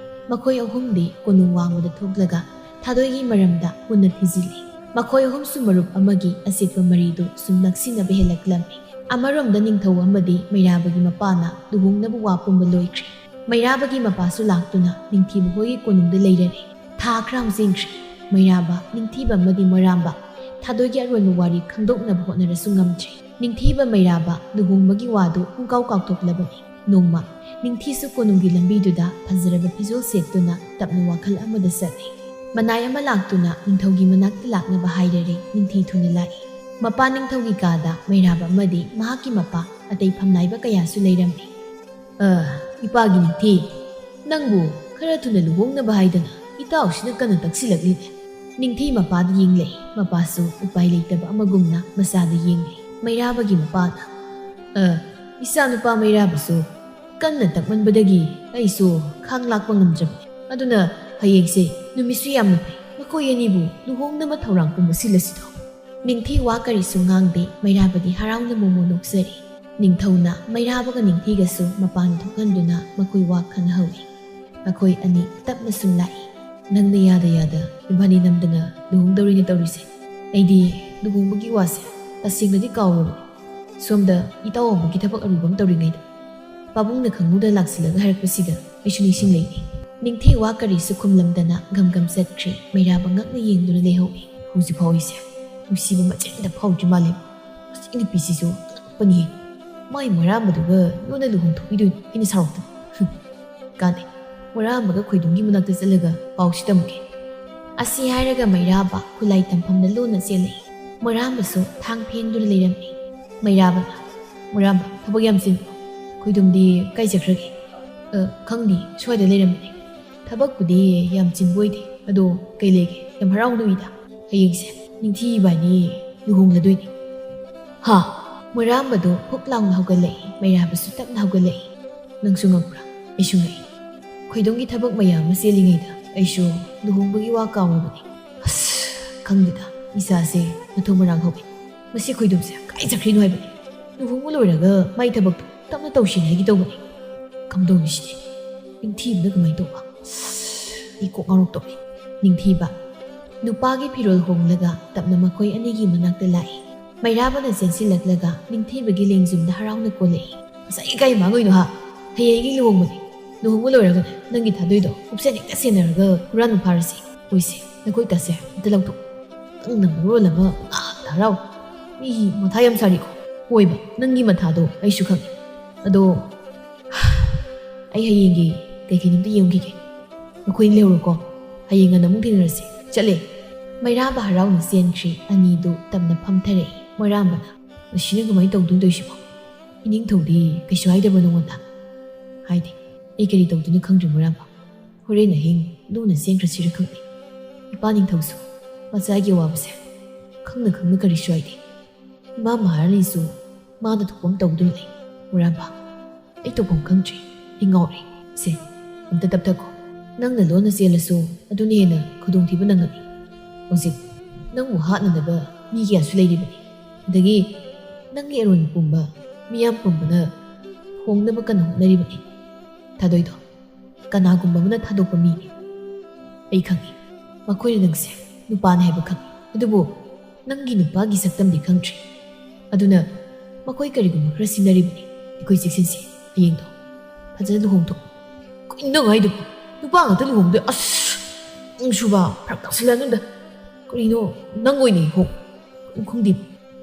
ꯃꯈꯣꯏ ꯑꯍꯨꯝꯗꯤ ꯀꯣꯅꯨꯡ ꯋꯥꯡꯃꯗ ꯊꯣꯛꯂꯒ ꯊꯥꯗꯣꯏꯒꯤ ꯃꯔꯝꯗ ꯄꯨꯟꯅ ꯊꯤꯖꯤꯜꯂꯤ꯫ ꯃꯈꯣꯏ ꯑꯍꯨꯝꯁꯨ ꯃꯔꯨꯞ ꯑꯃꯒꯤ ꯑꯆꯦꯠꯄ ꯃꯔꯤꯗꯨ ꯁꯨꯝ ꯅꯛꯁꯤꯟꯅꯕ ꯍꯦꯜꯂꯛꯂꯝꯃꯤ꯫ ꯑꯃꯔꯣꯝꯗ ꯅꯤꯡꯊꯧ ꯑꯃꯗꯤ ꯃꯩꯔꯥꯕꯒꯤ ꯃꯄꯥꯅ ꯂꯨꯍꯣꯡꯅꯕ ꯋꯥ ꯄꯨꯝꯕ ꯂꯣꯏꯈ꯭ꯔꯦ꯫ ꯃꯩꯔꯥꯕꯒꯤ ꯃꯄꯥꯁꯨ ꯂꯥꯛꯇꯨꯅ ꯅꯤꯡꯊꯤꯕ ꯍꯣꯏꯒꯤ ꯀꯣꯅꯨꯡꯗ ꯂꯩꯔꯔꯦ꯫ ꯊꯥ ꯈꯔ ꯍꯧꯖꯤꯟꯈ꯭ꯔꯦ꯫ ꯃꯩꯔꯥꯕ, ꯅꯤꯡꯊꯤꯕ ꯑꯃꯗꯤ ꯃꯣꯏꯔꯥꯝꯕ ꯊꯥꯗꯣꯏꯒꯤ ꯑꯔꯣꯏꯕ ꯋꯥꯔꯤ ꯈꯪꯗꯣꯛꯅꯕ ꯍꯣꯠꯅꯔꯁꯨ ꯉꯝꯗ꯭ꯔꯦ꯫ ꯅꯤꯡꯊꯤꯕ ꯃꯩꯔꯥꯕ ꯂꯨꯍꯣꯡꯕꯒꯤ ꯋꯥꯗꯨ ꯄꯨꯡꯀꯥꯎ ꯀꯥꯎꯊꯣꯛꯂꯕꯅꯤ꯫ ꯅꯣꯡꯃ ꯅꯤꯡꯊꯤꯁꯨ ꯀꯣꯅꯨꯡꯒꯤ ꯂꯝꯕꯤꯗꯨꯗ ꯐꯖꯔꯕ ꯐꯤꯖꯣꯜ ꯁꯦꯠꯇꯨꯅ ꯇꯞꯅ ꯋꯥꯈꯜ ꯑꯃꯗ ꯆꯠꯂꯤ꯫ ꯃꯅꯥꯏ ꯑꯃ ꯂꯥꯛꯇꯨꯅ ꯅꯤꯡꯊꯧꯒꯤ ꯃꯅꯥꯛꯇ ꯂꯥꯛꯅꯕ ꯍꯥꯏꯔꯔꯦ꯫ ꯅꯤꯡꯊꯤ ꯊꯨꯅ ꯂꯥꯛꯏ꯫ ꯃꯄꯥ ꯅꯤꯡꯊꯧꯒꯤ ꯀꯥꯗ ꯃꯩꯔꯥꯕ ꯑꯃꯗꯤ ꯃꯍꯥꯛꯀꯤ ꯃꯄꯥ ꯑꯇꯩ ꯐꯝꯅꯥꯏꯕ ꯀꯌꯥꯁꯨ ꯂꯩꯔꯝꯃꯤ꯫ "ꯑ, ꯏꯄꯥꯒꯤ ꯅꯤꯡꯊꯤ, ꯅꯪꯕꯨ ꯈꯔ ꯊꯨꯅ ꯂꯨꯍꯣꯡꯅꯕ ꯍꯥꯏꯗꯅ ꯏꯇꯥꯎꯁꯤꯅ ꯀꯟꯅ ꯇꯛꯁꯤꯜꯂꯛꯂꯤꯅꯦ꯫" ꯅꯤꯡꯊꯤ ꯃꯄꯥꯗ ꯌꯦꯡꯂꯛꯏ꯫ ꯃꯄꯥꯁꯨ ꯎꯄꯥꯏ ꯂꯩꯇꯕ ꯑꯃꯒꯨꯝꯅ ꯃꯆꯥꯗ ꯌꯦꯡꯂꯤ꯫ ꯃꯩꯔꯥꯕꯒꯤ ꯃꯄꯥꯅ, "ꯑ, ꯏꯆꯥꯅꯨꯄꯥ ꯃꯩꯔꯥꯕꯁꯨ ꯀꯟꯅ ꯇꯛꯃꯟꯕꯗꯒꯤ ꯑꯩꯁꯨ ꯈꯥꯡ ꯂꯥꯛꯄ ꯉꯝꯗ꯭ꯔꯕꯅꯤ꯫ ꯑꯗꯨꯅ ꯍꯌꯦꯡꯁꯦ ꯅꯨꯃꯤꯠꯁꯨ ꯌꯥꯝꯅ ꯐꯩ꯫ ꯃꯈꯣꯏ ꯑꯅꯤꯕꯨ ꯂꯨꯍꯣꯡꯅꯕ ꯊꯧꯔꯥꯡ ꯄꯨꯝꯕ ꯁꯤꯜꯂꯁꯤꯗꯣ꯫" ꯅꯤꯡꯊꯤ ꯋꯥ ꯀꯔꯤꯁꯨ ꯉꯥꯡꯗꯦ꯫ ꯃꯩꯔꯥꯕꯗꯤ ꯍꯔꯥꯎꯅ ꯃꯣꯃꯣ ꯅꯣꯛꯆꯔꯤ꯫ ꯅꯤꯡꯊꯧꯅ ꯃꯩꯔꯥꯕꯒ ꯅꯤꯡꯊꯤꯒꯁꯨ ꯃꯄꯥꯟ ꯊꯣꯛꯍꯟꯗꯨꯅ ꯃꯈꯣꯏ ꯋꯥ ꯈꯟꯅꯍꯧꯏ꯫ ꯃꯈꯣꯏ ꯑꯅꯤ ꯇꯞꯅ ꯁꯨꯝ ꯂꯥꯛꯏ꯫ "ꯅꯪꯅ ꯌꯥꯗ ꯌꯥꯗ ꯏꯕꯥꯅꯤ ꯅꯝꯗꯅ ꯂꯨꯍꯣꯡꯗꯧꯔꯤꯅꯦ ꯇꯧꯔꯤꯁꯦ꯫ ꯑꯩꯗꯤ ꯂꯨꯍꯣꯡꯕꯒꯤ ꯋꯥꯁꯦ ꯇꯁꯦꯡꯅꯗꯤ ꯀꯥꯎꯔꯕꯅꯤ꯫ ꯁꯣꯝꯗ ꯏꯇꯥꯎ ꯑꯃꯒꯤ ꯊꯕꯛ ꯑꯔꯨꯕ ꯑꯃ ꯇꯧꯔꯤꯉꯩꯗ ꯄꯥꯕꯨꯡꯅ ꯈꯪꯍꯧꯗ ꯂꯥꯛꯁꯤꯜꯂꯒ ꯍꯥꯏꯔꯛꯄꯁꯤꯗ ꯑꯩꯁꯨ ꯅꯤꯡꯁꯤꯡꯂꯛꯏꯅꯦ꯫" ꯅꯤꯡꯊꯤ ꯋꯥ ꯀꯔꯤꯁꯨ ꯈꯨꯝꯂꯝꯗꯅ ꯒꯝ ꯒꯝ ꯆꯠꯈ꯭ꯔꯦ꯫ ꯃꯩꯔꯥꯕ ꯉꯛꯅ ꯌꯦꯡꯗꯨꯅ ꯂꯩꯍꯧꯏ꯫ ꯍꯧꯖꯤꯛ ꯐꯥꯎ ꯑꯩꯁꯦ ꯅꯨꯡꯁꯤꯕ ꯃꯆꯦꯠ ꯑꯃꯇ ꯐꯥꯎꯗ꯭ꯔꯤ ꯃꯥꯜꯂꯦ꯫ ꯃꯁꯤ ꯅꯨꯄꯤꯁꯤꯁꯨ ꯑꯉꯛꯄꯅꯤ꯫ ꯃꯥꯏ ꯃꯔꯥꯝꯕꯗꯨꯒ ꯂꯣꯟꯅ ꯂꯨꯍꯣꯡꯊꯣꯛꯄꯤꯗꯣꯏꯅꯤ ꯑꯩꯅ ꯁꯥꯎꯔꯛꯇꯅ꯫ ꯀꯥꯟꯅꯩ꯫ ꯃꯔꯥꯝꯕꯒ ꯈꯣꯏꯗꯨꯝꯒꯤ ꯃꯅꯥꯛꯇ ꯆꯠꯂꯒ ꯄꯥꯎꯁꯤ ꯇꯝꯒꯦ꯫ ꯑꯁꯤ ꯍꯥꯏꯔꯒ ꯃꯩꯔꯥꯕ ꯈꯨꯂꯥꯏ ꯇꯝꯐꯝꯗ ꯂꯣꯟꯅ ꯆꯦꯜꯂꯛꯏ꯫ ꯃꯣꯏꯔꯥꯝꯕꯁꯨ ꯊꯥꯡ ꯐꯦꯟꯗꯨꯅ ꯂꯩꯔꯝꯃꯤ꯫ ꯃꯩꯔꯥꯕꯅ, "ꯃꯣꯏꯔꯥꯝꯕ, ꯊꯕꯛ ꯌꯥꯝ ꯆꯤꯟꯕ꯭ꯔꯣ? ꯈꯣꯏꯗꯨꯝꯗꯤ ꯀꯥꯏ ꯆꯠꯈ꯭ꯔꯒꯦ?" "ꯑ, ꯈꯪꯗꯦ, ꯁ꯭ꯋꯥꯏꯗ ꯂꯩꯔꯝꯕꯅꯦ꯫ ꯊꯕꯛꯄꯨꯗꯤ ꯌꯥꯝ ꯆꯤꯟꯕ ꯑꯣꯏꯗꯦ, ꯑꯗꯣ ꯀꯩ ꯂꯩꯒꯦ? ꯌꯥꯝ ꯍꯔꯥꯎꯅ ꯎꯏꯗ꯫ ꯍꯌꯦꯡꯁꯦ ꯅꯤꯡꯊꯤ ꯏꯕꯥꯅꯤ ꯂꯨꯍꯣꯡꯂꯗꯣꯏꯅꯦ꯫" "ꯍꯥ?" ꯃꯣꯏꯔꯥꯝꯕꯗꯣ ꯍꯨꯛ ꯂꯥꯎꯅ ꯍꯧꯒꯠꯂꯛꯏ, ꯃꯩꯔꯥꯕꯁꯨ ꯇꯞꯅ ꯍꯧꯒꯠꯂꯛꯏ꯫ "ꯅꯪꯁꯨ ꯉꯛꯄ꯭ꯔꯥ? ꯑꯩꯁꯨ ꯉꯛꯏ꯫ ꯈꯣꯏꯗꯣꯝꯒꯤ ꯊꯕꯛ ꯃꯌꯥꯝ ꯑꯃ ꯆꯦꯜꯂꯤꯉꯩꯗ ꯑꯩꯁꯨ ꯂꯨꯍꯣꯡꯕꯒꯤ ꯋꯥ ꯀꯥꯎꯔꯨꯕꯅꯤ꯫ ꯑꯁ, ꯈꯪꯗꯦꯗ, ꯏꯆꯥꯁꯦ ꯃꯊꯣꯡ ꯃꯔꯥꯡ ꯍꯧꯏ꯫ ꯃꯁꯤ ꯈꯣꯏꯗꯣꯝꯁꯦ ꯀꯥꯏ ꯆꯠꯈ꯭ꯔꯤꯅꯣ ꯍꯥꯏꯕꯅꯤ꯫ ꯂꯨꯍꯣꯡꯕ ꯂꯣꯏꯔꯒ ꯃꯥꯏ ꯊꯕꯛꯇꯣ ꯇꯞꯅ ꯇꯧꯁꯤꯅꯦ ꯍꯥꯏꯒꯦ ꯇꯧꯕꯅꯤ꯫ ꯀꯝꯗꯧꯅꯤ ꯁꯤꯗꯤ? ꯅꯤꯡꯊꯤꯕꯅ ꯀꯃꯥꯏꯅ ꯇꯧꯕ? ꯑꯩ ꯀꯣꯛ ꯉꯥꯎꯔꯛꯇꯧꯔꯦ꯫" ꯅꯤꯡꯊꯤꯕ ꯅꯨꯄꯥꯒꯤ ꯐꯤꯔꯣꯜ ꯍꯣꯡꯂꯒ ꯇꯞꯅ ꯃꯈꯣꯏ ꯑꯅꯤꯒꯤ ꯃꯅꯥꯛꯇ ꯂꯥꯛꯏ꯫ ꯃꯩꯔꯥꯕꯅ ꯆꯦꯟꯁꯤꯜꯂꯛꯂꯒ ꯅꯤꯡꯊꯤꯕꯒꯤ ꯂꯦꯡꯖꯨꯝꯗ ꯍꯔꯥꯎꯅ ꯀꯣꯜꯂꯛꯏ꯫ "ꯉꯁꯥꯏꯒꯤ ꯀꯥꯏ ꯃꯥꯡꯉꯨꯏꯅꯣ ꯍꯥ? ꯍꯌꯦꯡꯒꯤ ꯂꯨꯍꯣꯡꯕꯅꯤ꯫ ꯂꯨꯍꯣꯡꯕ ꯂꯣꯏꯔꯒꯅꯦ, ꯅꯪꯒꯤ ꯊꯥꯗꯣꯏꯗꯣ ꯀꯨꯞꯁꯦꯟ ꯍꯦꯛꯇ ꯁꯦꯟꯅꯔꯒ ꯍꯨꯔꯥꯟꯕ ꯐꯥꯔꯁꯤ꯫ ꯍꯣꯏꯁꯦ, ꯅꯈꯣꯏ ꯀꯥꯁꯦ ꯑꯝꯇ ꯂꯧꯊꯣꯛ꯫ ꯅꯪꯅ ꯃꯔꯣꯜ ꯑꯃ ꯄꯨꯡꯍꯥꯠꯇ ꯍꯔꯥꯎ꯫ ꯃꯤꯒꯤ ꯃꯊꯥ ꯌꯥꯝ ꯁꯥꯔꯤꯀꯣ꯫ ꯍꯣꯏꯕ, ꯅꯪꯒꯤ ꯃꯊꯥꯗꯣ ꯑꯩꯁꯨ ꯈꯪꯉꯤ꯫ ꯑꯗꯣ ꯑꯩ ꯍꯌꯦꯡꯒꯤ ꯀꯩꯀꯩꯅꯣ ꯑꯝꯇ ꯌꯦꯡꯈꯤꯒꯦ꯫ ꯅꯈꯣꯏ ꯂꯩꯍꯧꯔꯣꯀꯣ꯫ ꯍꯌꯦꯡ ꯉꯟꯅ ꯑꯃꯨꯛ ꯊꯦꯡꯅꯔꯁꯤ꯫ ꯆꯠꯂꯦ꯫" ꯃꯩꯔꯥꯕ ꯍꯔꯥꯎꯅ ꯆꯦꯟꯈ꯭ꯔꯤ꯫ ꯑꯅꯤꯗꯨ ꯇꯞꯅ ꯐꯝꯊꯔꯛꯏ꯫ ꯃꯣꯏꯔꯥꯝꯕꯅ, "ꯃꯁꯤꯅ ꯀꯃꯥꯏꯅ ꯇꯧꯗꯣꯏꯅꯣ ꯇꯧꯔꯤꯁꯤꯕꯣ? ꯏꯅꯤꯡꯊꯧꯗꯤ ꯀꯩꯁꯨ ꯍꯥꯏꯗꯕ꯭ꯔꯣ ꯅꯉꯣꯟꯗ?" "ꯍꯥꯏꯗꯦ꯫ ꯑꯩ ꯀꯔꯤ ꯇꯧꯗꯣꯏꯅꯣ ꯈꯪꯗ꯭ꯔꯦ ꯃꯣꯏꯔꯥꯝꯕ꯫ ꯍꯣꯔꯦꯟ ꯑꯍꯤꯡ ꯂꯨꯅ ꯆꯦꯟꯈ꯭ꯔꯁꯤꯔ ꯈꯪꯗꯦ꯫ ꯏꯄꯥ ꯅꯤꯡꯊꯧꯁꯨ ꯃꯆꯥꯒꯤ ꯑꯋꯥꯕꯁꯦ ꯈꯪꯅ ꯈꯪꯅ ꯀꯔꯤꯁꯨ ꯍꯥꯏꯗꯦ꯫ ꯏꯃꯥ ꯃꯍꯥꯔꯥꯅꯤꯁꯨ ꯃꯥꯅ ꯊꯣꯛꯄ ꯑꯃ ꯇꯧꯗꯨꯅ ꯂꯩ꯫ ꯃꯣꯏꯔꯥꯝꯕ, ꯑꯩ ꯇꯧꯐꯝ ꯈꯪꯗ꯭ꯔꯦ꯫ ꯑꯩ ꯉꯥꯎꯔꯦ꯫ ꯁꯦ, ꯑꯝꯇ ꯇꯞꯊꯈꯣ꯫ ꯅꯪꯅ ꯂꯣꯟꯅ ꯆꯦꯜꯂꯁꯨ ꯑꯗꯨꯅ ꯍꯦꯟꯅ ꯈꯨꯗꯣꯡꯊꯤꯕ ꯅꯪꯒꯅꯤ꯫ ꯍꯧꯖꯤꯛ ꯅꯪꯕꯨ ꯍꯥꯠꯅꯅꯕ ꯃꯤ ꯀꯌꯥꯁꯨ ꯂꯩꯔꯤꯕꯅꯤ꯫ ꯑꯗꯒꯤ ꯅꯪꯒꯤ ꯑꯔꯣꯟꯕ ꯄꯨꯝꯕ ꯃꯤꯌꯥꯝ ꯄꯨꯝꯕꯅ ꯍꯣꯡꯅꯕ ꯀꯟꯅ ꯍꯣꯠꯅꯔꯤꯕꯅꯤ꯫ ꯊꯥꯗꯣꯏꯗꯣ ꯀꯅꯥꯒꯨꯝꯕ ꯑꯃꯅ ꯊꯥꯗꯣꯛꯄ ꯃꯤꯅꯤ꯫ ꯑꯩ ꯈꯪꯏ, ꯃꯈꯣꯏꯅ ꯅꯪꯁꯦ ꯅꯨꯄꯥꯅꯤ ꯍꯥꯏꯕ ꯈꯪꯏ꯫ ꯑꯗꯨꯕꯨ ꯅꯪꯒꯤ ꯅꯨꯄꯥꯒꯤ ꯁꯛꯇꯝꯗꯤ ꯈꯪꯗ꯭ꯔꯤ꯫ ꯑꯗꯨꯅ ꯃꯈꯣꯏ ꯀꯔꯤꯒꯨꯝꯕ ꯈꯔ ꯁꯤꯟꯅꯔꯤꯕꯅꯤ꯫ ꯑꯩꯈꯣꯏ ꯆꯦꯛꯁꯤꯟꯁꯤ꯫ ꯍꯌꯦꯡꯗꯣ ꯐꯖꯅ ꯂꯨꯍꯣꯡꯊꯣꯛ꯫" "ꯀꯩꯅꯣ ꯅꯪ ꯍꯥꯏꯗꯨꯕꯨ? ꯅꯨꯄꯥ ꯉꯥꯛꯇ ꯂꯨꯍꯣꯡꯗꯣꯏ? ꯑꯁ, ꯅꯪꯁꯨꯕ, ꯐꯔꯛ ꯇꯥꯁꯤꯜꯂꯛꯑꯅꯨꯗ꯫ ꯀꯔꯤꯅꯣ ꯅꯪ ꯑꯣꯏꯅ ꯍꯣꯡ꯫ ꯈꯪꯗꯦ꯫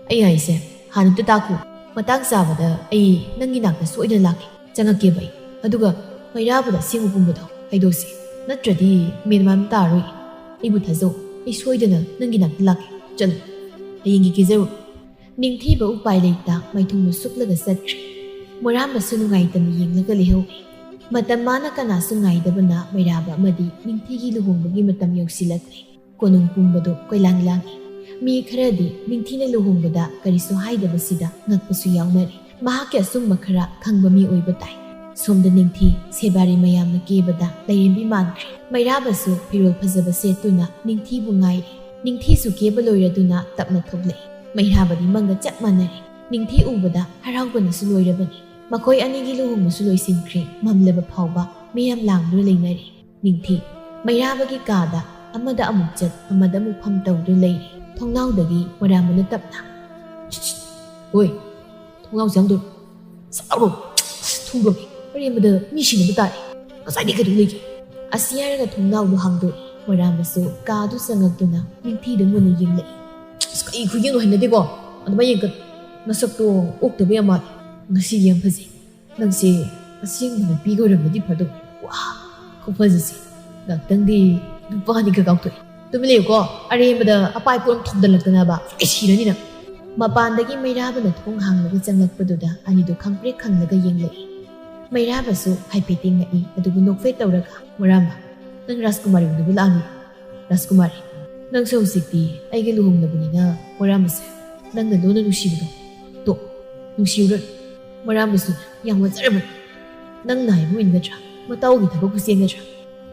ꯑꯩ ꯍꯥꯏꯁꯦ, ꯍꯥꯟꯅ ꯑꯝꯇ ꯇꯥꯈꯣ꯫ ꯃꯇꯥꯡ ꯆꯥꯕꯗ ꯑꯩ ꯅꯪꯒꯤ ꯅꯥꯛꯇ ꯁꯣꯏꯗꯅ ꯂꯥꯛꯀꯦ꯫ ꯆꯪꯉꯛꯀꯦꯕ ꯑꯩ꯫ ꯑꯗꯨꯒ ꯃꯩꯔꯥꯕꯗ ꯑꯁꯦꯡꯕ ꯄꯨꯝꯕꯗꯣ ꯍꯥꯏꯗꯣꯛꯁꯤ꯫ ꯅꯠꯇ꯭ꯔꯗꯤ ꯃꯦꯟ ꯃꯥꯟ ꯇꯥꯔꯣꯏ꯫ ꯑꯩꯕꯨ ꯊꯥꯖꯧ꯫ ꯑꯩ ꯁꯣꯏꯗꯅ ꯅꯪꯒꯤ ꯅꯥꯛꯇ ꯂꯥꯛꯀꯦ꯫ ꯆꯠꯂꯨ꯫ ꯍꯌꯦꯡꯒꯤ ꯀꯦꯖꯔꯨ꯫" ꯅꯤꯡꯊꯤꯕ ꯎꯄꯥꯏ ꯂꯩꯇ ꯃꯥꯏꯊꯣꯡꯗꯨ ꯁꯨꯛꯂꯒ ꯆꯠꯈ꯭ꯔꯦ꯫ ꯃꯣꯏꯔꯥꯝꯕꯁꯨ ꯅꯨꯡꯉꯥꯏꯇꯅ ꯌꯦꯡꯂꯒ ꯂꯩꯍꯧꯏ꯫ ꯃꯇꯝ ꯃꯥꯅ ꯀꯅꯥꯁꯨ ꯉꯥꯏꯗꯕꯅ ꯃꯩꯔꯥꯕ ꯑꯃꯗꯤ ꯅꯤꯡꯊꯤꯒꯤ ꯂꯨꯍꯣꯡꯕꯒꯤ ꯃꯇꯝ ꯌꯧꯁꯤꯜꯂꯛꯂꯦ꯫ ꯀꯣꯅꯨꯡ ꯄꯨꯝꯕꯗꯨ ꯀꯣꯏꯂꯥꯡ ꯂꯥꯡꯏ꯫ ꯃꯤ ꯈꯔꯗꯤ ꯅꯤꯡꯊꯤꯅ ꯂꯨꯍꯣꯡꯕꯗ ꯀꯔꯤꯁꯨ ꯍꯥꯏꯗꯕꯁꯤꯗ ꯉꯛꯄꯁꯨ ꯌꯥꯎꯅꯔꯤ꯫ ꯃꯍꯥꯛꯀꯤ ꯑꯆꯨꯝꯕ ꯈꯔ ꯈꯪꯕ ꯃꯤ ꯑꯣꯏꯕ ꯇꯥꯏ꯫ ꯁꯣꯝꯗ ꯅꯤꯡꯊꯤ ꯁꯦꯕꯥꯔꯤ ꯃꯌꯥꯝꯅ ꯀꯦꯕꯗ ꯂꯥꯏꯔꯦꯝꯕꯤ ꯃꯥꯟꯈ꯭ꯔꯦ꯫ ꯃꯩꯔꯥꯕꯁꯨ ꯐꯤꯔꯣꯜ ꯐꯖꯕ ꯁꯦꯠꯇꯨꯅ ꯅꯤꯡꯊꯤꯕꯨ ꯉꯥꯏꯔꯤ꯫ ꯅꯤꯡꯊꯤꯁꯨ ꯀꯦꯕ ꯂꯣꯏꯔꯗꯨꯅ ꯇꯞꯅ ꯊꯣꯛꯂꯛꯏ꯫ ꯃꯩꯔꯥꯕꯗꯤ ꯃꯪꯒ ꯆꯞ ꯃꯥꯟꯅꯔꯦ꯫ ꯅꯤꯡꯊꯤ ꯎꯕꯗ ꯍꯔꯥꯎꯕꯅꯁꯨ ꯂꯣꯏꯔꯕꯅꯤ꯫ ꯃꯈꯣꯏ ꯑꯅꯤꯒꯤ ꯂꯨꯍꯣꯡꯕꯁꯨ ꯂꯣꯏꯁꯤꯟꯈ꯭ꯔꯦ꯫ ꯃꯝꯂꯕ ꯐꯥꯎꯕ ꯃꯤꯌꯥꯝ ꯂꯥꯡꯗꯨꯅ ꯂꯩꯅꯔꯤ꯫ ꯅꯤꯡꯊꯤ ꯃꯩꯔꯥꯕꯒꯤ ꯀꯥꯗ ꯑꯃꯗ ꯑꯃꯨꯛ ꯆꯠ, ꯑꯃꯗ ꯑꯃꯨꯛ ꯐꯝ ꯇꯧꯗꯨꯅ ꯂꯩꯔꯤ꯫ ꯊꯣꯡꯅꯥꯎꯗꯒꯤ ꯃꯣꯔꯥꯝꯕꯅ ꯇꯞꯅ, "ꯁꯤꯠ, ꯁꯤꯠ, ꯍꯣꯏ, ꯊꯣꯡꯅꯥꯎꯁꯦ ꯍꯥꯡꯗꯣꯛ, ꯁꯥꯎꯔꯣ, ꯑꯁ, ꯊꯨꯝꯕ꯭ꯔꯣ, ꯑꯔꯦꯝꯕꯗ ꯃꯤ ꯁꯤꯅꯕ ꯇꯥꯔꯦ꯫ ꯉꯁꯥꯏꯗꯤ ꯀꯩꯗꯧ ꯂꯩꯒꯦ?" ꯑꯁꯤ ꯍꯥꯏꯔꯒ ꯊꯣꯡꯅꯥꯎꯗꯨ ꯍꯥꯡꯗꯣꯛꯏ꯫ ꯃꯣꯔꯥꯝꯕꯁꯨ ꯀꯥꯗꯨ ꯆꯪꯉꯛꯇꯨꯅ ꯅꯤꯡꯊꯤꯗ ꯃꯨꯟꯅ ꯌꯦꯡꯂꯛꯏ꯫ "ꯑꯁ, ꯀꯩ ꯈꯨꯌꯦꯡꯅꯣ, ꯍꯩꯅꯗꯦꯀꯣ꯫ ꯑꯗꯨꯃꯥꯏ ꯌꯦꯡꯀꯠ, ꯅꯁꯛꯇꯣ ꯑꯣꯛꯇꯕ ꯌꯥꯝ ꯃꯥꯜꯂꯦ꯫ ꯉꯁꯤꯗꯤ ꯌꯥꯝ ꯐꯖꯩ꯫ ꯅꯪꯁꯦ ꯑꯁꯦꯡꯕ ꯅꯨꯄꯤꯒ ꯑꯣꯏꯔꯝꯃꯗꯤ ꯐꯗꯧ꯫ ꯋꯥ, ꯈꯨꯐꯖꯁꯦ꯫ ꯉꯥꯛꯇꯪꯗꯤ ꯅꯨꯄꯥꯅꯤꯒ ꯀꯥꯎꯊꯣꯛꯑꯦ꯫ ꯇꯨꯃꯤꯟ ꯂꯩꯌꯨꯀꯣ, ꯑꯔꯦꯝꯕꯗ ꯑꯄꯥꯏ ꯄꯣꯠ ꯑꯃ ꯊꯣꯝꯖꯤꯜꯂꯛꯇꯅꯕ꯫ ꯑꯩ ꯁꯤꯔꯅꯤ ꯅꯪ꯫" ꯃꯄꯥꯟꯗꯒꯤ ꯃꯩꯔꯥꯕꯅ ꯊꯣꯡ ꯍꯥꯡꯂꯒ ꯆꯪꯂꯛꯄꯗꯨꯗ ꯑꯅꯤꯗꯨ ꯈꯪꯄ꯭ꯔꯦꯛ ꯈꯪꯂꯒ ꯌꯦꯡꯂꯛꯏ꯫ ꯃꯩꯔꯥꯕꯁꯨ ꯍꯥꯏꯐꯦꯠ ꯌꯦꯡꯂꯛꯏ, ꯑꯗꯨꯒ ꯅꯣꯛꯐꯦꯠ ꯇꯧꯔꯒ, "ꯃꯣꯔꯥꯝꯕ, ꯅꯪ ꯔꯥꯖꯀꯨꯃꯥꯔꯤ ꯎꯅꯕ ꯂꯥꯛꯑꯝꯃꯤ?" "ꯔꯥꯖꯀꯨꯃꯥꯔꯤ, ꯅꯪꯁꯨ ꯍꯧꯖꯤꯛꯇꯤ ꯑꯩꯒ ꯂꯨꯍꯣꯡꯂꯕꯅꯤꯅ, ꯃꯣꯔꯥꯝꯕꯁꯦ ꯅꯪꯅ ꯂꯣꯟꯅ ꯅꯨꯡꯁꯤꯕꯗꯣ ꯇꯣꯛ, ꯅꯨꯡꯁꯤꯔꯨꯔꯅꯨ꯫ ꯃꯣꯔꯥꯝꯕꯁꯨ ꯌꯥꯝ ꯋꯥꯖꯔꯕꯅꯤ꯫ ꯅꯪꯅ ꯍꯥꯏꯕ ꯃꯤꯅ ꯅꯠꯇ꯭ꯔꯥ? ꯃꯇꯥꯎꯒꯤ ꯊꯕꯛ ꯈꯨꯠꯁꯦ ꯅꯠꯇ꯭ꯔꯥ?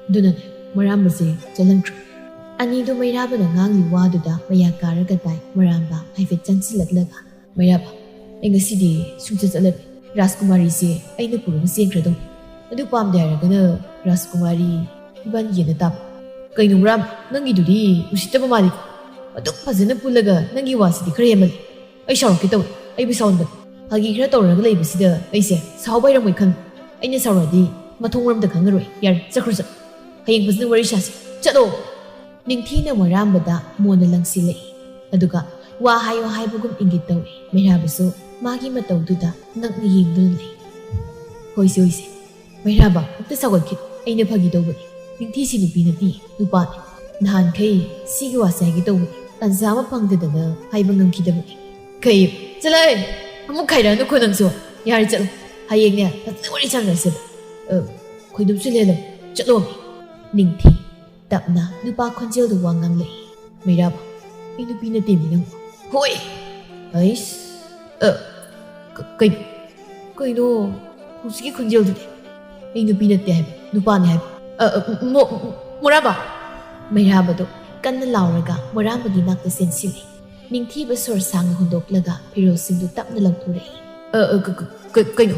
ꯑꯗꯨꯅꯅꯦ, ꯃꯣꯔꯥꯝꯕꯁꯦ ꯆꯠꯍꯟꯈ꯭ꯔꯣ꯫" ꯑꯅꯤꯗꯨ ꯃꯩꯔꯥꯕꯅ ꯉꯥꯡꯂꯤ ꯋꯥꯗꯨꯗ ꯃꯌꯥ ꯀꯥꯔꯒ ꯇꯥꯏ꯫ ꯃꯣꯔꯥꯝꯕ ꯍꯥꯏꯐꯦꯠ ꯆꯪꯁꯤꯜꯂꯛꯂꯒ, "ꯃꯩꯔꯥꯕ, ꯑꯩ ꯉꯁꯤꯗꯤ ꯁꯨꯡꯆꯠ ꯆꯠꯂꯔꯣꯏ꯫ ꯔꯥꯖꯀꯨꯃꯥꯔꯤꯁꯦ ꯑꯩꯅ ꯄꯨꯔꯒ ꯆꯦꯟꯈ꯭ꯔꯗꯧꯅꯤ꯫ ꯑꯗꯨ ꯄꯥꯝꯗꯦ ꯍꯥꯏꯔꯒꯅ ꯔꯥꯖꯀꯨꯃꯥꯔꯤ ꯏꯕꯥꯅꯤ ꯌꯦꯟꯅ ꯇꯥꯕ꯫" "ꯀꯩꯅꯣ ꯃꯣꯔꯥꯝꯕ, ꯅꯪꯒꯤꯗꯨꯗꯤ ꯎꯁꯤꯠꯇꯕ ꯃꯥꯜꯂꯤꯀꯣ꯫ ꯑꯗꯨꯛ ꯐꯖꯅ ꯄꯨꯜꯂꯒ ꯅꯪꯒꯤ ꯋꯥꯁꯤꯗꯤ ꯈꯔ ꯍꯦꯟꯃꯜꯂꯤ꯫ ꯑꯩ ꯁꯥꯎꯔꯛꯀꯦ ꯇꯧꯏ, ꯑꯩꯕꯨ ꯁꯥꯎꯍꯟꯕ꯫ ꯐꯥꯒꯤ ꯈꯔ ꯇꯧꯔꯒ ꯂꯩꯕꯁꯤꯗ ꯑꯩꯁꯦ ꯁꯥꯎꯕ ꯍꯩꯔꯝꯃꯣꯏ ꯈꯪꯉꯤ꯫ ꯑꯩꯅ ꯁꯥꯎꯔꯛꯑꯗꯤ ꯃꯊꯣꯡ ꯃꯔꯝꯗ ꯈꯪꯉꯔꯣꯏ꯫ ꯌꯥꯔꯦ, ꯆꯠꯈ꯭ꯔꯣ ꯆꯠꯂꯣ꯫ ꯍꯌꯦꯡ ꯐꯖꯅ ꯋꯥꯔꯤ ꯁꯥꯁꯤ꯫ ꯆꯠꯂꯣ!" ꯅꯤꯡꯊꯤꯅ ꯃꯣꯏꯔꯥꯝꯕꯗ ꯃꯣꯟꯅ ꯂꯪꯁꯤꯜꯂꯛꯏ꯫ ꯑꯗꯨꯒ ꯋꯥ ꯍꯥꯏꯌꯣ ꯍꯥꯏꯕꯒꯨꯝ ꯏꯪꯒꯤꯠ ꯇꯧꯏ꯫ ꯃꯩꯔꯥꯕꯁꯨ ꯃꯥꯒꯤ ꯃꯇꯧꯗꯨꯗ ꯉꯛꯅ ꯌꯦꯡꯗꯨꯅ ꯂꯩ꯫ "ꯍꯣꯏꯁꯦ, ꯍꯣꯏꯁꯦ꯫ ꯃꯩꯔꯥꯕ, ꯑꯝꯇ ꯁꯥꯎꯒꯠꯈꯤꯅꯨ꯫ ꯑꯩꯅ ꯐꯥꯒꯤ ꯇꯧꯕꯅꯤ꯫ ꯅꯤꯡꯊꯤꯁꯤ ꯅꯨꯄꯤ ꯅꯠꯇꯦ, ꯅꯨꯄꯥꯅꯤ꯫ ꯅꯍꯥꯟꯈꯩ ꯁꯤꯒꯤ ꯋꯥꯁꯦ ꯍꯥꯏꯒꯦ ꯇꯧꯕꯅꯤ꯫ ꯇꯥꯟꯖꯥ ꯑꯃ ꯐꯪꯗꯗꯅ ꯍꯥꯏꯕ ꯉꯝꯈꯤꯗꯕꯅꯤ꯫" "ꯀꯩ? ꯆꯠꯂꯍꯦ! ꯑꯃꯨꯛ ꯈꯥꯏꯔꯛꯑꯅꯨꯀꯣ ꯅꯪꯁꯨ꯫ ꯌꯥꯔꯦ, ꯆꯠꯂꯣ꯫ ꯍꯌꯦꯡꯅꯦ, ꯐꯖꯅ ꯋꯥꯔꯤ ꯁꯥꯟꯅꯔꯁꯦꯕ꯫" "ꯑ, ꯈꯣꯏꯗꯨꯝꯁꯨ ꯂꯦꯜꯂꯝ, ꯆꯠꯂꯣꯃꯤ꯫" ꯅꯤꯡꯊꯤ ꯇꯞꯅ ꯅꯨꯄꯥ ꯈꯣꯟꯖꯦꯜꯗ ꯋꯥ ꯉꯥꯡꯂꯛꯏ꯫ "ꯃꯩꯔꯥꯕ, ꯑꯩ ꯅꯨꯄꯤ ꯅꯠꯇꯦꯃꯤ ꯅꯪꯕꯨ꯫" "ꯍꯣꯏ!" "ꯑꯩꯁ, ꯑ, ꯀ-, ꯀꯩꯅꯣ, ꯀꯩꯅꯣ ꯍꯧꯖꯤꯛꯀꯤ ꯈꯣꯟꯖꯦꯜꯗꯨꯗꯤ?" "ꯑꯩ ꯅꯨꯄꯤ ꯅꯠꯇꯦ ꯍꯥꯏꯕ, ꯅꯨꯄꯥꯅꯦ ꯍꯥꯏꯕ꯫" "ꯑ, ꯑ, ꯃꯣ-, ꯃꯣꯔꯥꯕ!" ꯃꯩꯔꯥꯕꯗꯣ ꯀꯟꯅ ꯂꯥꯎꯔꯒ ꯃꯣꯔꯥꯝꯕꯒꯤ ꯅꯥꯛꯇ ꯆꯦꯟꯁꯤꯜꯂꯤ꯫ ꯅꯤꯡꯊꯤꯕ ꯁꯣꯔ ꯁꯥꯡꯅ ꯍꯣꯟꯗꯣꯛꯂꯒ ꯐꯤꯔꯣꯜꯁꯤꯡꯗꯨ ꯇꯞꯅ ꯂꯧꯊꯣꯔꯛꯏ꯫ "ꯑ, ꯑ, ꯀ-, ꯀ-, ꯀ-, ꯀꯩꯅꯣ?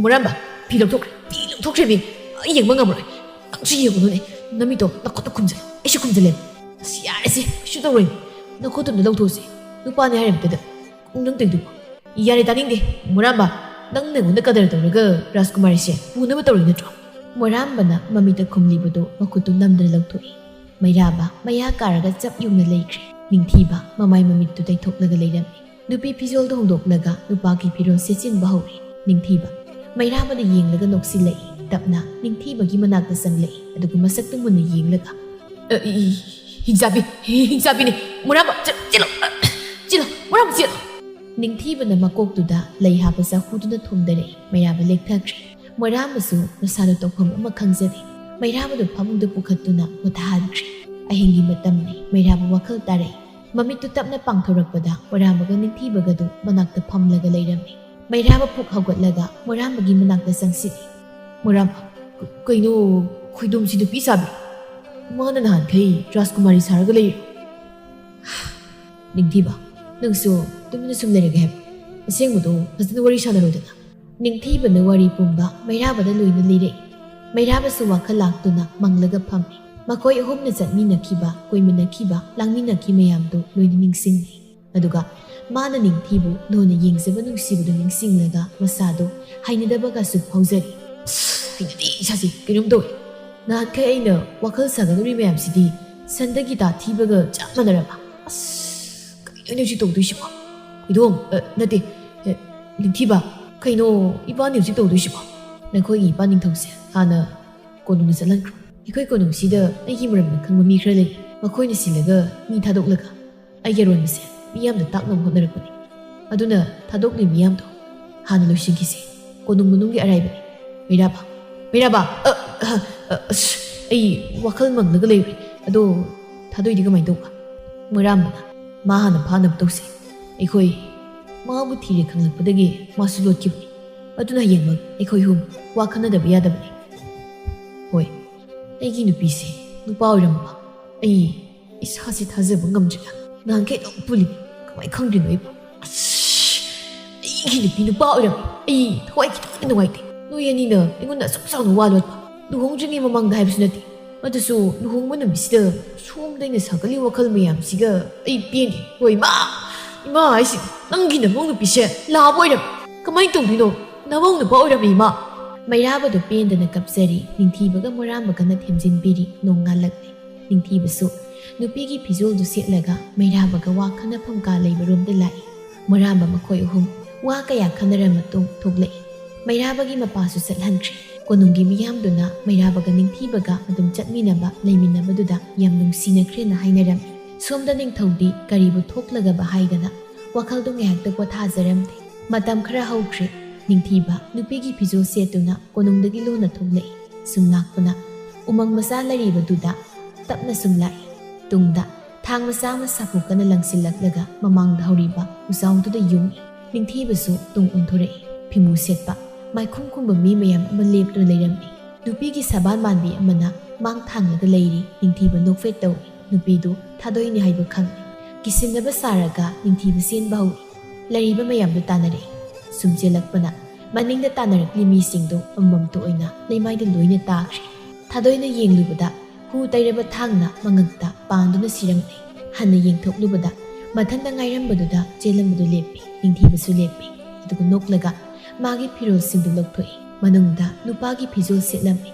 ꯃꯣꯔꯥꯝꯕ, ꯐꯤ ꯂꯧꯊꯣꯛꯈ꯭ꯔꯦ, ꯐꯤ ꯂꯧꯊꯣꯛꯈ꯭ꯔꯦꯃꯤ꯫ ꯑꯩ ꯌꯦꯡꯕ ꯉꯝꯃꯔꯣꯏ꯫ ꯅꯪꯁꯨ ꯌꯦꯡꯉꯨꯅꯨꯅꯦ, ꯅꯃꯤꯠꯇꯣ ꯅꯈꯨꯠꯇ ꯈꯨꯝꯖꯤꯜꯂꯦ, ꯑꯩꯁꯨ ꯈꯨꯝꯖꯤꯜꯂꯦ꯫" "ꯑꯁ, ꯌꯥꯔꯦꯁꯦ, ꯀꯩꯁꯨ ꯇꯧꯔꯣꯏ꯫ ꯅꯈꯨꯠꯇꯨꯝꯗ ꯂꯧꯊꯣꯛꯎꯁꯦ꯫ ꯅꯨꯄꯥꯅꯦ ꯍꯥꯏꯔꯝꯇꯗ ꯅꯪ ꯇꯧꯗꯨꯕꯣ?" "ꯌꯥꯔꯦ, ꯇꯥꯅꯤꯡꯗꯦ꯫ ꯃꯣꯔꯥꯝꯕ, ꯅꯪꯅ ꯑꯩꯉꯣꯟꯗ ꯀꯗꯔ ꯇꯧꯔꯒ ꯔꯥꯖꯀꯨꯃꯥꯔꯤꯁꯦ ꯄꯨꯅꯕ ꯇꯧꯔꯤ ꯅꯠꯇ꯭ꯔꯣ?" ꯃꯣꯔꯥꯝꯕꯅ ꯃꯃꯤꯠꯇ ꯈꯨꯝꯂꯤꯕꯗꯨ ꯃꯈꯨꯠꯇꯨ ꯅꯝꯗꯅ ꯂꯧꯊꯣꯛꯏ꯫ ꯃꯩꯔꯥꯕ ꯃꯌꯥ ꯀꯥꯔꯒ ꯆꯞ ꯌꯨꯡꯅ ꯂꯩꯈ꯭ꯔꯦ꯫ ꯅꯤꯡꯊꯤꯕ ꯃꯃꯥꯏ ꯃꯃꯤꯠꯇꯨ ꯇꯩꯊꯣꯛꯂꯒ ꯂꯩꯔꯝꯃꯤ꯫ ꯅꯨꯄꯤ ꯐꯤꯖꯣꯜꯗꯨ ꯍꯣꯡꯗꯣꯛꯂꯒ ꯅꯨꯄꯥꯒꯤ ꯐꯤꯔꯣꯜ ꯁꯦꯠꯆꯤꯟꯕ ꯍꯧꯔꯦ꯫ ꯅꯤꯡꯊꯤꯕ ꯃꯩꯔꯥꯕꯗ ꯌꯦꯡꯂꯒ ꯅꯣꯛꯁꯤꯜꯂꯛꯏ꯫ ꯇꯞꯅ ꯅꯤꯡꯊꯤꯕꯒꯤ ꯃꯅꯥꯛꯇ ꯆꯪꯂꯛꯏ, ꯑꯗꯨꯒ ꯃꯁꯛꯇꯨ ꯃꯨꯟꯅ ꯌꯦꯡꯂꯒ, "ꯑ, ꯏ, ꯏ, ꯍꯤꯡꯆꯥꯕꯤ, ꯍꯤ-, ꯍꯤꯡꯆꯥꯕꯤꯅꯤ꯫ ꯃꯣꯔꯥꯝꯕ, ꯆꯦ-, ꯆꯦꯜꯂꯣ, ꯑ, ꯆꯦꯜꯂꯣ, ꯃꯣꯔꯥꯝꯕ, ꯆꯦꯜꯂꯣ꯫" ꯅꯤꯡꯊꯤꯕꯅ ꯃꯀꯣꯛꯇꯨꯗ ꯂꯩ ꯍꯥꯞꯄ ꯆꯐꯨꯗꯨꯅ ꯊꯣꯝꯗꯔꯛꯏ꯫ ꯃꯩꯔꯥꯕ ꯂꯦꯛꯊꯈ꯭ꯔꯦ꯫ ꯃꯣꯔꯥꯝꯕꯁꯨ ꯃꯁꯥꯗ ꯇꯧꯐꯝ ꯑꯃ ꯈꯪꯖꯗꯦ꯫ ꯃꯩꯔꯥꯕꯗꯨ ꯐꯃꯨꯡꯗ ꯄꯨꯈꯠꯇꯨꯅ ꯄꯣꯊꯥꯍꯟꯈ꯭ꯔꯦ꯫ ꯑꯍꯤꯡꯒꯤ ꯃꯇꯝꯅꯤ꯫ ꯃꯩꯔꯥꯕ ꯋꯥꯈꯜ ꯇꯥꯔꯛꯏ꯫ ꯃꯃꯤꯠꯇꯨ ꯇꯞꯅ ꯄꯥꯡꯊꯣꯔꯛꯄꯗ ꯃꯣꯔꯥꯝꯕꯒ ꯅꯤꯡꯊꯤꯕꯒꯗꯨ ꯃꯅꯥꯛꯇ ꯐꯝꯂꯒ ꯂꯩꯔꯝꯃꯤ꯫ ꯃꯩꯔꯥꯕ ꯐꯨꯛ ꯍꯧꯒꯠꯂꯒ ꯃꯣꯔꯥꯝꯕꯒꯤ ꯃꯅꯥꯛꯇ ꯆꯪꯁꯤꯜꯂꯤ꯫ "ꯃꯣꯔꯥꯝꯕ, ꯀ-, ꯀꯩꯅꯣ, ꯈꯣꯏꯗꯣꯝꯁꯤ ꯅꯨꯄꯤ ꯁꯥꯕꯤ? ꯃꯥꯅ ꯅꯍꯥꯟꯈꯩ ꯔꯥꯖꯀꯨꯃꯥꯔꯤ ꯁꯥꯔꯒ ꯂꯩꯔꯤꯔꯣ?" "ꯅꯤꯡꯊꯤꯕ, ꯅꯪꯁꯨ ꯇꯨꯃꯤꯟꯅ ꯁꯨꯝ ꯂꯩꯔꯒꯦ ꯍꯥꯏꯕ? ꯑꯁꯦꯡꯕꯗꯣ ꯐꯖꯅ ꯋꯥꯔꯤ ꯁꯥꯟꯅꯔꯣꯗꯅ꯫" ꯅꯤꯡꯊꯤꯕꯅ ꯋꯥꯔꯤ ꯄꯨꯝꯕ ꯃꯩꯔꯥꯕꯗ ꯂꯣꯏꯅ ꯂꯤꯔꯛꯏ꯫ ꯃꯩꯔꯥꯕꯁꯨ ꯋꯥꯈꯜ ꯂꯥꯛꯇꯨꯅ ꯃꯪꯂꯒ ꯐꯝꯃꯤ꯫ ꯃꯈꯣꯏ ꯑꯍꯨꯝꯅ ꯆꯠꯃꯤꯟꯅꯈꯤꯕ, ꯀꯣꯏꯃꯤꯟꯅꯈꯤꯕ, ꯂꯥꯡꯃꯤꯟꯅꯈꯤ ꯃꯌꯥꯝꯗꯨ ꯂꯣꯏꯅ ꯅꯤꯡꯁꯤꯡꯂꯤ꯫ ꯑꯗꯨꯒ ꯃꯥꯅ ꯅꯤꯡꯊꯤꯕꯨ ꯂꯣꯟꯅ ꯌꯦꯡꯖꯕ ꯅꯨꯡꯁꯤꯕꯗꯨ ꯅꯤꯡꯁꯤꯡꯂꯒ ꯃꯁꯥꯗꯣ ꯍꯩꯅꯗꯕꯒꯁꯨ ꯐꯥꯎꯖꯔꯤ꯫ "ꯑꯁ, ꯍꯩꯅꯗꯦ, ꯏꯁꯥꯁꯦ ꯀꯩꯅꯣꯝ ꯇꯧꯋꯦ꯫ ꯅꯍꯥꯟꯈꯩ ꯑꯩꯅ ꯋꯥꯈꯜ ꯁꯥꯒꯠꯂꯨꯔꯤ ꯃꯌꯥꯝꯁꯤꯗꯤ ꯁꯟꯗꯒꯤ ꯇꯥ ꯊꯤꯕꯒ ꯆꯞ ꯃꯥꯟꯅꯔꯕ꯫ ꯑꯁ, ꯀꯩꯅꯣ ꯍꯧꯖꯤꯛ ꯇꯧꯗꯣꯏꯁꯤꯕꯣ? ꯈꯣꯏꯗꯣꯝ, ꯑ, ꯅꯠꯇꯦ, ꯑ, ꯅꯤꯡꯊꯤꯕ, ꯀꯩꯅꯣ ꯏꯕꯥꯅꯤ ꯍꯧꯖꯤꯛ ꯇꯧꯗꯣꯏꯁꯤꯕꯣ? ꯅꯈꯣꯏꯒꯤ ꯏꯄꯥ ꯅꯤꯡꯊꯧꯁꯦ ꯍꯥꯟꯅ ꯀꯣꯅꯨꯡꯗ ꯆꯠꯍꯟꯈ꯭ꯔꯣ꯫ ꯑꯩꯈꯣꯏ ꯀꯣꯅꯨꯡꯁꯤꯗ ꯑꯩꯒꯤ ꯃꯔꯝꯗ ꯈꯪꯕ ꯃꯤ ꯈꯔ ꯂꯩ꯫ ꯃꯈꯣꯏꯅ ꯁꯤꯜꯂꯒ ꯃꯤ ꯊꯥꯗꯣꯛꯂꯒ ꯑꯩꯒꯤ ꯑꯔꯣꯟꯕꯁꯦ ꯃꯤꯌꯥꯝꯗ ꯇꯥꯛꯅꯕ ꯍꯣꯠꯅꯔꯛꯄꯅꯤ꯫ ꯑꯗꯨꯅ ꯊꯥꯗꯣꯛꯂꯤ ꯃꯤꯌꯥꯝꯗꯣ ꯍꯥꯟꯅ ꯂꯣꯏꯁꯤꯟꯈꯤꯁꯦ꯫ ꯀꯣꯅꯨꯡ ꯃꯅꯨꯡꯒꯤ ꯑꯔꯥꯏꯕꯅꯤ꯫ ꯃꯩꯔꯥꯕ, ꯃꯩꯔꯥꯕ, ꯑ, ꯑ, ꯑ, ꯑꯁ, ꯑꯩ ꯋꯥꯈꯜ ꯃꯪꯂꯒ ꯂꯩꯔꯦ꯫ ꯑꯗꯣ ꯊꯥꯗꯣꯏꯗꯤ ꯀꯃꯥꯏꯅ ꯇꯧꯕ? ꯃꯣꯏꯔꯥꯝꯕꯅ, "ꯃꯥ ꯍꯥꯟꯅ ꯐꯥꯅꯕ ꯇꯧꯁꯦ꯫ ꯑꯩꯈꯣꯏ ꯃꯥꯕꯨ ꯊꯤꯔꯦ ꯈꯪꯂꯛꯄꯗꯒꯤ ꯃꯥꯁꯨ ꯂꯣꯠꯈꯤꯕꯅꯤ꯫ ꯑꯗꯨꯅ ꯍꯌꯦꯡꯃꯛ ꯑꯩꯈꯣꯏ ꯑꯍꯨꯝ ꯋꯥ ꯈꯟꯅꯗꯕ ꯌꯥꯗꯕꯅꯤ꯫ ꯍꯣꯏ, ꯑꯩꯒꯤ ꯅꯨꯄꯤꯁꯦ ꯅꯨꯄꯥ ꯑꯣꯏꯔꯝꯕ ꯑꯩ ꯏꯁꯥꯁꯦ ꯊꯥꯖꯕ ꯉꯝꯗ꯭ꯔꯦ꯫ ꯅꯍꯥꯟꯈꯩ ꯑꯗꯨꯝ ꯄꯨꯜꯂꯤ, ꯀꯃꯥꯏꯅ ꯈꯪꯗ꯭ꯔꯤꯅꯣ ꯑꯩꯕꯨ? ꯑꯁ, ꯑꯩꯒꯤ ꯅꯨꯄꯤ ꯅꯨꯄꯥ ꯑꯣꯏꯔꯝꯃꯤ꯫ ꯑꯩ ꯊꯋꯥꯏ ꯈꯤꯇꯪ ꯅꯨꯡꯉꯥꯏꯇꯦ꯫ ꯅꯣꯏ ꯑꯅꯤꯅ ꯑꯩꯉꯣꯟꯗ ꯑꯁꯨꯛ ꯆꯥꯎꯅ ꯋꯥ ꯂꯣꯠꯄ꯫ ꯂꯨꯍꯣꯡꯗ꯭ꯔꯤꯉꯩ ꯃꯃꯥꯡꯗ ꯍꯥꯏꯕꯁꯨ ꯅꯠꯇꯦ꯫ ꯑꯗꯨꯁꯨ ꯂꯨꯍꯣꯡꯕ ꯅꯨꯃꯤꯠꯁꯤꯗ ꯁꯣꯝꯗ ꯑꯩꯅ ꯁꯥꯒꯠꯂꯤ ꯋꯥꯈꯜ ꯃꯌꯥꯝꯁꯤꯒ ꯑꯩ ꯄꯦꯟꯗꯦ꯫ ꯍꯣꯏ, ꯏꯃꯥ! ꯏꯃꯥ ꯍꯥꯏꯁꯤꯗꯤ ꯅꯪꯒꯤ ꯅꯃꯧ ꯅꯨꯄꯤꯁꯦ ꯂꯥꯕ ꯑꯣꯏꯔꯝꯃꯤ꯫ ꯀꯃꯥꯏꯅ ꯇꯧꯗꯣꯏꯅꯣ? ꯅꯃꯧ ꯅꯨꯄꯥ ꯑꯣꯏꯔꯝꯃꯤ, ꯏꯃꯥ!" ꯃꯩꯔꯥꯕꯗꯨ ꯄꯦꯟꯗꯅ ꯀꯞꯆꯔꯤ꯫ ꯅꯤꯡꯊꯤꯕꯒ ꯃꯣꯏꯔꯥꯝꯕꯒꯅ ꯊꯦꯝꯖꯤꯟꯕꯤꯔꯤ꯫ ꯅꯣꯡ ꯉꯥꯜꯂꯛꯂꯦ꯫ ꯅꯤꯡꯊꯤꯕꯁꯨ ꯅꯨꯄꯤꯒꯤ ꯐꯤꯖꯣꯜꯗꯨ ꯁꯦꯠꯂꯒ ꯃꯩꯔꯥꯕꯒ ꯋꯥ ꯈꯟꯅꯐꯝ ꯀꯥ ꯂꯩꯕꯔꯣꯝꯗ ꯂꯥꯛꯏ꯫ ꯃꯣꯏꯔꯥꯝꯕ ꯃꯈꯣꯏ ꯑꯍꯨꯝ ꯋꯥ ꯀꯌꯥ ꯈꯟꯅꯔ ꯃꯇꯨꯡ ꯊꯣꯛꯂꯛꯏ꯫ ꯃꯩꯔꯥꯕꯒꯤ ꯃꯄꯥꯁꯨ ꯆꯠꯍꯟꯈ꯭ꯔꯦ꯫ ꯀꯣꯅꯨꯡꯒꯤ ꯃꯤꯌꯥꯝꯗꯨꯅ ꯃꯩꯔꯥꯕꯒ ꯅꯤꯡꯊꯤꯕꯒ ꯑꯗꯨꯝ ꯆꯠꯃꯤꯟꯅꯕ, ꯂꯩꯃꯤꯟꯅꯕꯗꯨꯗ ꯌꯥꯝ ꯅꯨꯡꯁꯤꯅꯈ꯭ꯔꯦꯅ ꯍꯥꯏꯅꯔꯝꯃꯤ꯫ ꯁꯣꯝꯗ ꯅꯤꯡꯊꯧꯗꯤ ꯀꯔꯤꯕꯨ ꯊꯣꯛꯂꯒꯕ ꯍꯥꯏꯗꯅ ꯋꯥꯈꯜꯗꯨ ꯉꯥꯏꯍꯥꯛꯇ ꯄꯣꯊꯥꯖꯔꯝꯗꯦ꯫ ꯃꯇꯝ ꯈꯔ ꯍꯧꯈ꯭ꯔꯦ꯫ ꯅꯤꯡꯊꯤꯕ ꯅꯨꯄꯤꯒꯤ ꯐꯤꯖꯣꯜ ꯁꯦꯠꯇꯨꯅ ꯀꯣꯅꯨꯡꯗꯒꯤ ꯂꯣꯟꯅ ꯊꯣꯛꯂꯛꯏ꯫ ꯁꯨꯝ ꯂꯥꯛꯄꯅ ꯎꯃꯪ ꯃꯆꯥ ꯂꯩꯔꯤꯕꯗꯨꯗ ꯇꯞꯅ ꯁꯨꯝ ꯂꯥꯛꯏ꯫ ꯇꯨꯡꯗ ꯊꯥꯡ ꯃꯆꯥ ꯑꯃ ꯁꯥꯐꯨ ꯀꯟꯅ ꯂꯪꯁꯤꯜꯂꯛꯂꯒ ꯃꯃꯥꯡꯗ ꯍꯧꯔꯤꯕ ꯎꯖꯥꯎꯗꯨꯗ ꯌꯨꯡꯏ꯫ ꯅꯤꯡꯊꯤꯕꯁꯨ ꯇꯨꯡ ꯑꯣꯟꯊꯣꯔꯛꯏ꯫ ꯐꯤꯃꯨ ꯁꯦꯠꯄ, ꯃꯥꯏꯈꯨꯝ ꯈꯨꯝꯕ ꯃꯤ ꯃꯌꯥꯝ ꯑꯃ ꯂꯦꯞꯇꯨꯅ ꯂꯩꯔꯝꯃꯤ꯫ ꯅꯨꯄꯤꯒꯤ ꯁꯕꯥꯟ ꯃꯥꯟꯕꯤ ꯑꯃꯅ ꯃꯥꯡ ꯊꯥꯡꯂꯒ ꯂꯩꯔꯤ꯫ ꯅꯤꯡꯊꯤꯕ ꯅꯣꯛꯐꯦꯠ ꯇꯧꯏ꯫ ꯅꯨꯄꯤꯗꯨ ꯊꯥꯗꯣꯏꯅꯤ ꯍꯥꯏꯕ ꯈꯪꯏ꯫ ꯀꯤꯁꯤꯟꯅꯕ ꯁꯥꯔꯒ ꯅꯤꯡꯊꯤꯕ ꯆꯦꯟꯕ ꯍꯧꯏ꯫ ꯂꯩꯔꯤꯕ ꯃꯌꯥꯝꯗꯨ ꯇꯥꯟꯅꯔꯛꯏ꯫ ꯁꯨꯝ ꯆꯦꯜꯂꯛꯄꯅ ꯃꯅꯤꯡꯗ ꯇꯥꯟꯅꯔꯛꯂꯤ ꯃꯤꯁꯤꯡꯗꯨ ꯑꯃꯃꯝꯇ ꯑꯣꯏꯅ ꯂꯩꯃꯥꯏꯗ ꯂꯣꯏꯅ ꯇꯥꯈ꯭ꯔꯦ꯫ ꯊꯥꯗꯣꯏꯅ ꯌꯦꯡꯂꯨꯕꯗ ꯍꯨ ꯇꯩꯔꯕ ꯊꯥꯡꯅ ꯃꯉꯛꯇ ꯄꯥꯟꯗꯨꯅ ꯁꯤꯔꯝꯂꯦ꯫ ꯍꯟꯅ ꯌꯦꯡꯊꯣꯛꯂꯨꯕꯗ ꯃꯊꯟꯇ ꯉꯥꯏꯔꯝꯕꯗꯨꯗ ꯆꯦꯜꯂꯝꯕꯗꯨ ꯂꯦꯞꯄꯤ꯫ ꯅꯤꯡꯊꯤꯕꯁꯨ ꯂꯦꯞꯄꯤ꯫ ꯑꯗꯨꯒ ꯅꯣꯛꯂꯒ ꯃꯥꯒꯤ ꯐꯤꯔꯣꯜꯁꯤꯡꯗꯨ ꯂꯧꯊꯣꯛꯏ꯫ ꯃꯅꯨꯡꯗ ꯅꯨꯄꯥꯒꯤ ꯐꯤꯖꯣꯜ ꯁꯦꯠꯂꯝꯃꯤ꯫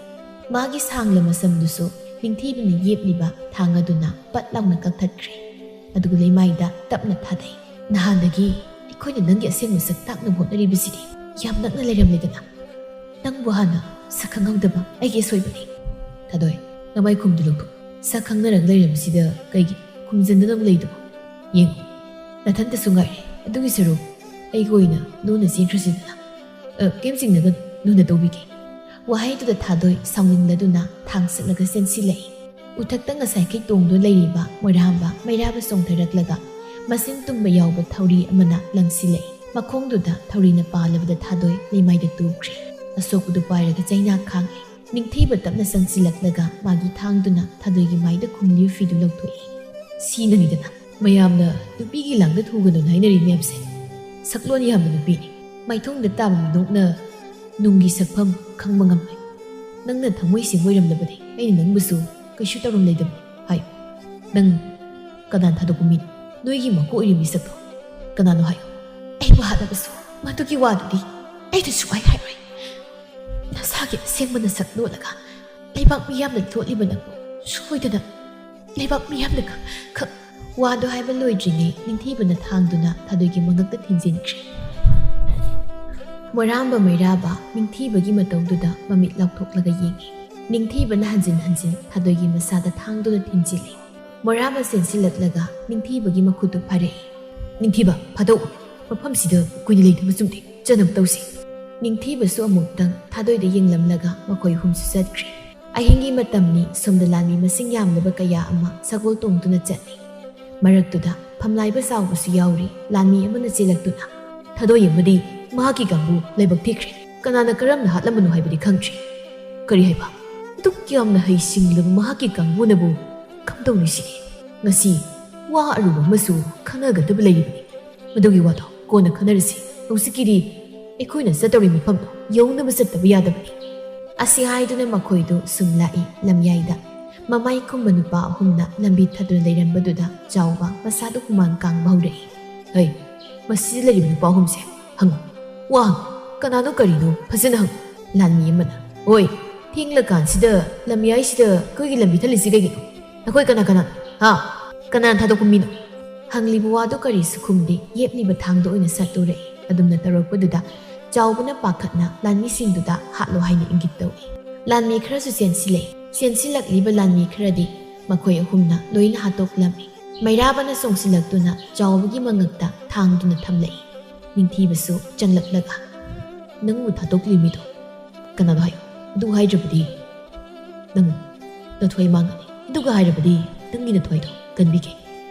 ꯃꯥꯒꯤ ꯁꯥꯡꯂ ꯃꯁꯝꯗꯨꯁꯨ ꯅꯤꯡꯊꯤꯕꯅ ꯌꯦꯞꯂꯤꯕ ꯊꯥꯡ ꯑꯗꯨꯅ ꯄꯠ ꯂꯥꯎꯅ ꯀꯛꯊꯠꯈ꯭ꯔꯦ꯫ ꯑꯗꯨꯒ ꯂꯩꯃꯥꯏꯗ ꯇꯞꯅ ꯊꯥꯗꯩ꯫ "ꯅꯍꯥꯟꯗꯒꯤ ꯑꯩꯈꯣꯏꯅ ꯅꯪꯒꯤ ꯑꯁꯦꯡꯕ ꯁꯛ ꯇꯥꯛꯅꯕ ꯍꯣꯠꯅꯔꯤꯕꯁꯤꯗꯤ ꯌꯥꯝ ꯅꯛꯅ ꯂꯩꯔꯝꯂꯦꯗꯅ꯫ ꯅꯪꯕꯨ ꯍꯥꯟꯅ ꯁꯛ ꯈꯪꯍꯧꯗꯕ ꯑꯩꯒꯤ ꯑꯁꯣꯏꯕꯅꯤ꯫" "ꯊꯥꯗꯣꯏ, ꯅꯃꯥꯏꯈꯨꯝꯗꯨ ꯂꯧꯊꯣꯛ꯫ ꯁꯛ ꯈꯪꯅꯔꯒ ꯂꯩꯔꯝꯕꯁꯤꯗ ꯀꯩꯒꯤ ꯈꯨꯝꯖꯤꯟꯗꯅ ꯑꯃꯨꯛ ꯂꯩꯗꯨꯕꯨ? ꯌꯦꯡꯉꯨ, ꯅꯊꯟꯇꯁꯨ ꯉꯥꯏꯔꯦ꯫ ꯑꯗꯨꯒꯤ ꯁꯔꯨꯛ ꯑꯩꯒ ꯑꯣꯏꯅ ꯂꯣꯟꯅ ꯆꯦꯟꯈ꯭ꯔꯁꯤꯗꯅ꯫" "ꯑ, ꯀꯩꯝ ꯆꯤꯡꯅꯒꯅꯨ, ꯂꯣꯟꯅ ꯇꯧꯕꯤꯒꯦ꯫" ꯋꯥꯍꯩꯗꯨꯗ ꯊꯥꯗꯣꯏ ꯁꯥꯎꯅꯤꯡꯂꯗꯨꯅ ꯊꯥꯡ ꯁꯠꯂꯒ ꯆꯦꯟꯁꯤꯜꯂꯛꯏ꯫ ꯎꯊꯛꯇ ꯉꯁꯥꯏꯈꯩ ꯇꯣꯡꯗꯨꯅ ꯂꯩꯔꯤꯕ ꯃꯣꯏꯔꯥꯝꯕ ꯃꯩꯔꯥꯕ ꯆꯣꯡꯊꯔꯛꯂꯒ ꯃꯆꯤꯟ ꯇꯨꯝꯕ ꯌꯥꯎꯕ ꯊꯧꯔꯤ ꯑꯃꯅ ꯂꯪꯁꯤꯜꯂꯛꯏ꯫ ꯃꯈꯣꯡꯗꯨꯗ ꯊꯧꯔꯤꯅ ꯄꯥꯜꯂꯕꯗ ꯊꯥꯗꯣꯏ ꯂꯩꯃꯥꯏꯗ ꯇꯨꯈ꯭ꯔꯦ꯫ ꯑꯁꯣꯛꯄꯗꯨ ꯄꯥꯏꯔꯒ ꯆꯩꯅꯥ ꯈꯥꯡꯉꯤ꯫ ꯅꯤꯡꯊꯤꯕ ꯇꯞꯅ ꯆꯪꯁꯤꯜꯂꯛꯂꯒ ꯃꯥꯒꯤ ꯊꯥꯡꯗꯨꯅ ꯊꯥꯗꯣꯏꯒꯤ ꯃꯥꯏꯗ ꯈꯨꯝꯂꯤꯕ ꯐꯤꯗꯨ ꯂꯧꯊꯣꯛꯏ꯫ "ꯁꯤ ꯅꯪꯅꯤꯗꯅ ꯃꯌꯥꯝꯅ ꯅꯨꯄꯤꯒꯤ ꯂꯥꯡꯗ ꯊꯨꯒꯅꯨꯅ ꯍꯥꯏꯅꯔꯤ ꯃꯌꯥꯝꯁꯦ꯫ ꯁꯛꯂꯣꯟ ꯌꯥꯝꯕ ꯅꯨꯄꯤꯅꯤ꯫ ꯃꯥꯏꯊꯣꯡꯗ ꯇꯥꯕ ꯃꯤꯅꯣꯛꯅ ꯅꯨꯡꯒꯤ ꯁꯛꯐꯝ ꯈꯪꯕ ꯉꯝꯂꯣꯏ꯫ ꯅꯪꯅ ꯊꯃꯣꯏ ꯁꯦꯡꯕ ꯑꯣꯏꯔꯝꯂꯕꯗꯤ ꯑꯩꯅ ꯅꯪꯕꯨꯁꯨ ꯀꯩꯁꯨ ꯇꯧꯔꯝꯂꯣꯏꯗꯕꯅꯤ꯫ ꯍꯥꯏꯌꯨ, ꯅꯪ ꯀꯅꯥꯅ ꯊꯥꯗꯣꯛꯄ ꯃꯤꯅꯣ? ꯅꯣꯏꯒꯤ ꯃꯀꯣꯛ ꯑꯣꯏꯔꯤꯕ ꯃꯤꯁꯛꯇꯣ ꯀꯅꯥꯅꯣ ꯍꯥꯏꯌꯨ?" "ꯑꯩꯕꯨ ꯍꯥꯠꯂꯕꯁꯨ ꯃꯗꯨꯒꯤ ꯋꯥꯗꯨꯗꯤ ꯑꯩꯅ ꯁꯨꯡꯍꯥꯏ ꯍꯥꯏꯔꯣꯏ꯫ ꯅꯁꯥꯒꯤ ꯑꯁꯦꯡꯕ ꯅꯁꯛ ꯂꯣꯠꯂꯒ ꯂꯩꯕꯥꯛ ꯃꯤꯌꯥꯝꯅ ꯂꯣꯠꯂꯤꯕ ꯅꯪꯕꯨ ꯁꯣꯏꯗꯅ ꯂꯩꯕꯥꯛ ꯃꯤꯌꯥꯝꯅ ꯈꯪ-, ꯈꯪ-" ꯋꯥꯗꯨ ꯍꯥꯏꯕ ꯂꯣꯏꯗ꯭ꯔꯤꯉꯩ ꯅꯤꯡꯊꯤꯕꯅ ꯊꯥꯡꯗꯨꯅ ꯊꯥꯗꯣꯏꯒꯤ ꯃꯉꯛꯇ ꯊꯤꯟꯖꯤꯟꯈ꯭ꯔꯦ꯫ ꯃꯣꯏꯔꯥꯝꯕ ꯃꯩꯔꯥꯕ ꯅꯤꯡꯊꯤꯕꯒꯤ ꯃꯇꯧꯗꯨꯗ ꯃꯃꯤꯠ ꯂꯥꯎꯊꯣꯛꯂꯒ ꯌꯦꯡꯉꯤ꯫ ꯅꯤꯡꯊꯤꯕꯅ ꯍꯟꯖꯤꯟ ꯍꯟꯖꯤꯟ ꯊꯥꯗꯣꯏꯒꯤ ꯃꯁꯥꯗ ꯊꯥꯡꯗꯨꯅ ꯊꯤꯟꯖꯤꯜꯂꯤ꯫ ꯃꯣꯏꯔꯥꯝꯕ ꯆꯦꯟꯁꯤꯜꯂꯛꯂꯒ ꯅꯤꯡꯊꯤꯕꯒꯤ ꯃꯈꯨꯠꯇꯨ ꯐꯥꯔꯛꯏ꯫ "ꯅꯤꯡꯊꯤꯕ, ꯐꯥꯗꯣꯛꯎ꯫ ꯃꯐꯝꯁꯤꯗ ꯀꯨꯏꯅ ꯂꯩꯊꯕ ꯆꯨꯝꯗꯦ꯫ ꯆꯠꯅꯕ ꯇꯧꯁꯤ꯫" ꯅꯤꯡꯊꯤꯕꯁꯨ ꯑꯃꯨꯛꯇꯪ ꯊꯥꯗꯣꯏꯗ ꯌꯦꯡꯂꯝꯂꯒ ꯃꯈꯣꯏ ꯑꯍꯨꯝꯁꯨ ꯆꯠꯈ꯭ꯔꯦ꯫ ꯑꯍꯤꯡꯒꯤ ꯃꯇꯝꯅꯤ꯫ ꯁꯣꯝꯗ ꯂꯥꯟꯃꯤ ꯃꯁꯤꯡ ꯌꯥꯝꯂꯕ ꯀꯌꯥ ꯑꯃ ꯁꯒꯣꯜ ꯇꯣꯡꯗꯨꯅ ꯆꯠꯂꯤ꯫ ꯃꯔꯛꯇꯨꯗ ꯐꯝꯂꯥꯏꯕ ꯆꯥꯎꯕꯁꯨ ꯌꯥꯎꯔꯤ꯫ ꯂꯥꯟꯃꯤ ꯑꯃꯅ ꯆꯦꯜꯂꯛꯇꯨꯅ, "ꯊꯥꯗꯣꯏ ꯑꯃꯗꯤ ꯃꯍꯥꯛꯀꯤ ꯀꯥꯡꯕꯨ ꯂꯥꯏꯕꯛ ꯊꯤꯈ꯭ꯔꯦ꯫ ꯀꯅꯥꯅ ꯀꯔꯝꯅ ꯍꯥꯠꯂꯝꯕꯅꯣ ꯍꯥꯏꯕꯗꯤ ꯈꯪꯗ꯭ꯔꯤ꯫" "ꯀꯔꯤ ꯍꯥꯏꯕ? ꯑꯗꯨꯛ ꯌꯥꯝꯅ ꯍꯩꯁꯤꯡꯂꯕ ꯃꯍꯥꯛꯀꯤ ꯀꯥꯡꯕꯨꯅꯕꯨ ꯀꯝꯗꯧꯅꯤ ꯁꯤꯗꯤ? ꯉꯁꯤ ꯋꯥ ꯑꯔꯨꯕ ꯑꯃꯁꯨ ꯈꯟꯅꯒꯗꯕ ꯂꯩꯔꯤꯕꯅꯤ꯫ ꯃꯗꯨꯒꯤ ꯋꯥꯗꯣ ꯀꯣꯟꯅ ꯈꯟꯅꯔꯁꯤ꯫ ꯍꯧꯖꯤꯛꯀꯤꯗꯤ ꯑꯩꯈꯣꯏꯅ ꯆꯠꯇꯧꯔꯤ ꯃꯐꯝꯗꯣ ꯌꯧꯅꯕ ꯆꯠꯇꯕ ꯌꯥꯗꯕꯅꯤ꯫" ꯑꯁꯤ ꯍꯥꯏꯗꯨꯅ ꯃꯈꯣꯏꯗꯨ ꯁꯨꯝ ꯂꯥꯛꯏ꯫ ꯂꯝꯌꯥꯏꯗ ꯃꯃꯥꯏ ꯈꯨꯝꯕ ꯅꯨꯄꯥ ꯑꯍꯨꯝꯅ ꯂꯝꯕꯤ ꯊꯠꯇꯨꯅ ꯂꯩꯔꯝꯕꯗꯨꯗ ꯆꯥꯎꯕ ꯃꯁꯥꯗꯨ ꯍꯨꯃꯥꯡ ꯀꯥꯡꯕ ꯍꯧꯔꯛꯏ꯫ "ꯍꯩ, ꯃꯁꯤꯗ ꯂꯩꯔꯤꯕ ꯅꯨꯄꯥ ꯑꯍꯨꯝꯁꯦ ꯍꯪꯉꯨ꯫ ꯋꯥ ꯍꯪꯉꯨ꯫ ꯀꯅꯥꯅꯣ ꯀꯔꯤꯅꯣ ꯐꯖꯅ ꯍꯪꯉꯨ꯫" ꯂꯥꯟꯃꯤ ꯑꯃꯅ, "ꯍꯣꯏ, ꯊꯦꯡꯂꯀꯥꯟꯁꯤꯗ ꯂꯝꯌꯥꯏꯁꯤꯗ ꯑꯩꯈꯣꯏꯒꯤ ꯂꯝꯕꯤ ꯊꯠꯂꯤꯁꯤ ꯀꯩꯒꯤꯅꯣ? ꯅꯈꯣꯏ ꯀꯅꯥ ꯀꯅꯥ? ꯍꯥ? ꯀꯅꯥꯅ ꯊꯥꯗꯣꯛꯄ ꯃꯤꯅꯣ?" ꯍꯪꯂꯤꯕ ꯋꯥꯗꯨ ꯀꯔꯤꯁꯨ ꯈꯨꯝꯗꯦ꯫ ꯌꯦꯞꯂꯤꯕ ꯊꯥꯡꯗ ꯑꯣꯏꯅ ꯁꯠꯇꯣꯔꯛꯏ꯫ ꯑꯗꯨꯝꯅ ꯇꯧꯔꯛꯄꯗꯨꯗ ꯆꯥꯎꯕꯅ ꯄꯥꯈꯠꯅ ꯂꯥꯟꯃꯤꯁꯤꯡꯗꯨꯗ ꯍꯥꯠꯂꯣ ꯍꯥꯏꯅ ꯏꯪꯒꯤꯠ ꯇꯧꯏ꯫ ꯂꯥꯟꯃꯤ ꯈꯔꯁꯨ ꯆꯦꯟꯁꯤꯜꯂꯛꯏ꯫ ꯆꯦꯟꯁꯤꯜꯂꯛꯂꯤꯕ ꯂꯥꯟꯃꯤ ꯈꯔꯗꯤ ꯃꯈꯣꯏ ꯑꯍꯨꯝꯅ ꯂꯣꯏꯅ ꯍꯥꯠꯇꯣꯛꯂꯝꯃꯤ꯫ ꯃꯩꯔꯥꯕꯅ ꯆꯣꯡꯁꯤꯜꯂꯛꯇꯨꯅ ꯆꯥꯎꯕꯒꯤ ꯃꯉꯛꯇ ꯊꯥꯡꯗꯨꯅ ꯊꯝꯂꯛꯏ꯫ ꯅꯤꯡꯊꯤꯕꯁꯨ ꯆꯪꯂꯛꯂꯒ, "ꯅꯪꯕꯨ ꯊꯥꯗꯣꯛꯂꯤ ꯃꯤꯗꯣ ꯀꯅꯥꯅꯣ ꯍꯥꯏꯌꯨ?" ꯑꯗꯨ ꯍꯥꯏꯗ꯭ꯔꯕꯗꯤ ꯅꯪ ꯅꯊ꯭ꯋꯥꯏ ꯃꯥꯡꯒꯅꯤ꯫ ꯑꯗꯨꯒ ꯍꯥꯏꯔꯕꯗꯤ ꯅꯪꯒꯤ ꯅꯊ꯭ꯋꯥꯏꯗꯣ ꯀꯟꯕꯤꯒꯦ꯫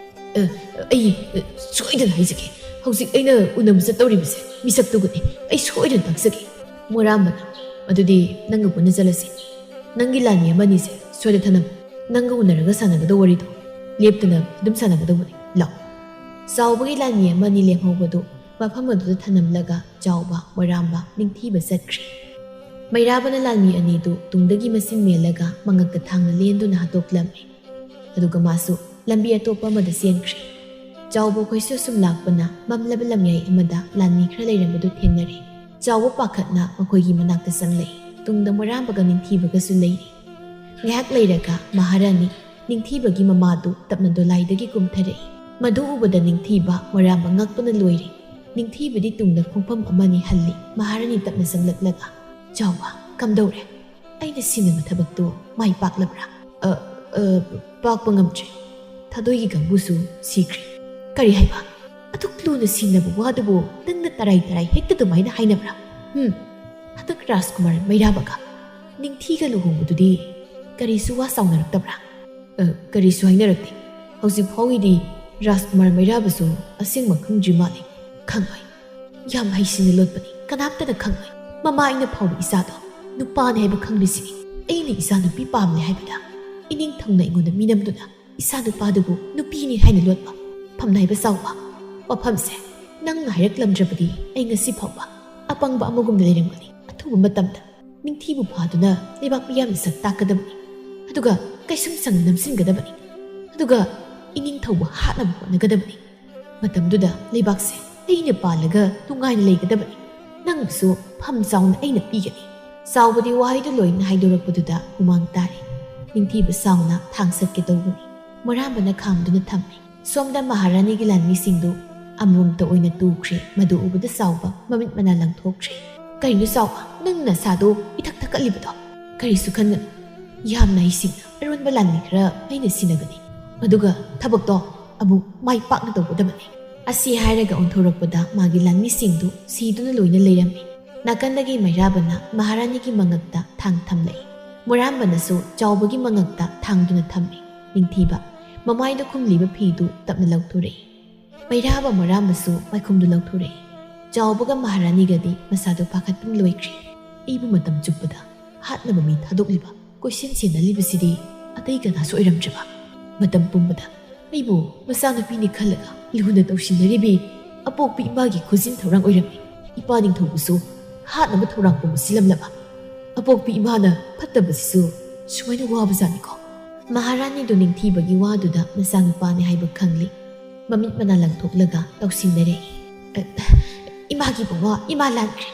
ꯑ, ꯑꯩ, ꯑ, ꯁꯣꯏꯗꯅ ꯍꯥꯏꯖꯒꯦ꯫ ꯍꯧꯖꯤꯛ ꯑꯩꯅ ꯎꯅꯕ ꯆꯠꯇꯧꯔꯤꯕꯁꯦ ꯃꯤꯁꯛꯇꯨꯒꯅꯤ꯫ ꯑꯩ ꯁꯣꯏꯗꯅ ꯇꯥꯛꯆꯒꯦ꯫ ꯃꯣꯏꯔꯥꯝꯕꯅ, "ꯑꯗꯨꯗꯤ ꯅꯪꯒ ꯄꯨꯟꯅ ꯆꯠꯂꯁꯤ꯫ ꯅꯪꯒꯤ ꯂꯥꯟꯃꯤ ꯑꯃ ꯑꯅꯤꯁꯦ ꯁ꯭ꯋꯥꯏꯗ ꯊꯅꯝꯃꯨ꯫ ꯅꯪꯒ ꯎꯅꯔꯒ ꯁꯥꯟꯅꯒꯗꯧ ꯋꯥꯔꯤꯗꯣ ꯂꯦꯞꯇꯅ ꯑꯗꯨꯝ ꯁꯥꯟꯅꯒꯗꯧꯕꯅꯤ꯫ ꯂꯥꯛꯑꯣ꯫" ꯆꯥꯎꯕꯒꯤ ꯂꯥꯟꯃꯤ ꯑꯃ ꯑꯅꯤ ꯂꯦꯝꯍꯧꯕꯗꯨ ꯃꯐꯝ ꯑꯗꯨꯗ ꯊꯅꯝꯂꯒ ꯆꯥꯎꯕ, ꯃꯣꯏꯔꯥꯝꯕ, ꯅꯤꯡꯊꯤꯕ ꯆꯠꯈ꯭ꯔꯦ꯫ ꯃꯩꯔꯥꯕꯅ ꯂꯥꯟꯃꯤ ꯑꯅꯤꯗꯨ ꯇꯨꯡꯗꯒꯤ ꯃꯁꯤꯡ ꯃꯦꯜꯂꯒ ꯃꯉꯛꯇ ꯊꯥꯡꯅ ꯂꯦꯟꯗꯨꯅ ꯍꯥꯠꯇꯣꯛꯂꯝꯃꯤ꯫ ꯑꯗꯨꯒ ꯃꯥꯁꯨ ꯂꯝꯕꯤ ꯑꯇꯣꯞꯄ ꯑꯃꯗ ꯆꯦꯟꯈ꯭ꯔꯦ꯫ ꯆꯥꯎꯕ ꯈꯣꯏꯁꯨ ꯑꯁꯨꯝ ꯂꯥꯛꯄꯅ ꯃꯝꯂꯕ ꯂꯝꯌꯥꯏ ꯑꯃꯗ ꯂꯥꯟꯃꯤ ꯈꯔ ꯂꯩꯔꯝꯕꯗꯨ ꯊꯦꯡꯅꯔꯦ꯫ ꯆꯥꯎꯕ ꯄꯥꯈꯠꯅ ꯃꯈꯣꯏꯒꯤ ꯃꯅꯥꯛꯇ ꯆꯪꯂꯛꯏ꯫ ꯇꯨꯡꯗ ꯃꯣꯏꯔꯥꯝꯕꯒ ꯅꯤꯡꯊꯤꯕꯒꯁꯨ ꯂꯩꯔꯤ꯫ ꯉꯥꯏꯍꯥꯛ ꯂꯩꯔꯒ ꯃꯍꯥꯔꯥꯅꯤ ꯅꯤꯡꯊꯤꯕꯒꯤ ꯃꯃꯥꯗꯨ ꯇꯞꯅ ꯗꯣꯂꯥꯏꯗꯒꯤ ꯀꯨꯝꯊꯔꯛꯏ꯫ ꯃꯗꯨ ꯎꯕꯗ ꯅꯤꯡꯊꯤꯕ ꯃꯣꯏꯔꯥꯝꯕ ꯉꯛꯄꯅ ꯂꯣꯏꯔꯦ꯫ ꯅꯤꯡꯊꯤꯕꯗꯤ ꯇꯨꯡꯗ ꯈꯣꯡꯐꯝ ꯑꯃꯅꯤ ꯍꯜꯂꯤ꯫ ꯃꯍꯥꯔꯥꯅꯤ ꯇꯞꯅ ꯆꯪꯂꯛꯂꯒ, "ꯆꯥꯎꯕ, ꯀꯝꯗꯧꯔꯦ? ꯑꯩꯅ ꯁꯤꯟꯅꯕ ꯊꯕꯛꯇꯣ ꯃꯥꯏ ꯄꯥꯛꯂꯕ꯭ꯔꯥ?" "ꯑ, ꯑ, ꯄꯥꯛꯄ ꯉꯝꯗ꯭ꯔꯦ꯫ ꯊꯥꯗꯣꯏꯒꯤ ꯀꯥꯡꯕꯨꯁꯨ ꯁꯤꯈ꯭ꯔꯦ꯫" "ꯀꯔꯤ ꯍꯥꯏꯕ? ꯑꯗꯨꯛ ꯂꯨꯅ ꯁꯤꯟꯅꯕ ꯋꯥꯗꯨꯕꯨ ꯅꯪꯅ ꯇꯔꯥꯏ ꯇꯔꯥꯏ ꯍꯦꯛꯇ ꯑꯗꯨꯃꯥꯏꯅ ꯍꯥꯏꯅꯕ꯭ꯔꯥ? ꯍꯨꯝ, ꯍꯟꯗꯛ ꯔꯥꯖꯀꯨꯃꯥꯔ ꯃꯩꯔꯥꯕꯒ ꯅꯤꯡꯊꯤꯒ ꯂꯨꯍꯣꯡꯕꯗꯨꯗꯤ ꯀꯔꯤꯁꯨ ꯋꯥ ꯁꯥꯎꯅꯔꯛꯇꯕ꯭ꯔꯥ?" "ꯑ, ꯀꯔꯤꯁꯨ ꯍꯥꯏꯅꯔꯛꯇꯦ꯫ ꯍꯧꯖꯤꯛ ꯐꯥꯎꯒꯤꯗꯤ ꯔꯥꯖꯀꯨꯃꯥꯔ ꯃꯩꯔꯥꯕꯁꯨ ꯑꯁꯦꯡꯕ ꯈꯪꯗ꯭ꯔꯤ ꯃꯥꯜꯂꯦ꯫" "ꯈꯪꯉꯣꯏ꯫ ꯌꯥꯝ ꯍꯩꯁꯤꯡꯅ ꯂꯣꯠꯄꯅꯤ꯫ ꯀꯅꯥꯝꯇꯅ ꯈꯪꯉꯣꯏ꯫ ꯃꯃꯥ ꯑꯩꯅ ꯐꯥꯎꯕ ꯏꯆꯥꯗꯣ ꯅꯨꯄꯥꯅꯤ ꯍꯥꯏꯕ ꯈꯪꯂꯤꯁꯤꯅꯤ꯫ ꯑꯩꯅ ꯏꯆꯥ ꯅꯨꯄꯤ ꯄꯥꯝꯂꯦ ꯍꯥꯏꯕꯗ ꯏꯅꯤꯡꯊꯧꯅ ꯑꯩꯉꯣꯟꯗ ꯃꯤꯅꯝꯗꯨꯅ ꯏꯆꯥ ꯅꯨꯄꯥꯗꯨꯕꯨ ꯅꯨꯄꯤꯅꯤ ꯍꯥꯏꯅ ꯂꯣꯠꯄ꯫ ꯐꯝꯅꯥꯏꯕ ꯆꯥꯎꯕ, ꯋꯥꯐꯝꯁꯦ ꯅꯪꯅ ꯍꯥꯏꯔꯛꯂꯝꯗ꯭ꯔꯕꯗꯤ ꯑꯩ ꯉꯁꯤ ꯐꯥꯎꯕ ꯑꯄꯪꯕ ꯑꯃꯒꯨꯝꯅ ꯂꯩꯔꯝꯒꯅꯤ꯫ ꯑꯊꯨꯕ ꯃꯇꯝꯗ ꯅꯤꯡꯊꯤꯕ ꯐꯥꯗꯨꯅ ꯂꯩꯕꯥꯛ ꯃꯤꯌꯥꯝꯅ ꯁꯛ ꯇꯥꯛꯀꯗꯕꯅꯤ꯫ ꯑꯗꯨꯒ ꯀꯩꯁꯨꯝ ꯁꯪꯅ ꯅꯝꯁꯤꯟꯒꯗꯕꯅꯤ꯫ ꯑꯗꯨꯒ ꯏꯅꯤꯡꯊꯧꯕꯨ ꯍꯥꯠꯅꯕ ꯍꯣꯠꯅꯒꯗꯕꯅꯤ꯫ ꯃꯇꯝꯗꯨꯗ ꯂꯩꯕꯥꯛꯁꯦ ꯑꯩꯅ ꯄꯥꯜꯂꯒ ꯅꯨꯡꯉꯥꯏꯅ ꯂꯩꯒꯗꯕꯅꯤ꯫ ꯅꯪꯕꯨꯁꯨ ꯐꯝ ꯆꯥꯎꯅ ꯑꯩꯅ ꯄꯤꯒꯅꯤ꯫" ꯆꯥꯎꯕꯗꯤ ꯋꯥꯍꯩꯗꯨ ꯂꯣꯏꯅ ꯍꯥꯏꯗꯣꯔꯛꯄꯗꯨꯗ ꯍꯨꯃꯥꯡ ꯇꯥꯔꯤ꯫ ꯅꯤꯡꯊꯤꯕ ꯁꯥꯎꯅ ꯊꯥꯡ ꯁꯠꯀꯦ ꯇꯧꯕꯅꯤ꯫ ꯃꯣꯏꯔꯥꯝꯕꯅ ꯈꯥꯝꯗꯨꯅ ꯊꯝꯃꯤ꯫ ꯁꯣꯝꯗ ꯃꯍꯥꯔꯥꯅꯤꯒꯤ ꯂꯥꯟꯃꯤꯁꯤꯡꯗꯨ ꯑꯃꯃꯝꯇ ꯑꯣꯏꯅ ꯇꯨꯈ꯭ꯔꯦ꯫ ꯃꯗꯨ ꯎꯕꯗ ꯆꯥꯎꯕ ꯃꯃꯤꯠ ꯃꯅꯥ ꯂꯪꯊꯣꯛꯈ꯭ꯔꯦ꯫ "ꯀꯔꯤꯅꯣ ꯆꯥꯎꯕ, ꯅꯪ ꯅꯁꯥꯗꯣ ꯏꯊꯛ ꯊꯛꯀꯠꯂꯤꯕꯗꯣ?" "ꯀꯔꯤꯁꯨ ꯈꯟꯒꯅꯨ꯫ ꯌꯥꯝꯅ ꯍꯩꯁꯤꯡꯅ ꯑꯔꯣꯟꯕ ꯂꯥꯟꯃꯤ ꯈꯔ ꯑꯩꯅ ꯁꯤꯟꯅꯒꯅꯤ꯫ ꯃꯗꯨꯒ ꯊꯕꯛꯇꯣ ꯑꯃꯨꯛ ꯃꯥꯏ ꯄꯥꯛꯅ ꯇꯧꯒꯗꯕꯅꯤ꯫" ꯑꯁꯤ ꯍꯥꯏꯔꯒ ꯑꯣꯟꯊꯣꯔꯛꯄꯗ ꯃꯥꯒꯤ ꯂꯥꯟꯃꯤꯁꯤꯡꯗꯨ ꯁꯤꯗꯨꯅ ꯂꯣꯏꯅ ꯂꯩꯔꯝꯃꯤ꯫ ꯅꯥꯀꯟꯗꯒꯤ ꯃꯩꯔꯥꯕꯅ ꯃꯍꯥꯔꯥꯅꯤꯒꯤ ꯃꯉꯛꯇ ꯊꯥꯡ ꯊꯝꯂꯛꯏ꯫ ꯃꯣꯔꯥꯝꯕꯅꯁꯨ ꯆꯥꯎꯕꯒꯤ ꯃꯉꯛꯇ ꯊꯥꯡꯗꯨꯅ ꯊꯝꯃꯤ꯫ ꯅꯤꯡꯊꯤꯕ ꯃꯃꯥꯏꯗ ꯈꯨꯝꯂꯤꯕ ꯐꯤꯗꯨ ꯇꯞꯅ ꯂꯧꯊꯣꯔꯛꯏ꯫ ꯃꯩꯔꯥꯕ ꯃꯣꯔꯥꯝꯕꯁꯨ ꯃꯥꯏꯈꯨꯝꯗꯨ ꯂꯧꯊꯣꯔꯛꯏ꯫ ꯆꯥꯎꯕꯒ ꯃꯍꯥꯔꯥꯅꯤꯒꯗꯤ ꯃꯁꯥꯗꯨ ꯄꯥꯈꯠꯄꯅ ꯂꯣꯏꯈ꯭ꯔꯦ꯫ ꯑꯩꯕꯨ ꯃꯇꯝ ꯆꯨꯞꯄꯗ ꯍꯥꯠꯅꯕ ꯃꯤ ꯊꯥꯗꯣꯛꯂꯤꯕ, ꯀꯣꯏꯁꯦꯟ ꯁꯦꯟꯅꯂꯤꯕꯁꯤꯗꯤ ꯑꯇꯩ ꯀꯅꯥꯁꯨ ꯑꯣꯏꯔꯝꯗ꯭ꯔꯕ꯫ ꯃꯇꯝ ꯄꯨꯝꯕꯗ ꯑꯩꯕꯨ ꯃꯆꯥꯅꯨꯄꯤꯅꯤ ꯈꯜꯂꯒ ꯂꯨꯅ ꯇꯧꯁꯤꯟꯅꯔꯤꯕꯤ ꯑꯄꯣꯛꯄꯤ ꯏꯃꯥꯒꯤ ꯈꯨꯖꯤꯟ ꯊꯧꯔꯥꯡ ꯑꯣꯏꯔꯝꯃꯤ꯫ ꯏꯄꯥ ꯅꯤꯡꯊꯧꯕꯨꯁꯨ ꯍꯥꯠꯅꯕ ꯊꯧꯔꯥꯡ ꯄꯨꯝꯕ ꯁꯤꯜꯂꯝꯂꯕ꯫ ꯑꯄꯣꯛꯄꯤ ꯏꯃꯥꯅ ꯐꯠꯇꯕꯁꯤꯁꯨ ꯁꯨꯃꯥꯏꯅ ꯋꯥꯕꯖꯥꯠꯅꯤꯀꯣ꯫ ꯃꯍꯥꯔꯥꯅꯤꯗꯨ ꯅꯤꯡꯊꯤꯕꯒꯤ ꯋꯥꯗꯨꯗ ꯃꯆꯥꯅꯨꯄꯥꯅꯤ ꯍꯥꯏꯕ ꯈꯪꯂꯤ꯫ ꯃꯃꯤꯠ ꯃꯅꯥ ꯂꯪꯊꯣꯛꯂꯒ ꯇꯧꯁꯤꯟꯅꯔꯦ꯫ "ꯑ, ꯏꯃꯥꯒꯤ ꯏꯕꯨꯡꯉꯣ, ꯏꯃꯥ ꯂꯥꯟꯈ꯭ꯔꯦ꯫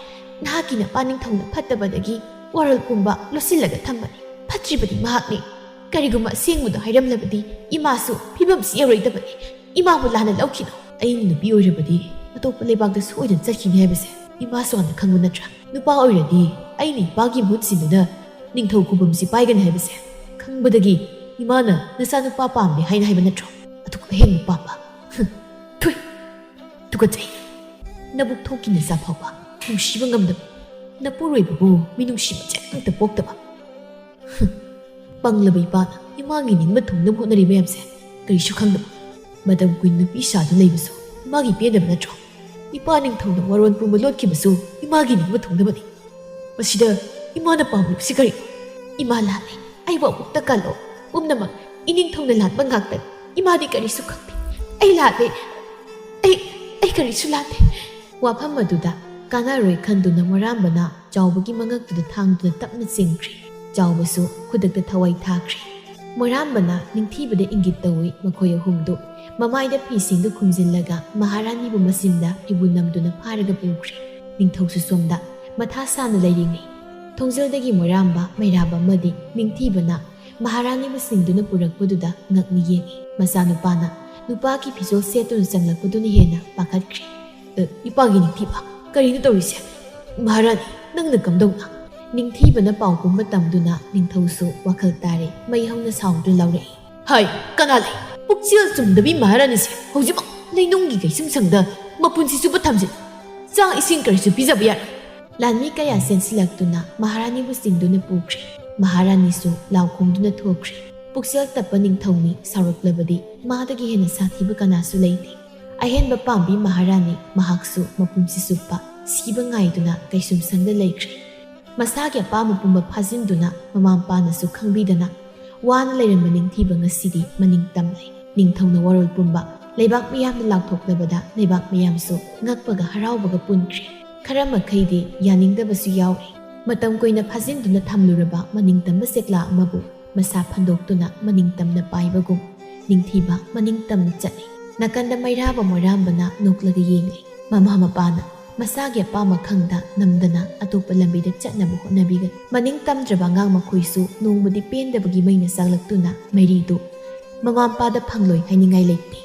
ꯅꯍꯥꯛꯀꯤ ꯅꯄꯥ ꯅꯤꯡꯊꯧꯅ ꯐꯠꯇꯕꯗꯒꯤ ꯋꯥꯔꯣꯜ ꯄꯨꯝꯕ ꯂꯣꯠꯁꯤꯜꯂꯒ ꯊꯝꯕꯅꯤ꯫ ꯐꯠꯇ꯭ꯔꯤꯕꯗꯤ ꯃꯍꯥꯛꯅꯤ꯫ ꯀꯔꯤꯒꯨꯝꯕ ꯑꯁꯦꯡꯕꯗꯣ ꯍꯥꯏꯔꯝꯂꯕꯗꯤ ꯏꯃꯥꯁꯨ ꯐꯤꯕꯝꯁꯤ ꯌꯧꯔꯣꯏꯗꯕꯅꯤ꯫ ꯏꯃꯥꯕꯨ ꯂꯥꯟꯅ ꯂꯧꯈꯤꯅꯨ꯫ ꯑꯩꯅ ꯅꯨꯄꯤ ꯑꯣꯏꯔꯕꯗꯤ ꯑꯇꯣꯞꯄ ꯂꯩꯕꯥꯛꯇ ꯁꯣꯏꯗꯅ ꯆꯠꯈꯤꯅꯤ ꯍꯥꯏꯕꯁꯦ ꯏꯃꯥꯁꯨ ꯍꯥꯟꯅ ꯈꯪꯕ ꯅꯠꯇ꯭ꯔꯥ? ꯅꯨꯄꯥ ꯑꯣꯏꯔꯗꯤ ꯑꯩꯅ ꯏꯄꯥꯒꯤ ꯃꯍꯨꯠ ꯁꯤꯟꯗꯨꯅ ꯅꯤꯡꯊꯧ ꯈꯨꯕꯝꯁꯤ ꯄꯥꯏꯒꯅꯤ ꯍꯥꯏꯕꯁꯦ ꯈꯪꯕꯗꯒꯤ ꯏꯃꯥꯅ ꯅꯆꯥꯅꯨꯄꯥ ꯄꯥꯝꯗꯦ ꯍꯥꯏꯅ ꯍꯥꯏꯕ ꯅꯠꯇ꯭ꯔꯣ? ꯑꯗꯨꯒ ꯑꯍꯦꯟꯕ ꯄꯥꯝꯕ꯫ ꯍꯨꯝ, ꯊꯨꯏ, ꯇꯨꯀꯠꯆꯩ꯫ ꯅꯕꯨꯛ ꯊꯣꯛꯀꯤ ꯅꯆꯥ ꯐꯥꯎꯕ ꯅꯨꯡꯁꯤꯕ ꯉꯝꯗꯕ ꯅꯄꯨꯔꯣꯏꯕꯕꯨ ꯃꯤꯅꯨꯡꯁꯤ ꯃꯆꯦꯠ ꯑꯃꯇ ꯄꯣꯛꯇꯕ꯫ ꯍꯨꯝ, ꯄꯪꯂꯕ ꯏꯄꯥꯅ ꯏꯃꯥꯒꯤ ꯅꯤꯡꯕ ꯊꯨꯡꯅꯕ ꯍꯣꯠꯅꯔꯤ ꯃꯌꯥꯝꯁꯦ ꯀꯔꯤꯁꯨ ꯈꯪꯗꯕ꯫ ꯃꯇꯝ ꯀꯨꯏꯅ ꯅꯨꯄꯤ ꯁꯥꯗꯨꯅ ꯂꯩꯕꯁꯨ ꯏꯃꯥꯒꯤ ꯄꯦꯟꯗꯕ ꯅꯠꯇ꯭ꯔꯣ? ꯏꯄꯥ ꯅꯤꯡꯊꯧꯅ ꯋꯥꯔꯣꯟ ꯄꯨꯝꯕ ꯂꯣꯠꯈꯤꯕꯁꯨ ꯏꯃꯥꯒꯤ ꯅꯤꯡꯕ ꯊꯨꯡꯅꯕꯅꯤ꯫ ꯃꯁꯤꯗ ꯏꯃꯥꯅ ꯄꯥꯝꯂꯤꯕꯁꯤ ꯀꯔꯤꯅꯣ? ꯏꯃꯥ ꯂꯥꯜꯂꯦ꯫ ꯑꯩꯕꯨ ꯑꯃꯨꯛꯇ ꯀꯜꯂꯣ꯫ ꯄꯨꯝꯅꯃꯛ ꯏꯅꯤꯡꯊꯧꯅ ꯂꯥꯟꯕ ꯉꯥꯛꯇꯅꯤ꯫ ꯏꯃꯥꯗꯤ ꯀꯔꯤꯁꯨ ꯈꯪꯗꯦ꯫ ꯑꯩ ꯂꯥꯜꯂꯦ꯫ ꯑꯩ, ꯑꯩ ꯀꯔꯤꯁꯨ ꯂꯥꯜꯂꯦ꯫ ꯋꯥꯐꯝ ꯑꯗꯨꯗ ꯀꯥꯟꯅꯔꯣꯏ ꯈꯟꯗꯨꯅ ꯃꯣꯔꯥꯝꯕꯅ ꯆꯥꯎꯕꯒꯤ ꯃꯉꯛꯇꯨꯗ ꯊꯥꯡꯗꯨꯅ ꯇꯞꯅ ꯆꯤꯡꯈ꯭ꯔꯦ꯫ ꯆꯥꯎꯕꯁꯨ ꯈꯨꯗꯛꯇ ꯊꯋꯥꯏ ꯊꯥꯈ꯭ꯔꯦ꯫ ꯃꯣꯔꯥꯝꯕꯅ ꯅꯤꯡꯊꯤꯕꯗ ꯏꯪꯒꯤꯠ ꯇꯧꯏ꯫ ꯃꯈꯣꯏ ꯑꯍꯨꯝꯗꯨ ꯃꯃꯥꯏꯗ ꯐꯤꯁꯤꯡꯗꯨ ꯈꯨꯝꯖꯤꯜꯂꯒ ꯃꯍꯥꯔꯥꯅꯤꯕꯨ ꯃꯆꯤꯟꯗ ꯐꯤꯕꯨ ꯅꯝꯗꯨꯅ ꯐꯥꯔꯒ ꯄꯨꯈ꯭ꯔꯦ꯫ ꯅꯤꯡꯊꯧꯁꯨ ꯁꯣꯝꯗ ꯃꯊꯥ ꯁꯥꯅ ꯂꯩꯔꯤꯉꯩ, ꯊꯣꯡꯖꯤꯜꯗꯒꯤ ꯃꯣꯏꯔꯥꯝꯕ, ꯃꯩꯔꯥꯕ ꯑꯃꯗꯤ ꯅꯤꯡꯊꯤꯕꯅ ꯃꯍꯥꯔꯥꯅꯤꯕꯨ ꯆꯤꯡꯗꯨꯅ ꯄꯨꯔꯛꯄꯗꯨꯗ ꯉꯛꯅ ꯌꯦꯡꯏ꯫ ꯃꯆꯥꯅꯨꯄꯥꯅ ꯅꯨꯄꯥꯒꯤ ꯐꯤꯖꯣꯜ ꯁꯦꯠꯇꯨꯅ ꯆꯪꯂꯛꯄꯗꯨꯅ ꯍꯦꯟꯅ ꯄꯥꯈꯠꯈ꯭ꯔꯦ꯫ "ꯑ, ꯏꯄꯥꯒꯤ ꯅꯤꯡꯊꯤꯕ, ꯀꯔꯤꯅꯣ ꯇꯧꯔꯤꯁꯦ? ꯃꯍꯥꯔꯥꯅꯤ, ꯅꯪꯅ ꯀꯝꯗꯧꯅ?" ꯅꯤꯡꯊꯤꯕꯅ ꯄꯥꯎ ꯄꯨꯝꯕ ꯇꯝꯗꯨꯅ ꯅꯤꯡꯊꯧꯁꯨ ꯋꯥꯈꯜ ꯇꯥꯔꯦ꯫ ꯃꯩ ꯍꯧꯅ ꯁꯥꯎꯗꯨꯅ ꯂꯥꯎꯔꯛꯏ꯫ "ꯍꯥꯏ, ꯀꯅꯥ ꯂꯩ? ꯄꯨꯛꯆꯦꯜ ꯆꯨꯝꯗꯕꯤ ꯃꯍꯥꯔꯥꯅꯤꯁꯦ ꯍꯧꯖꯤꯛꯃꯛ ꯂꯩꯅꯨꯡꯒꯤ ꯀꯩꯁꯨꯝꯁꯪꯗ ꯃꯄꯨꯟꯁꯤ ꯆꯨꯞꯄ ꯊꯝꯖꯤꯜꯂꯨ꯫ ꯆꯥꯛ ꯏꯁꯤꯡ ꯀꯔꯤꯁꯨ ꯄꯤꯖꯕ ꯌꯥꯔꯣꯏ꯫ ꯂꯥꯟꯃꯤ ꯀꯌꯥ ꯆꯦꯟꯁꯤꯜꯂꯛꯇꯨꯅ ꯃꯍꯥꯔꯥꯅꯤꯕꯨ ꯆꯤꯡꯗꯨꯅ ꯄꯨꯈ꯭ꯔꯦ꯫ ꯃꯍꯥꯔꯥꯅꯤꯁꯨ ꯂꯥꯎ ꯈꯣꯡꯗꯨꯅ ꯊꯣꯛꯈ꯭ꯔꯦ꯫ ꯄꯨꯛꯆꯦꯜ ꯇꯞꯄ ꯅꯤꯡꯊꯧꯅꯤ ꯁꯥꯎꯔꯛꯂꯕꯗꯤ ꯃꯥꯗꯒꯤ ꯍꯦꯟꯅ ꯁꯥꯊꯤꯕ ꯀꯅꯥꯁꯨ ꯂꯩꯇꯦ꯫ ꯑꯍꯦꯟꯕ ꯄꯥꯝꯕꯤ ꯃꯍꯥꯔꯥꯅꯤ ꯃꯍꯥꯛꯁꯨ ꯃꯄꯨꯟꯁꯤ ꯆꯨꯞꯄ ꯁꯤꯕ ꯉꯥꯏꯗꯨꯅ ꯀꯩꯁꯨꯝꯁꯪꯗ ꯂꯩꯈ꯭ꯔꯦ꯫ ꯃꯁꯥꯒꯤ ꯑꯄꯥꯝꯕ ꯄꯨꯝꯕ ꯐꯥꯖꯤꯟꯗꯨꯅ ꯃꯃꯥ ꯃꯄꯥꯅꯁꯨ ꯈꯪꯕꯤꯗꯅ ꯋꯥꯅ ꯂꯩꯔꯝꯕ ꯅꯤꯡꯊꯤꯕ ꯉꯁꯤꯗꯤ ꯃꯅꯤꯡ ꯇꯝꯂꯦ꯫ ꯅꯤꯡꯊꯧꯅ ꯋꯥꯔꯣꯜ ꯄꯨꯝꯕ ꯂꯩꯕꯥꯛ ꯃꯤꯌꯥꯝꯅ ꯂꯥꯎꯊꯣꯛꯂꯕꯗ ꯂꯩꯕꯥꯛ ꯃꯤꯌꯥꯝꯁꯨ ꯉꯛꯄꯒ ꯍꯔꯥꯎꯕꯒ ꯄꯨꯟꯈ꯭ꯔꯦ꯫ ꯈꯔ ꯃꯈꯩꯗꯤ ꯌꯥꯅꯤꯡꯗꯕꯁꯨ ꯌꯥꯎꯔꯤ꯫ ꯃꯇꯝ ꯀꯨꯏꯅ ꯐꯥꯖꯤꯟꯗꯨꯅ ꯊꯝꯂꯨꯔꯕ ꯃꯅꯤꯡ ꯇꯝꯕ ꯆꯦꯛꯂꯥ ꯑꯃꯕꯨ ꯃꯁꯥ ꯐꯟꯗꯣꯛꯇꯨꯅ ꯃꯅꯤꯡ ꯇꯝꯅ ꯄꯥꯏꯕꯒꯨꯝ ꯅꯤꯡꯊꯤꯕ ꯃꯅꯤꯡ ꯇꯝꯅ ꯆꯠꯂꯤ꯫ ꯅꯥꯀꯟꯗ ꯃꯩꯔꯥꯕ ꯃꯣꯏꯔꯥꯝꯕꯅ ꯅꯣꯛꯂꯒ ꯌꯦꯡꯂꯤ꯫ ꯃꯃꯥ ꯃꯄꯥꯅ ꯃꯁꯥꯒꯤ ꯑꯄꯥꯝꯕ ꯈꯪꯗ ꯅꯝꯗꯅ ꯑꯇꯣꯞꯄ ꯂꯝꯕꯤꯗ ꯆꯠꯅꯕ ꯍꯣꯠꯅꯕꯤꯒꯅꯤ꯫ ꯃꯅꯤꯡ ꯇꯝꯗ꯭ꯔꯕ ꯑꯉꯥꯡ ꯃꯈꯣꯏꯁꯨ ꯅꯣꯡꯃꯗꯤ ꯄꯦꯟꯗꯕꯒꯤ ꯃꯩꯅ ꯆꯥꯛꯂꯛꯇꯨꯅ ꯃꯩꯔꯤꯗꯨ ꯃꯃꯥ ꯃꯄꯥꯗ ꯐꯪꯂꯣꯏ ꯍꯥꯏꯅꯤꯡꯉꯥꯏ ꯂꯩꯇꯦ꯫